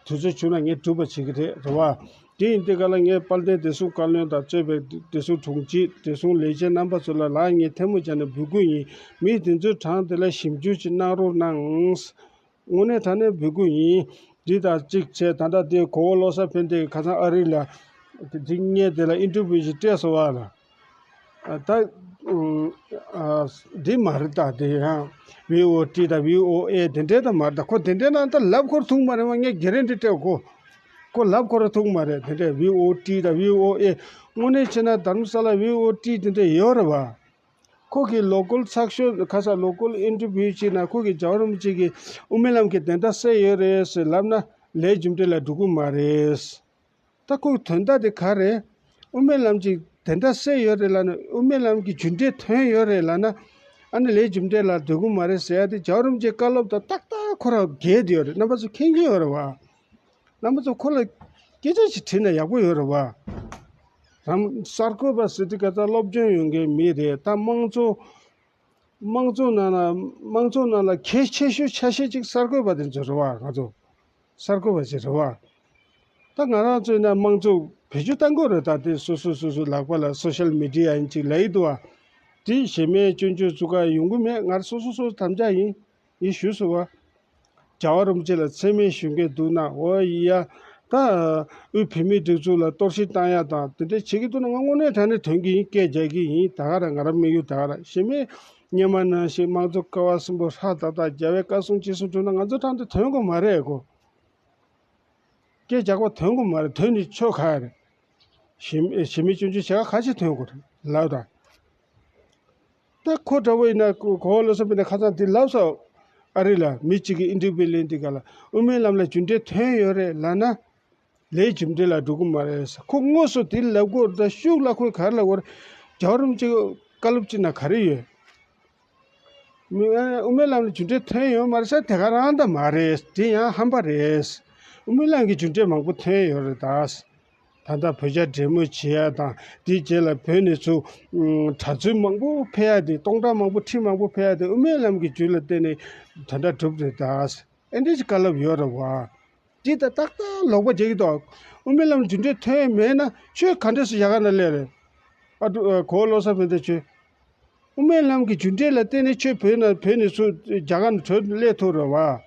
དུས་ཚོད་བྱུང་ན་ངས་སྒྲུབ་པ་བྱེད་ཀྱི་རེད། རེད་བ། དེ་ཡིན་དུས་ག་ལ་ངས་དཔལ་ལྡན་བདེ་སྲུང་བཀའ་བློན་དང་གཙོས་པའི་བདེ་སྲུང་དྲུང་ཆེ་བདེ་སྲུང་ལས་བྱེད་རྣམ་པ་ཚོ་ལ་ལ་ངས་ཐལ་མོ་སྦྱར་ནས་འབོད་སྐུལ་ཡིན། མི་དེ་ཚོའི་གྲས་དེ་ལ་ཞིབ་འཇུག་ཅིག་གནང་རོགས་གནང་། དངོས་གནས་དྲང་གནས་འབོད་སྐུལ་ཡིན། འདི་དང་གཅིག་བྱས་ད་ལྟ་དེ་གོ་བོ་བློ་བཟང་ཕན་བདེ་ཁ་སང་ཨ་རི་ལ་དེ་བརྙན་དེ་ལ་ཨིན་ཊར་བིའུ་ཞིག་སྤྲད་སོང་བ་ལ། ཨ་ད་ཨ་འདི་མ་རེད། ད་དེ་ཡང་བྷི་ཨོ་ཊི་དང་བྷི་ཨོ་ཨེ་དེ་འདྲའི་ད་མ་རེད། ད་ཁོ་དེ་འདྲའི་ནང་ད་ལབ་ཁོར་ཐུག་མ་རེད་བ། ངས་གྷེ་རན་ཊི་སྤྲད། ཁོ་ཁོ་ལབ་ཁོ་ར་ཐུག་མ་རེད། དེ་འདྲའི་བྷི་ཨོ་ཊི་དང་བྷི་ཨོ་ཨེ་དངོས་གནས་བྱས་ན་དྷ་རམ་ས་ལ་བྷི་ཨོ་ཊི་དེ་འདྲ་ཡོད་རེད་བ། ཁོ་གི་ལོ་ཀལ་ཚགས་ཤོས་ཁ་སང་ལོ་ཀལ་ཨིན་ཊར་བིའུ་ཅིག་ནང་ཁོ་གི་རྒྱལ་བ་རིན་པོ་ཆེ་གི་དབུ་མའི་ལམ་གྱི་བདེན་མཐའ་གསལ་ཡོད་རེད་ཟེར་ལབ་ན་ལས་རྒྱུ་འབྲས་ལ་འགྲོ་གི་མ་རེད། ད་ཁོའི་དོན་དག་དེ་ག་རེད། དབུ་མའི་ལམ་གྱི་བདེན་མཐའ་གསལ་ཡོད་རེད་ལབ་ན། དབུ་མའི་ལམ་གྱི་རྒྱུ་འབྲས་ཐོན་ཡོད་རེད་ལབ་ན། ཨ་ནི་ལས་རྒྱུ་འབྲས་ལ་འགྲོ་གི་མ་རེད་ཟེར་ཡ་དེ་རྒྱལ་བ་རིན་པོ་ཆེའི་བཀའ་སློབ་དང་ཏག་ཏག་ཁོ་རང་འགལ་བསྡད་ཡོད་རེད། རྣམ་པ་ཚོ་མཁྱེན་གྱི་ཡོད་རེད་བ། རྣམ་པ་ཚོ་ཁོ་ལ་སྐད་ཆ་ཞིག་དྲིས་ན་ཡག་པོ་ཡོད་རེད་བ། རང་གསར་འགོད་པ་ཟེར་དུས་ག་ད་སློབ་སྦྱོང་ཡོད་མཁན་མི་རེད། ད་དམངས་གཙོ་དམངས་གཙོ་ནང་ལ་དམངས་གཙོ་ནང་ལ་གལ་ཆེ་ཤོས་ཆ་ཤས་ཅིག་གསར་འགོད་པ་དེ་ཚོ་རེད་བ། ང་ཚོ་གསར་འགོད་པ་ཅིག་རེད་བ། ད་ང་རང་ཚོའི་ནང་དམངས་གཙོ་བེད་སྤྱོད་གཏང་དགོས་རེད། ད་དེ་སོ་སོ་སོ་སོའི་ལག་པ་ལ་སོ་ཤལ་མི་ཌི་ཡ་ཡིན་ཅིག་ལབ་ཡི་འདུག་བ། དེ་གཞན་མའི་སྐྱོན་བརྗོད་བཙུགས་ག་ཡོང་གི་མེད། ང་རང་སོ་སོ་སོ་སོ་དམ་བཅའ་ཡིན། ཡིན་ཞུས་སོང་བ། རྒྱལ་བ་རིན་པོ་ཆེ་ལ་མཚན་སྨད་ཞུ་མཁན་འདུག་ན། འོ་ཡ། ད་དབུས་བོད་མིའི་སྒྲིག་འཛུགས་ལ་གཏོར་བཤིག་བཏང་ཡ་དང་དེ་འདྲ་བྱེད་ཀྱི་འདུག་ན་ང་དངོས་གནས་དྲང་གནས་དོན་གྱི་ཡིན། སྐད་རྒྱག་གི་ཡིན། ད་ག་རང་ང་རང་དམིགས་ཡུལ་ད་ག་རང་། གཞན་མའི་སྔོན་མ་ནང་བཞིན་དམངས་གཙོ་ཀ་བ་གསུམ་པོ་ཧྲ་ཏག་ཏག་རྒྱལ་བའི་བཀའ་གསུང་ཅི་གསུང་བྱུང་ན་ང་ཚོ་དྲང་དེ་དོན་གོ་མ་རེད་གོ། སྐད་རྒྱག་པ་དོན་གོ་མ་རེད། དོན་ནི་ཆོ་ག་རེད། གཞི་གཞི་མེད་སྐྱོན་བརྗོད་བྱེད་ག་ག་ཅི་དོན་གོ་རེད་ལབ་དང་། ད་ཁོ་འདྲ་བོ་ཡིན་ན་གོ་གོ་བོ་བློ་བཟང་ཕུན་ཚོགས་ཁ་སང་འདི་ལབ་སོང་། ཨ་རི་ལ་མི་གཅིག་གིས་ཨིན་ཊར་བིའུ་ལེན་དུས་ག་ལ་དབུ་མའི་ལམ་ལ་རྒྱུ་འབྲས་ཐོན་ཡོད་རེད་ལབ་ན། ལས་རྒྱུ་འབྲས་ལ་འགྲོ་གི་མ་རེད་ཟེར། ཁོ་དངོས་སུ་དེ་ལབ་དགོས་རེད། ད་ཤུགས་ལ་ཁོས་ག་རེ་ལབ་དགོས་རེད། རྒྱལ་བ་རིན་པོ་ཆེ་བཀའ་སློབ་ཅིག་ན་ག་རེ་ཡོད། དབུ་མའི་ལམ་ལ་རྒྱུ་འབྲས་ཐོན་ཡོད་མ་རེད་ཟེར། དེ་ག་རང་ད་མ་རེད། དེ་ཡང་ཧམ་པ་རེད། དབུ་མའི་ལམ་གྱི་རྒྱུ་འབྲས་མང་པོ་ཐོན་ཡོད་རེད་ད། ད་ལྟ་བོད་རྒྱ་འབྲེལ་མོལ་བྱེད་ཡ་དང་དེའི་རྗེས་ལ་བོད་ནས་ཚུར་གྲྭ་བཙུན་མང་པོ་ཕེབས་ཡ་དེ། སྟོང་ཕྲག་མང་པོ་ཁྲི་མང་པོ་ཕེབས་ཡ་དེ་དབུ་མའི་ལམ་གྱི་རྒྱུ་ལ་བརྟེན་ནས་དོན་དག་གྲུབ་རེད་ད། ཨེ་འདྲ་ཞིག་བཀའ་སློབ་ཡོད་རེད་བ། འདི་ད་ཏག་ཏག་ལོག་པ་རྒྱག་གི་འདུག་དབུ་མའི་ལམ་རྒྱུ་འབྲས་ཐོན་ཡ་མེད་ན་ཁྱོད་ག་འདྲས་སུ་ཞྭ་སྒང་ན་སླེབས་རེད། ཨ་ཀྲུ་ཨ་གོ་བོ་བློ་བཟང་ཕུན་ཚོགས་ཁྱོད། དབུ་མའི་ལམ་གྱི་རྒྱུ་འབྲས་ལ་བརྟེན་ནས་ཁྱོད་བོད་ན་བོད་ནས་ཚུར་རྒྱ་གར་ནས་བྲོས་སླེབས་ཐུབ་རེད་བ།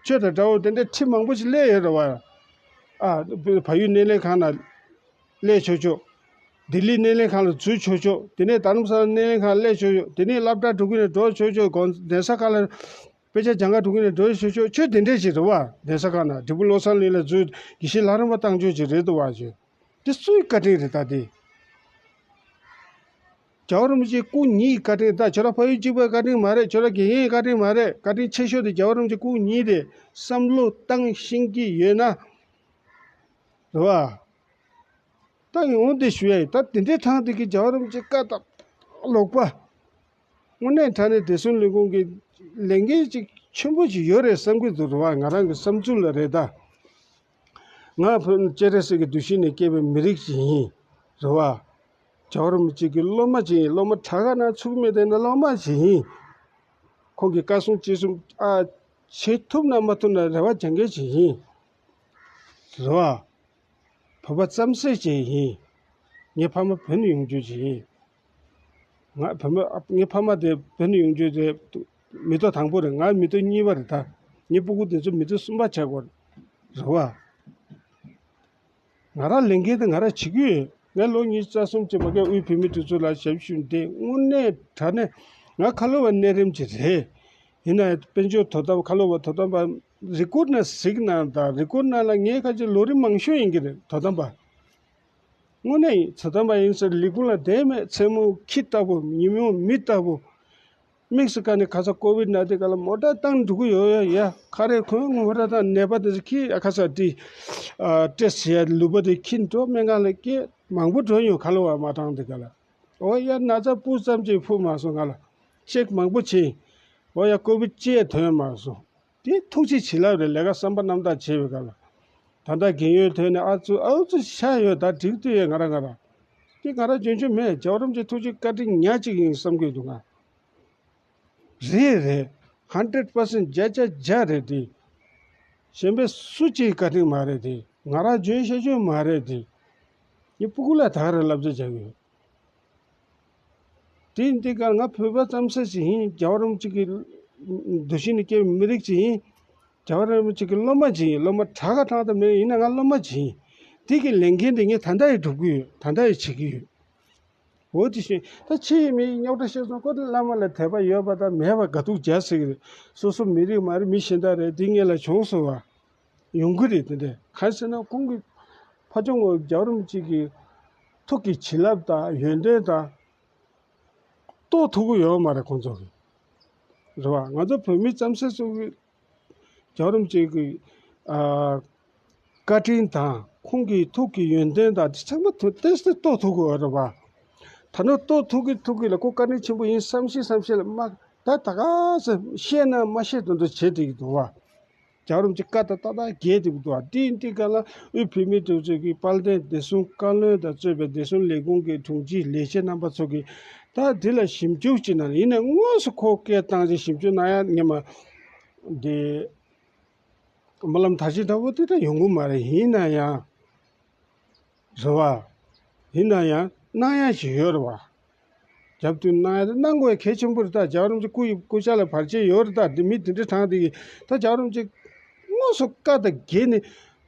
ཁྱོད་དང་འདྲ་བོ་དེ་འདྲའི་ཁྲི་མང་པོ་ཞིག་སླེབས་ཡོད་རེད་བ། ཨ་བལ་ཡུལ་སྣེ་ལེན་ཁང་ལ་སླེབས་ཆོག་ཆོག་ལྡི་ལི་སྣེ་ལེན་ཁང་ལ་འཛུལ་ཆོག་ཆོག་དེ་ནས་རྡ་རམ་ས་ལ་སྣེ་ལེན་ཁང་ལ་སླེབས་ཆོག་ཆོག་དེ་ནས་སློབ་གྲྭ་འགྲོ་གི་ནས་འགྲོ་ཆོག་ཆོག་གོང་གདན་ས་ཁག་ལ་དཔེ་ཆ་སྦྱང་ག་འགྲོ་གི་ནས་འགྲོ་ཆོག་ཆོག་ཁྱོད་དེ་འདྲས་ཞིག་རེད་བ། གདན་ས་ཁག་ན་འབྲས་སྤུངས་བློ་བཟང་གླིང་ལ་འཛུལ་དགེ་བཤེས་ལྷ་རམས་པ་བཏང་ཆོག་ཅིག་རེད་འདུག་བ་ཆོས། དེ་སུའི་བཀའ་དྲིན་རེད་ད་དེ། རྒྱལ་བ་རིན་པོ་ཆེ་སྐུ་ཉིད་ཀྱི་བཀའ་དྲིན། ད་ཁྱོད་རང་ཕ་ཡུལ་གཅིག་པའི་བཀའ་དྲིན་མ་རེད། ཁྱོད་རང་དགེ་རྒན་བཀའ་དྲིན་མ་རེད། བཀའ་དྲིན་ཆེ་ཤོས་དེ་རྒྱལ་བ་རིན་པོ་ཆེ་སྐུ་ཉིད་དེ་བསམ་བློ་བཏང་ཤེས་ཀྱི་ཡོད་ན། རེད་བ། ད་ངས་འོང་དེ་ཞུ་ཡ་ཡིན། ད་དེ་འདྲའི་ཐང་དེ་གི་རྒྱལ་བ་རིན་པོ་ཆེ་བཀའ་ད་ལོག་པ། དངོས་གནས་དྲང་གནས་བདེ་སྲུང་ལས་ཁུངས་ཀྱི་ལས་འགན་ཅིག་ཆེན་པོ་ཅིག་ཡོད་རེད་བསམ་གྱི་འདུག་རེད་བ། ང་རང་གི་བསམ་ཚུལ་ལ་རེད་ད། ང་བོད་སྤྱན་རས་གཟིགས་ཀྱི་གདུལ་ཞིང་ནས་སྐྱེས་པའི་མི་རིགས་ཅིག་ཡིན། རེད་བ། རྒྱལ་བ་རིན་པོ་ཆེ་གི་སློབ་མ་ཅིག་ཡིན། སློབ་མ་དྲག་ག་ན་ཚུགས་མེད་དེ་ན་སློབ་མ་ཅིག་ཡིན། ཁོང་གི་བཀའ་གསུང་ཅི་གསུང་ཨ་བྱེད་ཐུབ་ན་མ་ཐུབ་ན་རེ་བ་བྱེད་མཁན་ཅིག་ཡིན། རེད་བ། བོད་པ་རྩམ་ཟན་ཅིག་ཡིན། ངའི་ཕ་མ་བོད་ནས་ཡོང་རྒྱུ་ཅིག་ཡིན། ང་བོད་མི་ངའི་ཕ་མ་དེ་བོད་ནས་ཡོང་རྒྱུ་དེ་མི་ཐོག་དང་པོ་རེད། ང་མི་ཐོག་གཉིས་པ་རེད་ད། ངའི་སྤུ་གུ་དེ་ཚོ་མི་ཐོག་གསུམ་པ་ཆགས་དགོས་རེད་བ། ང་རང་ལས་འགན་དེ་ང་རང་བྱེད་ཀྱི་ཡོད། ངས་ལོ་ཉི་ཤུ་རྩ་གསུམ་ཅིག་མ་གིར་དབུས་བོད་མིའི་སྒྲིག་འཛུགས་ལ་ཞབས་ཞུ་བྱས། དངོས་གནས་དྲང་གནས་ང་ཁ་ལོ་བ་གནས་རིམ་ཅིག་རེད། ཡིན་ན་དཔལ་འབྱོར་དོ་དམ་ཁ་ལོ་བ་དོ་དམ་པ་རི་ཀོཌ་ནང་གཟིགས་གནང་དང་། རི་ཀོཌ་ནང་ལ་ངའི་ཁ་ཆེ་ལོ་རིམ་མང་ཤོས་ཡིན་གྱི་རེད། དོ་དམ་པ། དངོས་གནས་ཡིན། ཚ་དམ་པ་ཡིན་ཟེར་ལས་ཁུངས་ལ་བསྡད་མེད། མཚན་མོ་ཁྱི་ལྟ་བུ། ཉིན་མོ་མི་ལྟ་བུ། དམིགས་སུ་བཀར་ནས་ཁ་སང་ཀོ་བིད་ན་དེ་ག་ལ་མོ་ཊ་བཏང་འགྲོ་གི་ཡོད་ཡ། ཡ་ཁ་རས་གོན། མོ་ཊ་བཏང་། ནད་པ་དེ་ཚོ་ཁྱི་ཨ་ཁ་ས་དེ་ཨ་ཊེ་སི་ཊི་བྱས་ལུས་པ་དེ་ཁྱི་འགྲོ་སྨན་ཁང་ལ་སྐྱེལ། མང་པོ་འགྲོ་ཡོང་། ཁ་ལོ་བ་མ་བཏང་དེ་ག་ལ། འོ་ཡ་ན་ཚ་སྤུ་ཙམ་ཅིག་ཕུ་མ་སོང་། ང་ལ་ཅེག་མང་པོ་བྱས། འོ་ཡ་ཀོ་བིད་ཅི་ཡང་ཐོན་མ་སོང་། དེ་ཐུགས་རྗེ་བྱིན་རླབས་རེད། ལས་ཀ་བསམ་པ་རྣམ་དག་བྱས་པའི་སྐབས་ལ། ད་ལྟ་རྒན་ཡོལ་ཐོན་ནས་ཨ་ཙུ་ཨ་ཙུ་ཆགས་ཡོད། ད་འགྲིག་འདུག་ཡོད། ང་རང་ང་རང་། དེ་ང་རང་རྒྱུན་ཆད་མེད། རྒྱལ་བ་རིན་པོ་ཆེ་ཐུགས་རྗེ་བཀའ་དྲིན་ཉག་གཅིག་ཡིན་བསམ་གྱི་འདུག་ང་། རེད་རེད། ཧན་ཌེ་རེཌ་པར་སེན་ཊི་བརྒྱ་ཆ་བརྒྱ་རེད་དེ། གཞན་པའི་སུ་གཅིག་བཀའ་དྲིན་མ་རེད་དེ། ང་རང་རྒྱུན་ཤེས་རྒྱུན་མ་རེད་དེ། ངས་སྤུ་གུ་ལ་ད་ག་རང་བསླབ་བྱ་རྒྱག་གི་ཡོད། དེ་འདི་གར་ང་བོད་པ་ཙམ་ཟེར་ཅིག་ཡིན། རྒྱལ་བ་རིན་པོ་ཆེ་གི་འདུ་ཤེས་ནས་སྐྱེས་པའི་མི་རིགས་ཅིག་ཡིན། རྒྱལ་བ་རིན་པོ་ཆེ་གི་སློབ་མ་ཅིག་ཡིན། སློབ་མ་དྲག་ག་དྲག་ད་མེད། ཡིན་ན་ང་སློབ་མ་ཅིག་ཡིན། དེ་གི་ལས་འགན་དེ་ངས་ད་ལྟ་ཡང་སྒྲུབ་ཀྱི་ཡོད། ད་ལྟ་ཡང་བྱེད་ཀྱི་ཡོད། འོ་དེ་བཞིན་ད་ཕྱི་ཡི་མི་རྙོག་དྲ་བཤད་སོང་། ཁོ་ཚོ་བླ་མ་ལ་དད་པ་ཡོད་པ་དང་མེད་པ་དགའ་སྡུག་རྒྱག་ཟེར་གི་རེད། སོ་སོ་མི་རིགས་མ་རེད། མི་གཞན་དག་རེད། དེ་ངེད་ལ་བྱུང་སོང་བ། ཡོང་གི་རེད། དེ་འདྲ་གང་ཟེར་ན་ཁོང་གི་ཕ་ཆུང་ངོ་རྒྱལ་བ་རིན་པོ་ཆེ་གི་ཐུགས་ཀྱི་བྱིན་རླབས་དང་ཡོན་ཏན་དང་རྟོགས་ཐུབ་ཀྱི་ཡོད་མ་རེད་ཁོང་ཚོ་གི། རེད་བ། ང་ཚོ་བོད་མི་ཙམ་ཟེར་ཚོ་གི་རྒྱལ་བ་རིན་པོ་ཆེ་གི་ཨ་བཀའ་དྲིན་དང་ཁོང་གི་ཐུགས་ཀྱི་ཡོན་ཏན་དང་དེ་ཚང་མ་ཐུ་ཏོག་ཙམ་རྟོགས་ཐུབ་ཀྱི་ཡོད་རེད་བ། ད་ནི་རྟོགས་ཐུབ་ཀྱི་ཐུབ་ཀྱི་ལ་ཁོ་བཀའ་དྲིན་ཆེན་པོ་ཡིན་བསམ་ཤེས་བསམ་ཤེས་ལ་མ་ད་ད་ག་ཚོད་བཤད་ན་མ་ཤེས་དོན་དུ་བྱེད་བསྡད་ཀྱི་འདུག་བ། རྒྱལ་བ་རིན་པོ་ཆེ་བཀའ་དང་ཏག་ཏག་འགལ་འདུག་འདུག་བ། དེ་ཡིན་དུས་ག་ལ་དབུས་བོད་མིའི་སྒྲིག་འཛུགས་ཀྱི་དཔལ་ལྡན་བདེ་སྲུང་བཀའ་བློན་དང་གཙོས་པའི་བདེ་སྲུང་ལས་ཁུངས་ཀྱི་དྲུང་ཆེ་ལས་བྱེད་རྣམ་པ་ཚོ་གིས་ད་འདི་ལ་ཞིབ་འཇུག་བྱེད་ན། ཡིན་ན་དངོས་སུ་ཁོ་སྐད་བཏང་རྗེས་ཞིབ་འཇུག་གནང་ཡ་ངས་མ་འདི་སྨོན་ལམ་དར་ཆེན་འདྲ་བོ་དེ་འདྲ་ཡོང་གི་མ་རེད། ཡིན་ན་ཡང་། རེད་བ། ཡིན་ན་ཡང་གནང་ཡ་ཞིག་ཡོད་རེད་བ། རྒྱབ་མདུན་གནང་ཡ་དེ་གནང་དགོས་གལ་ཆེན་པོ་རེད། ད་རྒྱལ་བ་རིན་པོ་ཆེ་སྐུ་ཡི་སྐུ་ཕྱྭ་ལ་བར་ཆད་ཡོད་རེད། ད་འདི་མི་དེ་འདྲ་དྲངས་དེ་གི་ད་རྒྱལ་བ་རིན་པོ་ཆེ་དངོས་སུ་བཀའ་དང་འགལ་ནས་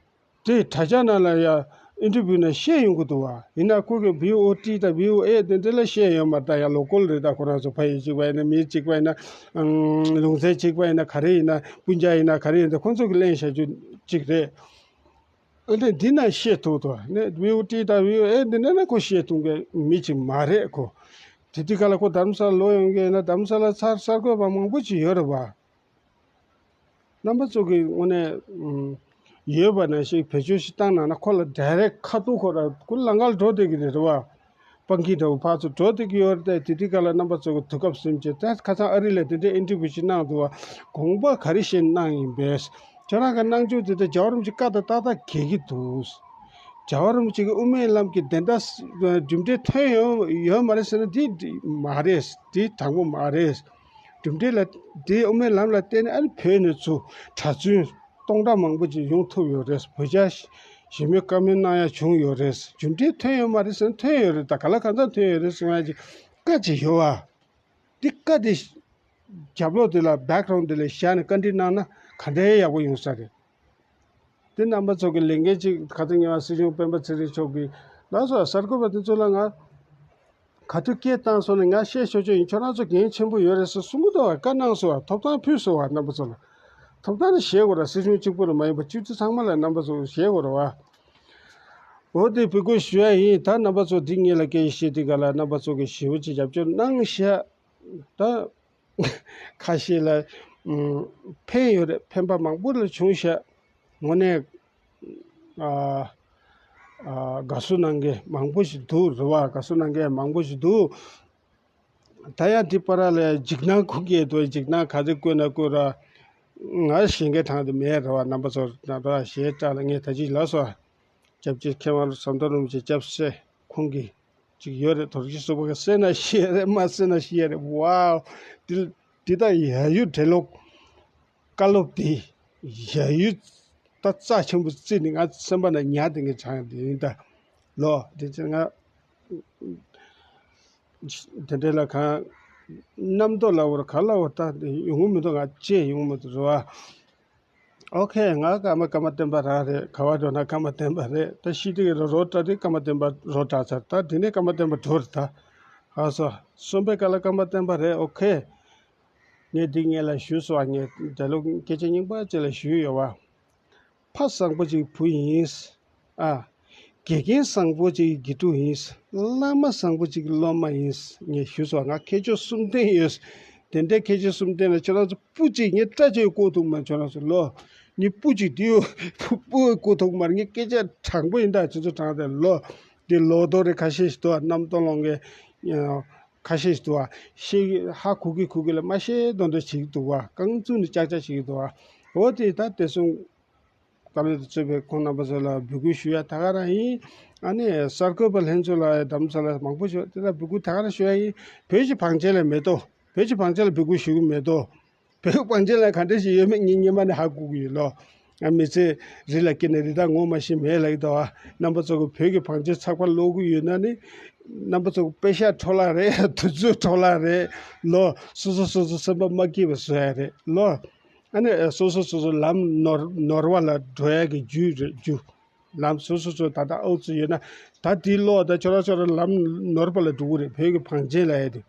དེ་དྲ་རྒྱ་ནང་ལ་ཡ་ཨིན་ཊར་བིའུ་ནང་བཤད་ཡོང་གི་འདུག་བ། ཡིན་ན་ཁོ་གི་བྷི་ཨོ་ཨེ་དང་བྷི་ཨོ་ཨེ་དེ་འདྲ་ལ་བཤད་ཡོད་མ་རེད། ད་ཡ་ལོ་ཀལ་རེད། ད་ཁོ་རང་ཚོ་ཕ་ཡུལ་གཅིག་པ་ཡིན་ན། མི་གཅིག་པ་ཡིན་ན། ལུང་ཚན་གཅིག་པ་ཡིན་ན། ག་རེ་ཡིན་ན། སྤུན་ཀྱག་ཡིན་ན། ག་རེ་ཡིན་ན། ཁོ་ཚོ་གི་གླེང་བཞག་རྒྱུ་གཅིག་རེད། ཨ་ནི་འདི་ན་བཤད་ཐུབ་ཐུབ་ནས་བྷི་ཨོ་ཨེ་དང་བྷི་ཨོ་ཨེ་འདི་ནས་ན་ཁོ་བཤད་ཐུབ་མཁན་མི་ཅིག་མ་རེད་ཁོ། དེ་དུས་ག་ལ་ཁོ་རྡ་རམ་ས་ལ་ལོག་ཡོང་གི་ཡིན་ན་རྡ་རམ་ས་ལ་གསར་གསར་འགོད་པ་མང་པོ་ཅིག་ཡོད་རེད་བ། རྣམ་པ་ཚོ་གི་དངོས་གནས་ཡོད་པ་ནང་བཞིན་བེད་སྤྱོད་ཞིག་བཏང་གནང་ན། ཁོ་ལ་ཌའི་རེག་ཁ་ཐུག་ཁོ་ར་ཁོ་ལང་ཀར་འགྲོ་བསྡད་ཀྱི་རེད་བ། སྤང་གི་འདྲ་བོ་ཕར་ཚུར་འགྲོ་བསྡད་ཀྱི་ཡོད་རེད་དེ། དེ་དུས་ག་ལ་རྣམ་པ་ཚོ་གི་དུས་སྐབས་ཟིན་བྱས་ད་ཁ་སང་ཨ་རི་ལ་དེ་འདྲའི་ཨིན་ཊར་བིའུ་ཞིག་གནང་འདུག་བ། དགོངས་པ་ག་རེ་བཞེས་གནང་ཡིན་པས། ཁྱོད་རང་གི་གནང་སྤྱོད་དེ་ད་རྒྱལ་བ་རིན་པོ་ཆེ་བཀའ་དང་ཏག་ཏག་འགལ་གྱི་འདུག་རྒྱལ་བ་རིན་པོ་ཆེ་གི་དབུ་མའི་ལམ་གྱི་བདེན་མཐའ་གྲུབ་འབྲས་ཐོན་ཡོད་ཡོད་མ་རེད་ཟེར་ན་འདི་མ་རེད། འདི་དྲང་པོ་མ་རེད། གྲུབ་འབྲས་ལ་འདི་དབུ་མའི་ལམ་ལ་བརྟེན་ནས་ཨ་ནི་བོད་ནས་ཚུར་གྲྭ་བཙུན་སྟོང་ཕྲག་མང་པོ་ཅིག་ཡོང་ཐུབ་ཡོད་རེད། བོད་ཇ་ཞི་མོལ་བཀའ་མོལ་གནང་ཡ་བྱུང་ཡོད་རེད། གྲུབ་འབྲས་ཐོན་ཡོད་མ་རེད་ཟེར་ན་ཐོན་ཡོད་རེད། ད་ག་ལ་གང་འཚམ་ཐོན་ཡོད་རེད་གསུང་ཡ་ཅིག་བཀའ་ཅིག་ཡོད་བ། འདི་བཀའ་འདི་རྒྱབ་ལོགས་འདི་ལ་བེག་གྷ་རའུན་འདི་ལ་བཞག་ནས་བཀའ་འདྲི་གནང་ན་ག་འདྲའི་ཡག་པོ་ཡོང་ས་རེད། འདི་རྣམ་པ་ཚོ་གི་ལས་འགན་ཅིག་ཁ་སང་ཉེ་བ་སྲིད་སྐྱོང་སྤེན་པ་ཚེ་རིང་མཆོག་གིས་ལགས་སོ་གསར་འགོད་པ་དེ་ཚོ་ལ་ང་ག་དུས་སྐད་བཏང་སོང་ནས་ང་བཤད་ཆོག་ཆོག་ཡིན། ཁྱོད་རང་ཚོ་འགན་ཆེན་པོ་ཡོད་རེད་ཟེར་གསུང་གི་འདུག་བ། བཀའ་གནང་སོང་བ། ཐོབ་ཐང་ཕུལ་སོང་བ། རྣམ་པ་ཚོ་ལ་ཐོབ་ཐང་ནི་བཞེས་དགོས་ར། སྲིད་སྐྱོང་གཅིག་པུ་རུ་མ་ཡིན་པ་སྤྱི་འཐུས་ཚང་མ་ལ་རྣམ་པ་ཚོ་བཞེས་དགོས་ར་བ། འོ་དེ་འབོད་སྐུལ་ཞུ་ཡ་ཡིན། ད་རྣམ་པ་ཚོ་འདི་ངེད་ལ་སྐད་ཆ་བཤད་དུས་ག་ལ་རྣམ་པ་ཚོ་གི་ཞེ་པོ་ཅིག་རྒྱབ་སྐྱོར་གནང་ཤག་ད་ཁ་ཤས་ལ་ཨུམ་ཕན་ཡོད་རེད། ཕན་པ་མང་པོ་ལ་བྱུང་ཤག་དངོས་གནས་ཨ་ཨ་དགའ་བསུ་གནང་མཁན་མང་པོ་ཞིག་འདུག་རེད་བ། དགའ་བསུ་གནང་མཁན་མང་པོ་ཞིག་འདུག་ད་ཡང་འདི་པར་ལ་འཇིགས་སྣང་ཁུག་གི་འདུག་འཇིགས་སྣང་ག་ཚོད་བསྐུལ་ན་བསྐུལ་ར། ང་གཞན་གྱི་དྲང་དུ་མེད་རེད་བ། རྣམ་པ་ཚོ་ན་ད་ཞེ་དྲག་ལ་ངས་ད་ཅི་ལ་སོ། སྐྱབས་རྗེ་མཁས་དབང་ཟམ་གདོང་རིན་པོ་ཆེ་སྐྱབས་སེ་ཁོང་གིས་ཅིག་ཡོད་རེད། དོར་གྱི་སུ་བ་ག་སེ་ན་ཤི་ཡ་རེད། མ་སེ་ན་ཤི་ཡ་རེད། ཝའོ། འདི་འདི་ད་ཡ་ཡུ་འབྲེལ་ལོག་བཀའ་སློབ་འདི་ཡ་ཡུ་ད་རྩ་ཆེན་པོ་བརྩིས་ནས་ང་སེམས་པ་ན་ཉར་དེ་ངས་དྲངས་དེ་ཡིན་ད་ལོ། དེ་ཚེ་ང་དེ་འདྲ་ལ་གང་རྣམ་རྟོག་ལ་བོར་ག་ལ་བོར་ད་ཡོང་གི་མི་འདུག་ང་ཅེས་ཡོང་གི་མི་འདུག་རེད་བ། ཨོ་ཁེ། ང་ཀརྨ་ཀརྨ་བསྟན་པ་རང་རེད། ག་བ་འགྲོ་ན་ཀརྨ་བསྟན་པ་རེད། ད་ཤི་དུས་རོ་རོ་བཀྲ་དུས་ཀརྨ་བསྟན་པ་རོ་བཀྲ་ཚར། ད་དེ་ནས་ཀརྨ་བསྟན་པ་འགྲོ་རེད་ད། ཨ་སོ། གསོན་པའི་སྐབས་ལ་ཀརྨ་བསྟན་པ་རེད། ཨོ་ཁེ། ངས་འདི་ངེད་ལ་ཞུས་སོང་བ། ངས་འདྲ་ལུགས་སྐད་ཆ་རྙིང་པ་ཅིག་ལ་ཞུས་ཡོད་བ། ཕ་བཟང་པོ་ཅིག་བུ་ཡིན། ཨ། དགེ་རྒན་བཟང་པོ་ཅིག་གི་དགེ་ཕྲུག་ཡིན། བླ་མ་བཟང་པོ་ཅིག་གི་སློབ་མ་ཡིན། ངས་ཞུས་སོང་། ང་མཁས་མཆོག་གསུམ་ལྡན་ཡོད། དེ་འདྲའི་མཁས་མཆོག་གསུམ་ལྡན་ལ་ཁྱོད་རང་ཚོ་སྤུ་གཅིག་ངས་སྐྲ་གཅིག་བཀོག་ཐུབ་མ། ཁྱོད་རང་ཚོ་ལོ། ངས་སྤུ་གཅིག་དེའུ་སྤུ་བཀོག་ཐུབ་མ། ངས་སྐད་ཆ་དྲང་པོ་ཡིན་ད། ཁྱོད་ཚོ་དྲང་དེ་ལོ། དེ་ལོ་རྡོ་རེ་ཁ་ཤས་ཤིག་འདུག་ཨ། གནམ་སྟོང་ལོང་གི་ཁ་ཤས་ཤིག་འདུག་ཨ། ཤེས་ཧ་གོ་གི་གོ་གི་ལ་མ་ཤེས་དོན་འདྲ་བྱེད་ཀྱི་འདུག་བ། རྐང་བཙུགས་ནས་ཅག་ཅག་བྱེད་ཀྱི་འདུག་ཨ། འོ་དེ་ད་དེ་སོང་། བཀའ་མོལ་དུ་གཙོས་པའི་ཁོང་རྣམ་པ་ཚོ་ལ་འབོད་སྐུལ་ཞུ་ཡ་ད་ག་རང་ཡིན། ཨ་ནི་གསར་འགོད་པ་ལྷན་ཚོགས་ལ་རྡ་རམ་ས་ལ་མང་པོ་ཞུ་དེ་ལ་འབོད་སྐུལ་ད་ག་རང་ཞུ་ཡ་ཡིན། བོད་ཀྱི་བང་ཆེན་ལ་མེད་དོ། བོད་ཀྱི་བང་ཆེན་ལ་འབོད་སྐུལ་ཞུ་གི་མེད་དོ། བོད་ཀྱི་བང་ཆེན་ལ་ག་འདྲ་ཞིག་ཡོད་མེད་ངས་སྔོན་མ་ནས་ཧ་གོ་གི་ཡོད་ལོ། ང་མི་ཚེ་རི་ལ་སྐྱེས་ནས་རི་དྭགས་ངོ་མ་ཤེས་མེད་ལབ་ཀྱི་འདུག་བ། རྣམ་པ་ཚོ་གི་བོད་ཀྱི་བང་ཆེན་ཚགས་པར་ཀློག་གི་ཡོད་ན་ནི། རྣམ་པ་ཚོ་གི་པེ་ཤག་འཕྲོ་བརླག་རེད། དུས་ཚོད་འཕྲོ་བརླག་རེད་ལོ། སོ་སོ་སོ་སོ་སེམས་པ་མ་སྐྱིད་པ་བཟོ་ཡ་རེད་ལོ། ཨ་ནི་སོ་སོ་སོ་སོ་ལམ་ནོར་ནོར་བ་ལ་འགྲོ་ཡ་གི་རྒྱུ་རེད་རྒྱུ། ལམ་སོ་སོ་སོ་ད་ལྟ་ཨོ་ཙི་ཡོད་ན། ད་དེའི་ལོག་ད་ཁྱོད་རང་ཁྱོད་རང་ལམ་ནོར་བ་ལ་འགྲོ་གི་རེད། བོད་ཀྱི་བང་ཆེན་ལབ་ཡ་དེ།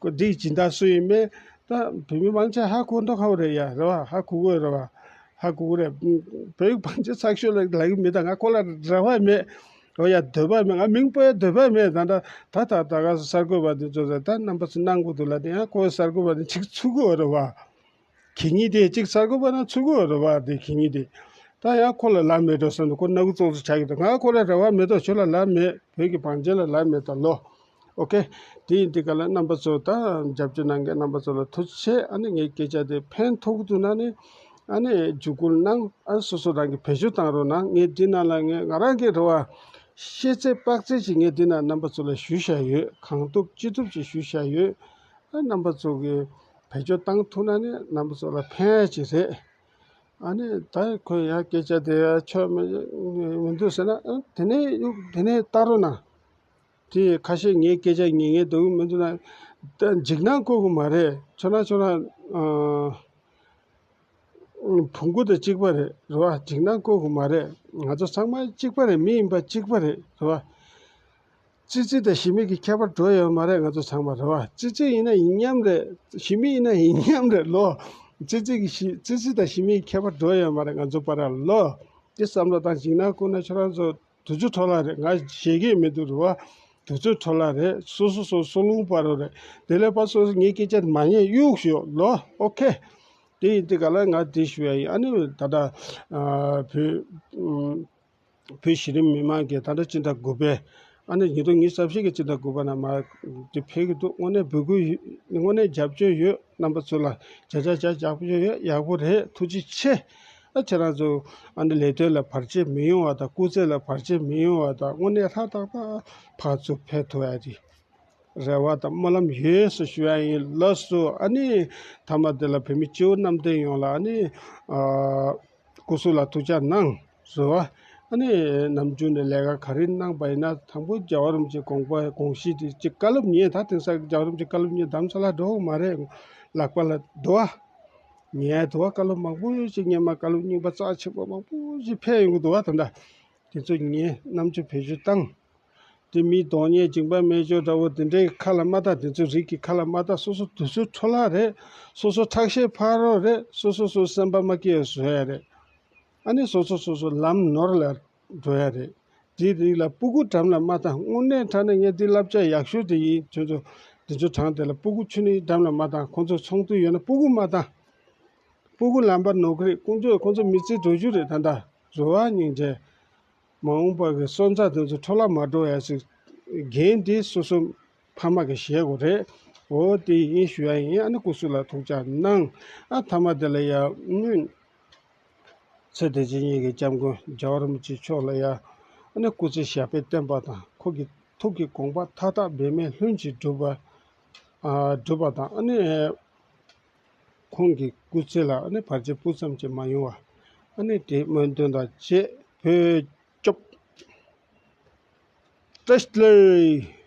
ཁོ་འདིའི་སྦྱིན་བདག་སུ་ཡིན་མེད། ད་བོད་མི་མང་ཆེ་ཧ་གོ་མདོག་ཁ་པོ་རེད་ཡ། རེད་བ། ཧ་གོ་གི་རེད་བ། ཧ་གོ་གི་རེད། བོད་ཀྱི་བང་ཆེན་ཚགས་ཤོག་ལ་ལབ་ཀྱི་མེད། ད་ང་ཁོ་ལ་རེ་བ་མེད། འོ་ཡ་འདོད་པ་མེད། ང་མིང་སྤོ་ཡ་འདོད་པ་མེད། ད་ད་ད་ད་ག་གསར་འགོད་པ་འདི་ཚོ་ད་རྣམ་པ་ཚོ་གནང་དགོས་འདུག་ལ། དེ་ཡང་ཁོ་གསར་འགོད་པ་འདི་ཅིག་ཚུགས་ཀྱི་ཡོད་རེད་བ། གད་སྙིགས་དེ་གཅིག་གསར་འགོད་པ་ནང་ཚུད་ཀྱི་ཡོད་རེད་བ། དེ་གད་སྙིགས་དེ། ད་ཡང་ཁོ་ལ་ལབ་མེད་འགྲོ་བསམ་དུས་ཁོ་སྣ་ཁུག་ཙོག་ཙོག་ཆགས་ཀྱི་འདུག་ང་ཁོ་ལ་རེ་བ་མེད་དོ། ཁྱོད་ལ་ལབ་མེད། བོད་ཀྱི་བང་ཆེན་ལ་ལབ་མེད་ད་ལོ། ཨོ་ཁེ། དེ་ཡིན་དུས་ག་ལ་རྣམ་པ་ཚོ་ད་རྒྱབ་སྐྱོར་གནང་མཁན་རྣམ་པ་ཚོ་ལ་ཐུགས་རྗེ་ཆེ། ཨ་ནི་ངའི་སྐད་ཆ་དེ་ཕན་ཐོགས་ཀྱི་འདུག་ན་ནི། ཨ་ནི་བརྒྱུད་སྐུལ་གནང་། ཨ་ནི་སོ་སོ་རང་གི་བེད་སྤྱོད་བཏང་རོགས་གནང་། ངས་འདི་ནང་ལ་ངས་ང་རང་གི་རེ་བ་ཤེས་ཚད་དཔག་ཚད་ཅིག་ངས་འདི་ན་རྣམ་པ་ཚོ་ལ་ཞུས་བཞག་ཡོད། གང་ཐུབ་ཅི་ཐུབ་ཅིག་ཞུས་བཞག་ཡོད། ཨ་རྣམ་པ་ཚོ་གི་བེད་སྤྱོད་བཏང་ཐུབ་ན་ནི་རྣམ་པ་ཚོ་ལ་ཕན་ཡ་ཅིག་རེད། ཨ་ནི་ད་ཁོས་ཡང་སྐད་ཆ་དེ་ཡང་ཆོ་མི་མི་འདུག་ཟེར་ན། ཨ་དེ་ནས་དེ་ནས་ལྟ་རོགས་གནང་། དེ་ཁ་ཤས་ངའི་སྐད་ཆ་ཉན་མཁན་འདུག་མི་འདུག་ན། ད་འཇིགས་སྣང་བཀོད་དགོས་མ་རེད། ཁྱོད་རང་ཁྱོད་རང་ཨ། བོང་གུ་དང་གཅིག་པ་རེད། རེད་བ། འཇིགས་སྣང་བཀོད་དགོས་མ་རེད། ང་ཚོ་ཚང་མ་གཅིག་པ་རེད། མི་ཡིན་པ་གཅིག་པ་རེད། རེད་བ། ཙི་ཙི་དང་ཞི་མི་གི་ཁྱད་པར་འགྲོ་ཡོད་མ་རེད། ང་ཚོ་ཚང་མ་རེད་བ། ཙི་ཙི་ཡིན་ན་ཡིན་མཉམ་རེད། ཞི་མི་ཡིན་ན་ཡིན་མཉམ་རེད་ལོ། ཙི་ཙི་གི་ཞི་ཙི་ཙི་དང་ཞི་མི་གི་ཁྱད་པར་འགྲོ་ཡོད་མ་རེད། ང་ཚོ་བར་ལ་ལོ། དེ་བསམ་བློ་བཏང་། འཇིགས་སྣང་བཀོད་ན་ཁྱོད་རང་ཚོ་དུས་ཚོད་འཕྲོ་བརླག་རེད། ང་བཤད་ཀྱི་མི་འདུག་རེད་བ། དུས་ཚོད་འཕྲོ་བརླག་རེད། སོ་སོ་སོ་སོ་རླུང་བར་རོ་རེད། དེ་ལས་ཕར་སོ་སོ་ངའི་སྐད་ཆ་མ་ཉན་གཡུག་ཞོག་ལོ། ཨོ་ཁེ། དེ་ཡིན་དུས་ག་ལ་ང་དེ་ཞུ་ཡ་ཡིན། ཨ་ནི་ད་ལྟ་ཨ་བོད་ཨུམ་བོད་གཞི་རིམ་མི་མང་གིས་ད་ལྟ་སྤྱི་ཟླ་དགུ་པའི་ཨ་ནི་ཉིས་སྟོང་ཉི་ཤུ་རྩ་བཞི་གི་སྤྱི་ཟླ་དགུ་པ་ནང་མར་དེ་ཕེབས་ཀྱི་འདུག་དངོས་གནས་འབོད་སྐུལ་ཡོད། དངོས་གནས་རྒྱབ་སྐྱོར་ཡོད། རྣམ་པ་ཚོ་ལ་བྱ་བྱ་བྱ་རྒྱབ་སྐྱོར་ཡོད། ཡག་པོ་རེད། ཐུགས་རྗེ་ཆེ། ཨ་ཁྱེད་རང་ཚོ་ཨ་ནི་ལས་དོན་ལ་བར་ཆད་མི་ཡོང་བ་དང་། སྐུ་ཚེ་ལ་བར་ཆད་མི་ཡོང་བ་དང་། དངོས་གནས་ཧྲ་ཏག་ཏག་ཕར་ཚུར་ཕེབས་ཐུབ་ཡ་དེ་རེ་བ་དང་སྨོན་ལམ་ཡོད་ཟེར་ཞུ་ཡ་ཡིན། ལགས་སོ། ཨ་ནི་མཐའ་མ་དེ་ལ་བོད་མི་སྤྱི་བོ་གནམ་བསྟན་ཡོངས་ལ་ཨ་ནི་ཨ་སྐུ་གཟུགས་ལ་ཐུགས་ཅག་གནང་ཟེར་བ། ཨ་ནི་ནམ་རྒྱུན་ནས་ལས་ཀ་ག་རེ་གནང་པ་ཡིན་ན་དང་པོ་རྒྱལ་བ་རིན་པོ་ཆེའི་དགོངས་པ་དགོངས་གཞི་དེ་ཅིག་བཀའ་སློབ་ཉན། ད་དེང་སང་རྒྱལ་བ་རིན་པོ་ཆེའི་བཀའ་སློབ་ཉན་དམ་ས་ལ་འགྲོ་གི་མ་རེད། ལག་པ་ལ་འདུག་བ། ཉན་འདུག་བ། བཀའ་སློབ་མང་པོ་ཞིག་སྔོན་མ་བཀའ་སློབ་རྙིང་པ་རྩ་ཆེན་པོ་མང་པོ་ཞིག་ཕེབས་ཡོང་གི་འདུག་བ། ད་ལྟ་དེ་ཚོ་ཉན། རྣམ་དཔྱོད་བེད་སྤྱོད་བཏང་། དེ་མིའི་གདོང་བརྙན་སྦྱིན་པ་སྨན་སྦྱོར་འདྲ་བོ་དེ་འདྲའི་ཁ་ལ་མ་བཏང་། དེ་ཚོ་རིགས་ཀྱི་ཁ་ལ་མ་བཏང་། སོ་སོ་དུས་ཚོད་འཕྲོ་བརླག་རེད། སོ་སོ་ཁྲག་ཤེད་འཕར་རོགས་རེད། སོ་སོ་སོ་སེམས་པ་མ་སྐྱིད་པ་བཟོ་ཡ་རེད། ཨ་ནི་སོ་སོ་སོ་སོ་ལམ་ནོར་ལ་འགྲོ་ཡ་རེད། དེའི་རིགས་ལ་སྤུ་གུ་འགྲམ་ལ་མ་བཏང་། དངོས་གནས་དྲང་གནས་ངས་འདི་བསླབ་བྱ་ཡག་ཤོས་དེ་ཡིན། ཁྱོད་ཚོ་འདི་ཚོ་དྲང་དེ་ལ་སྤུ་གུ་ཆུང་ངུ་འགྲམ་ལ་མ་བཏང་། ཁོང་ཚོ་ཚོགས་འདུ་ཡོད་ན་སྤུ་གུ་མ་བཏང་། སྤུ་གུ་ལམ་བར་ནོར་གི་རེད། ཁོང་ཚོས་ཁོང་ཚོ་མི་ཚེ་འགྲོ་རྒྱུ་རེད། ད་ལྟ་རེ་བ་སྙིང་རྗེ། མ་འོངས་པ་གི་སོན་རྩ་དེ་ཚོ་འཕྲོ་བརླག་མ་འགྲོ་ཡ་ཞིག་འགན་དེ་སོ་སོ་ཕ་མ་གི་བཞེས་དགོས་རེད། འོ་དེ་ཡིན་ཞུ་ཡ་ཡིན། ཨ་ནི་སྐུ་གཟུགས་ལ་ཐུགས་ཅག་གནང་། ཨ་མཐའ་མ་དེ་ལ་ཡ་སྔོན་ཚེ་འདི་ཕྱི་གཉིས་ཀྱི་སྐྱབས་མགོན་རྒྱལ་བ་རིན་པོ་ཆེ་མཆོག་ལ་ཡ་ཨ་ནི་སྐུ་ཚེ་ཞབས་པད་བརྟན་པ་དང་། ཁོ་གི་ཐུགས་ཀྱི་དགོངས་པ་མཐའ་དག་འབད་མེད་ལྷུན་གྱིས་འགྲུབ་པ་ཨ་འགྲུབ་པ་དང་། ཨ་ནི་ཁོང་གི་སྐུ་ཚེ་ལ་ཨ་ནི་བར་ཆད་སྤུ་ཙམ་ཅིག་མ་ཡོང་བ་ཨ་ནི་དེ་སྨོན་འདུན་དང་བཅས་བོད་སྐྱོབ། བཀྲ་ཤིས་བདེ་ལེགས།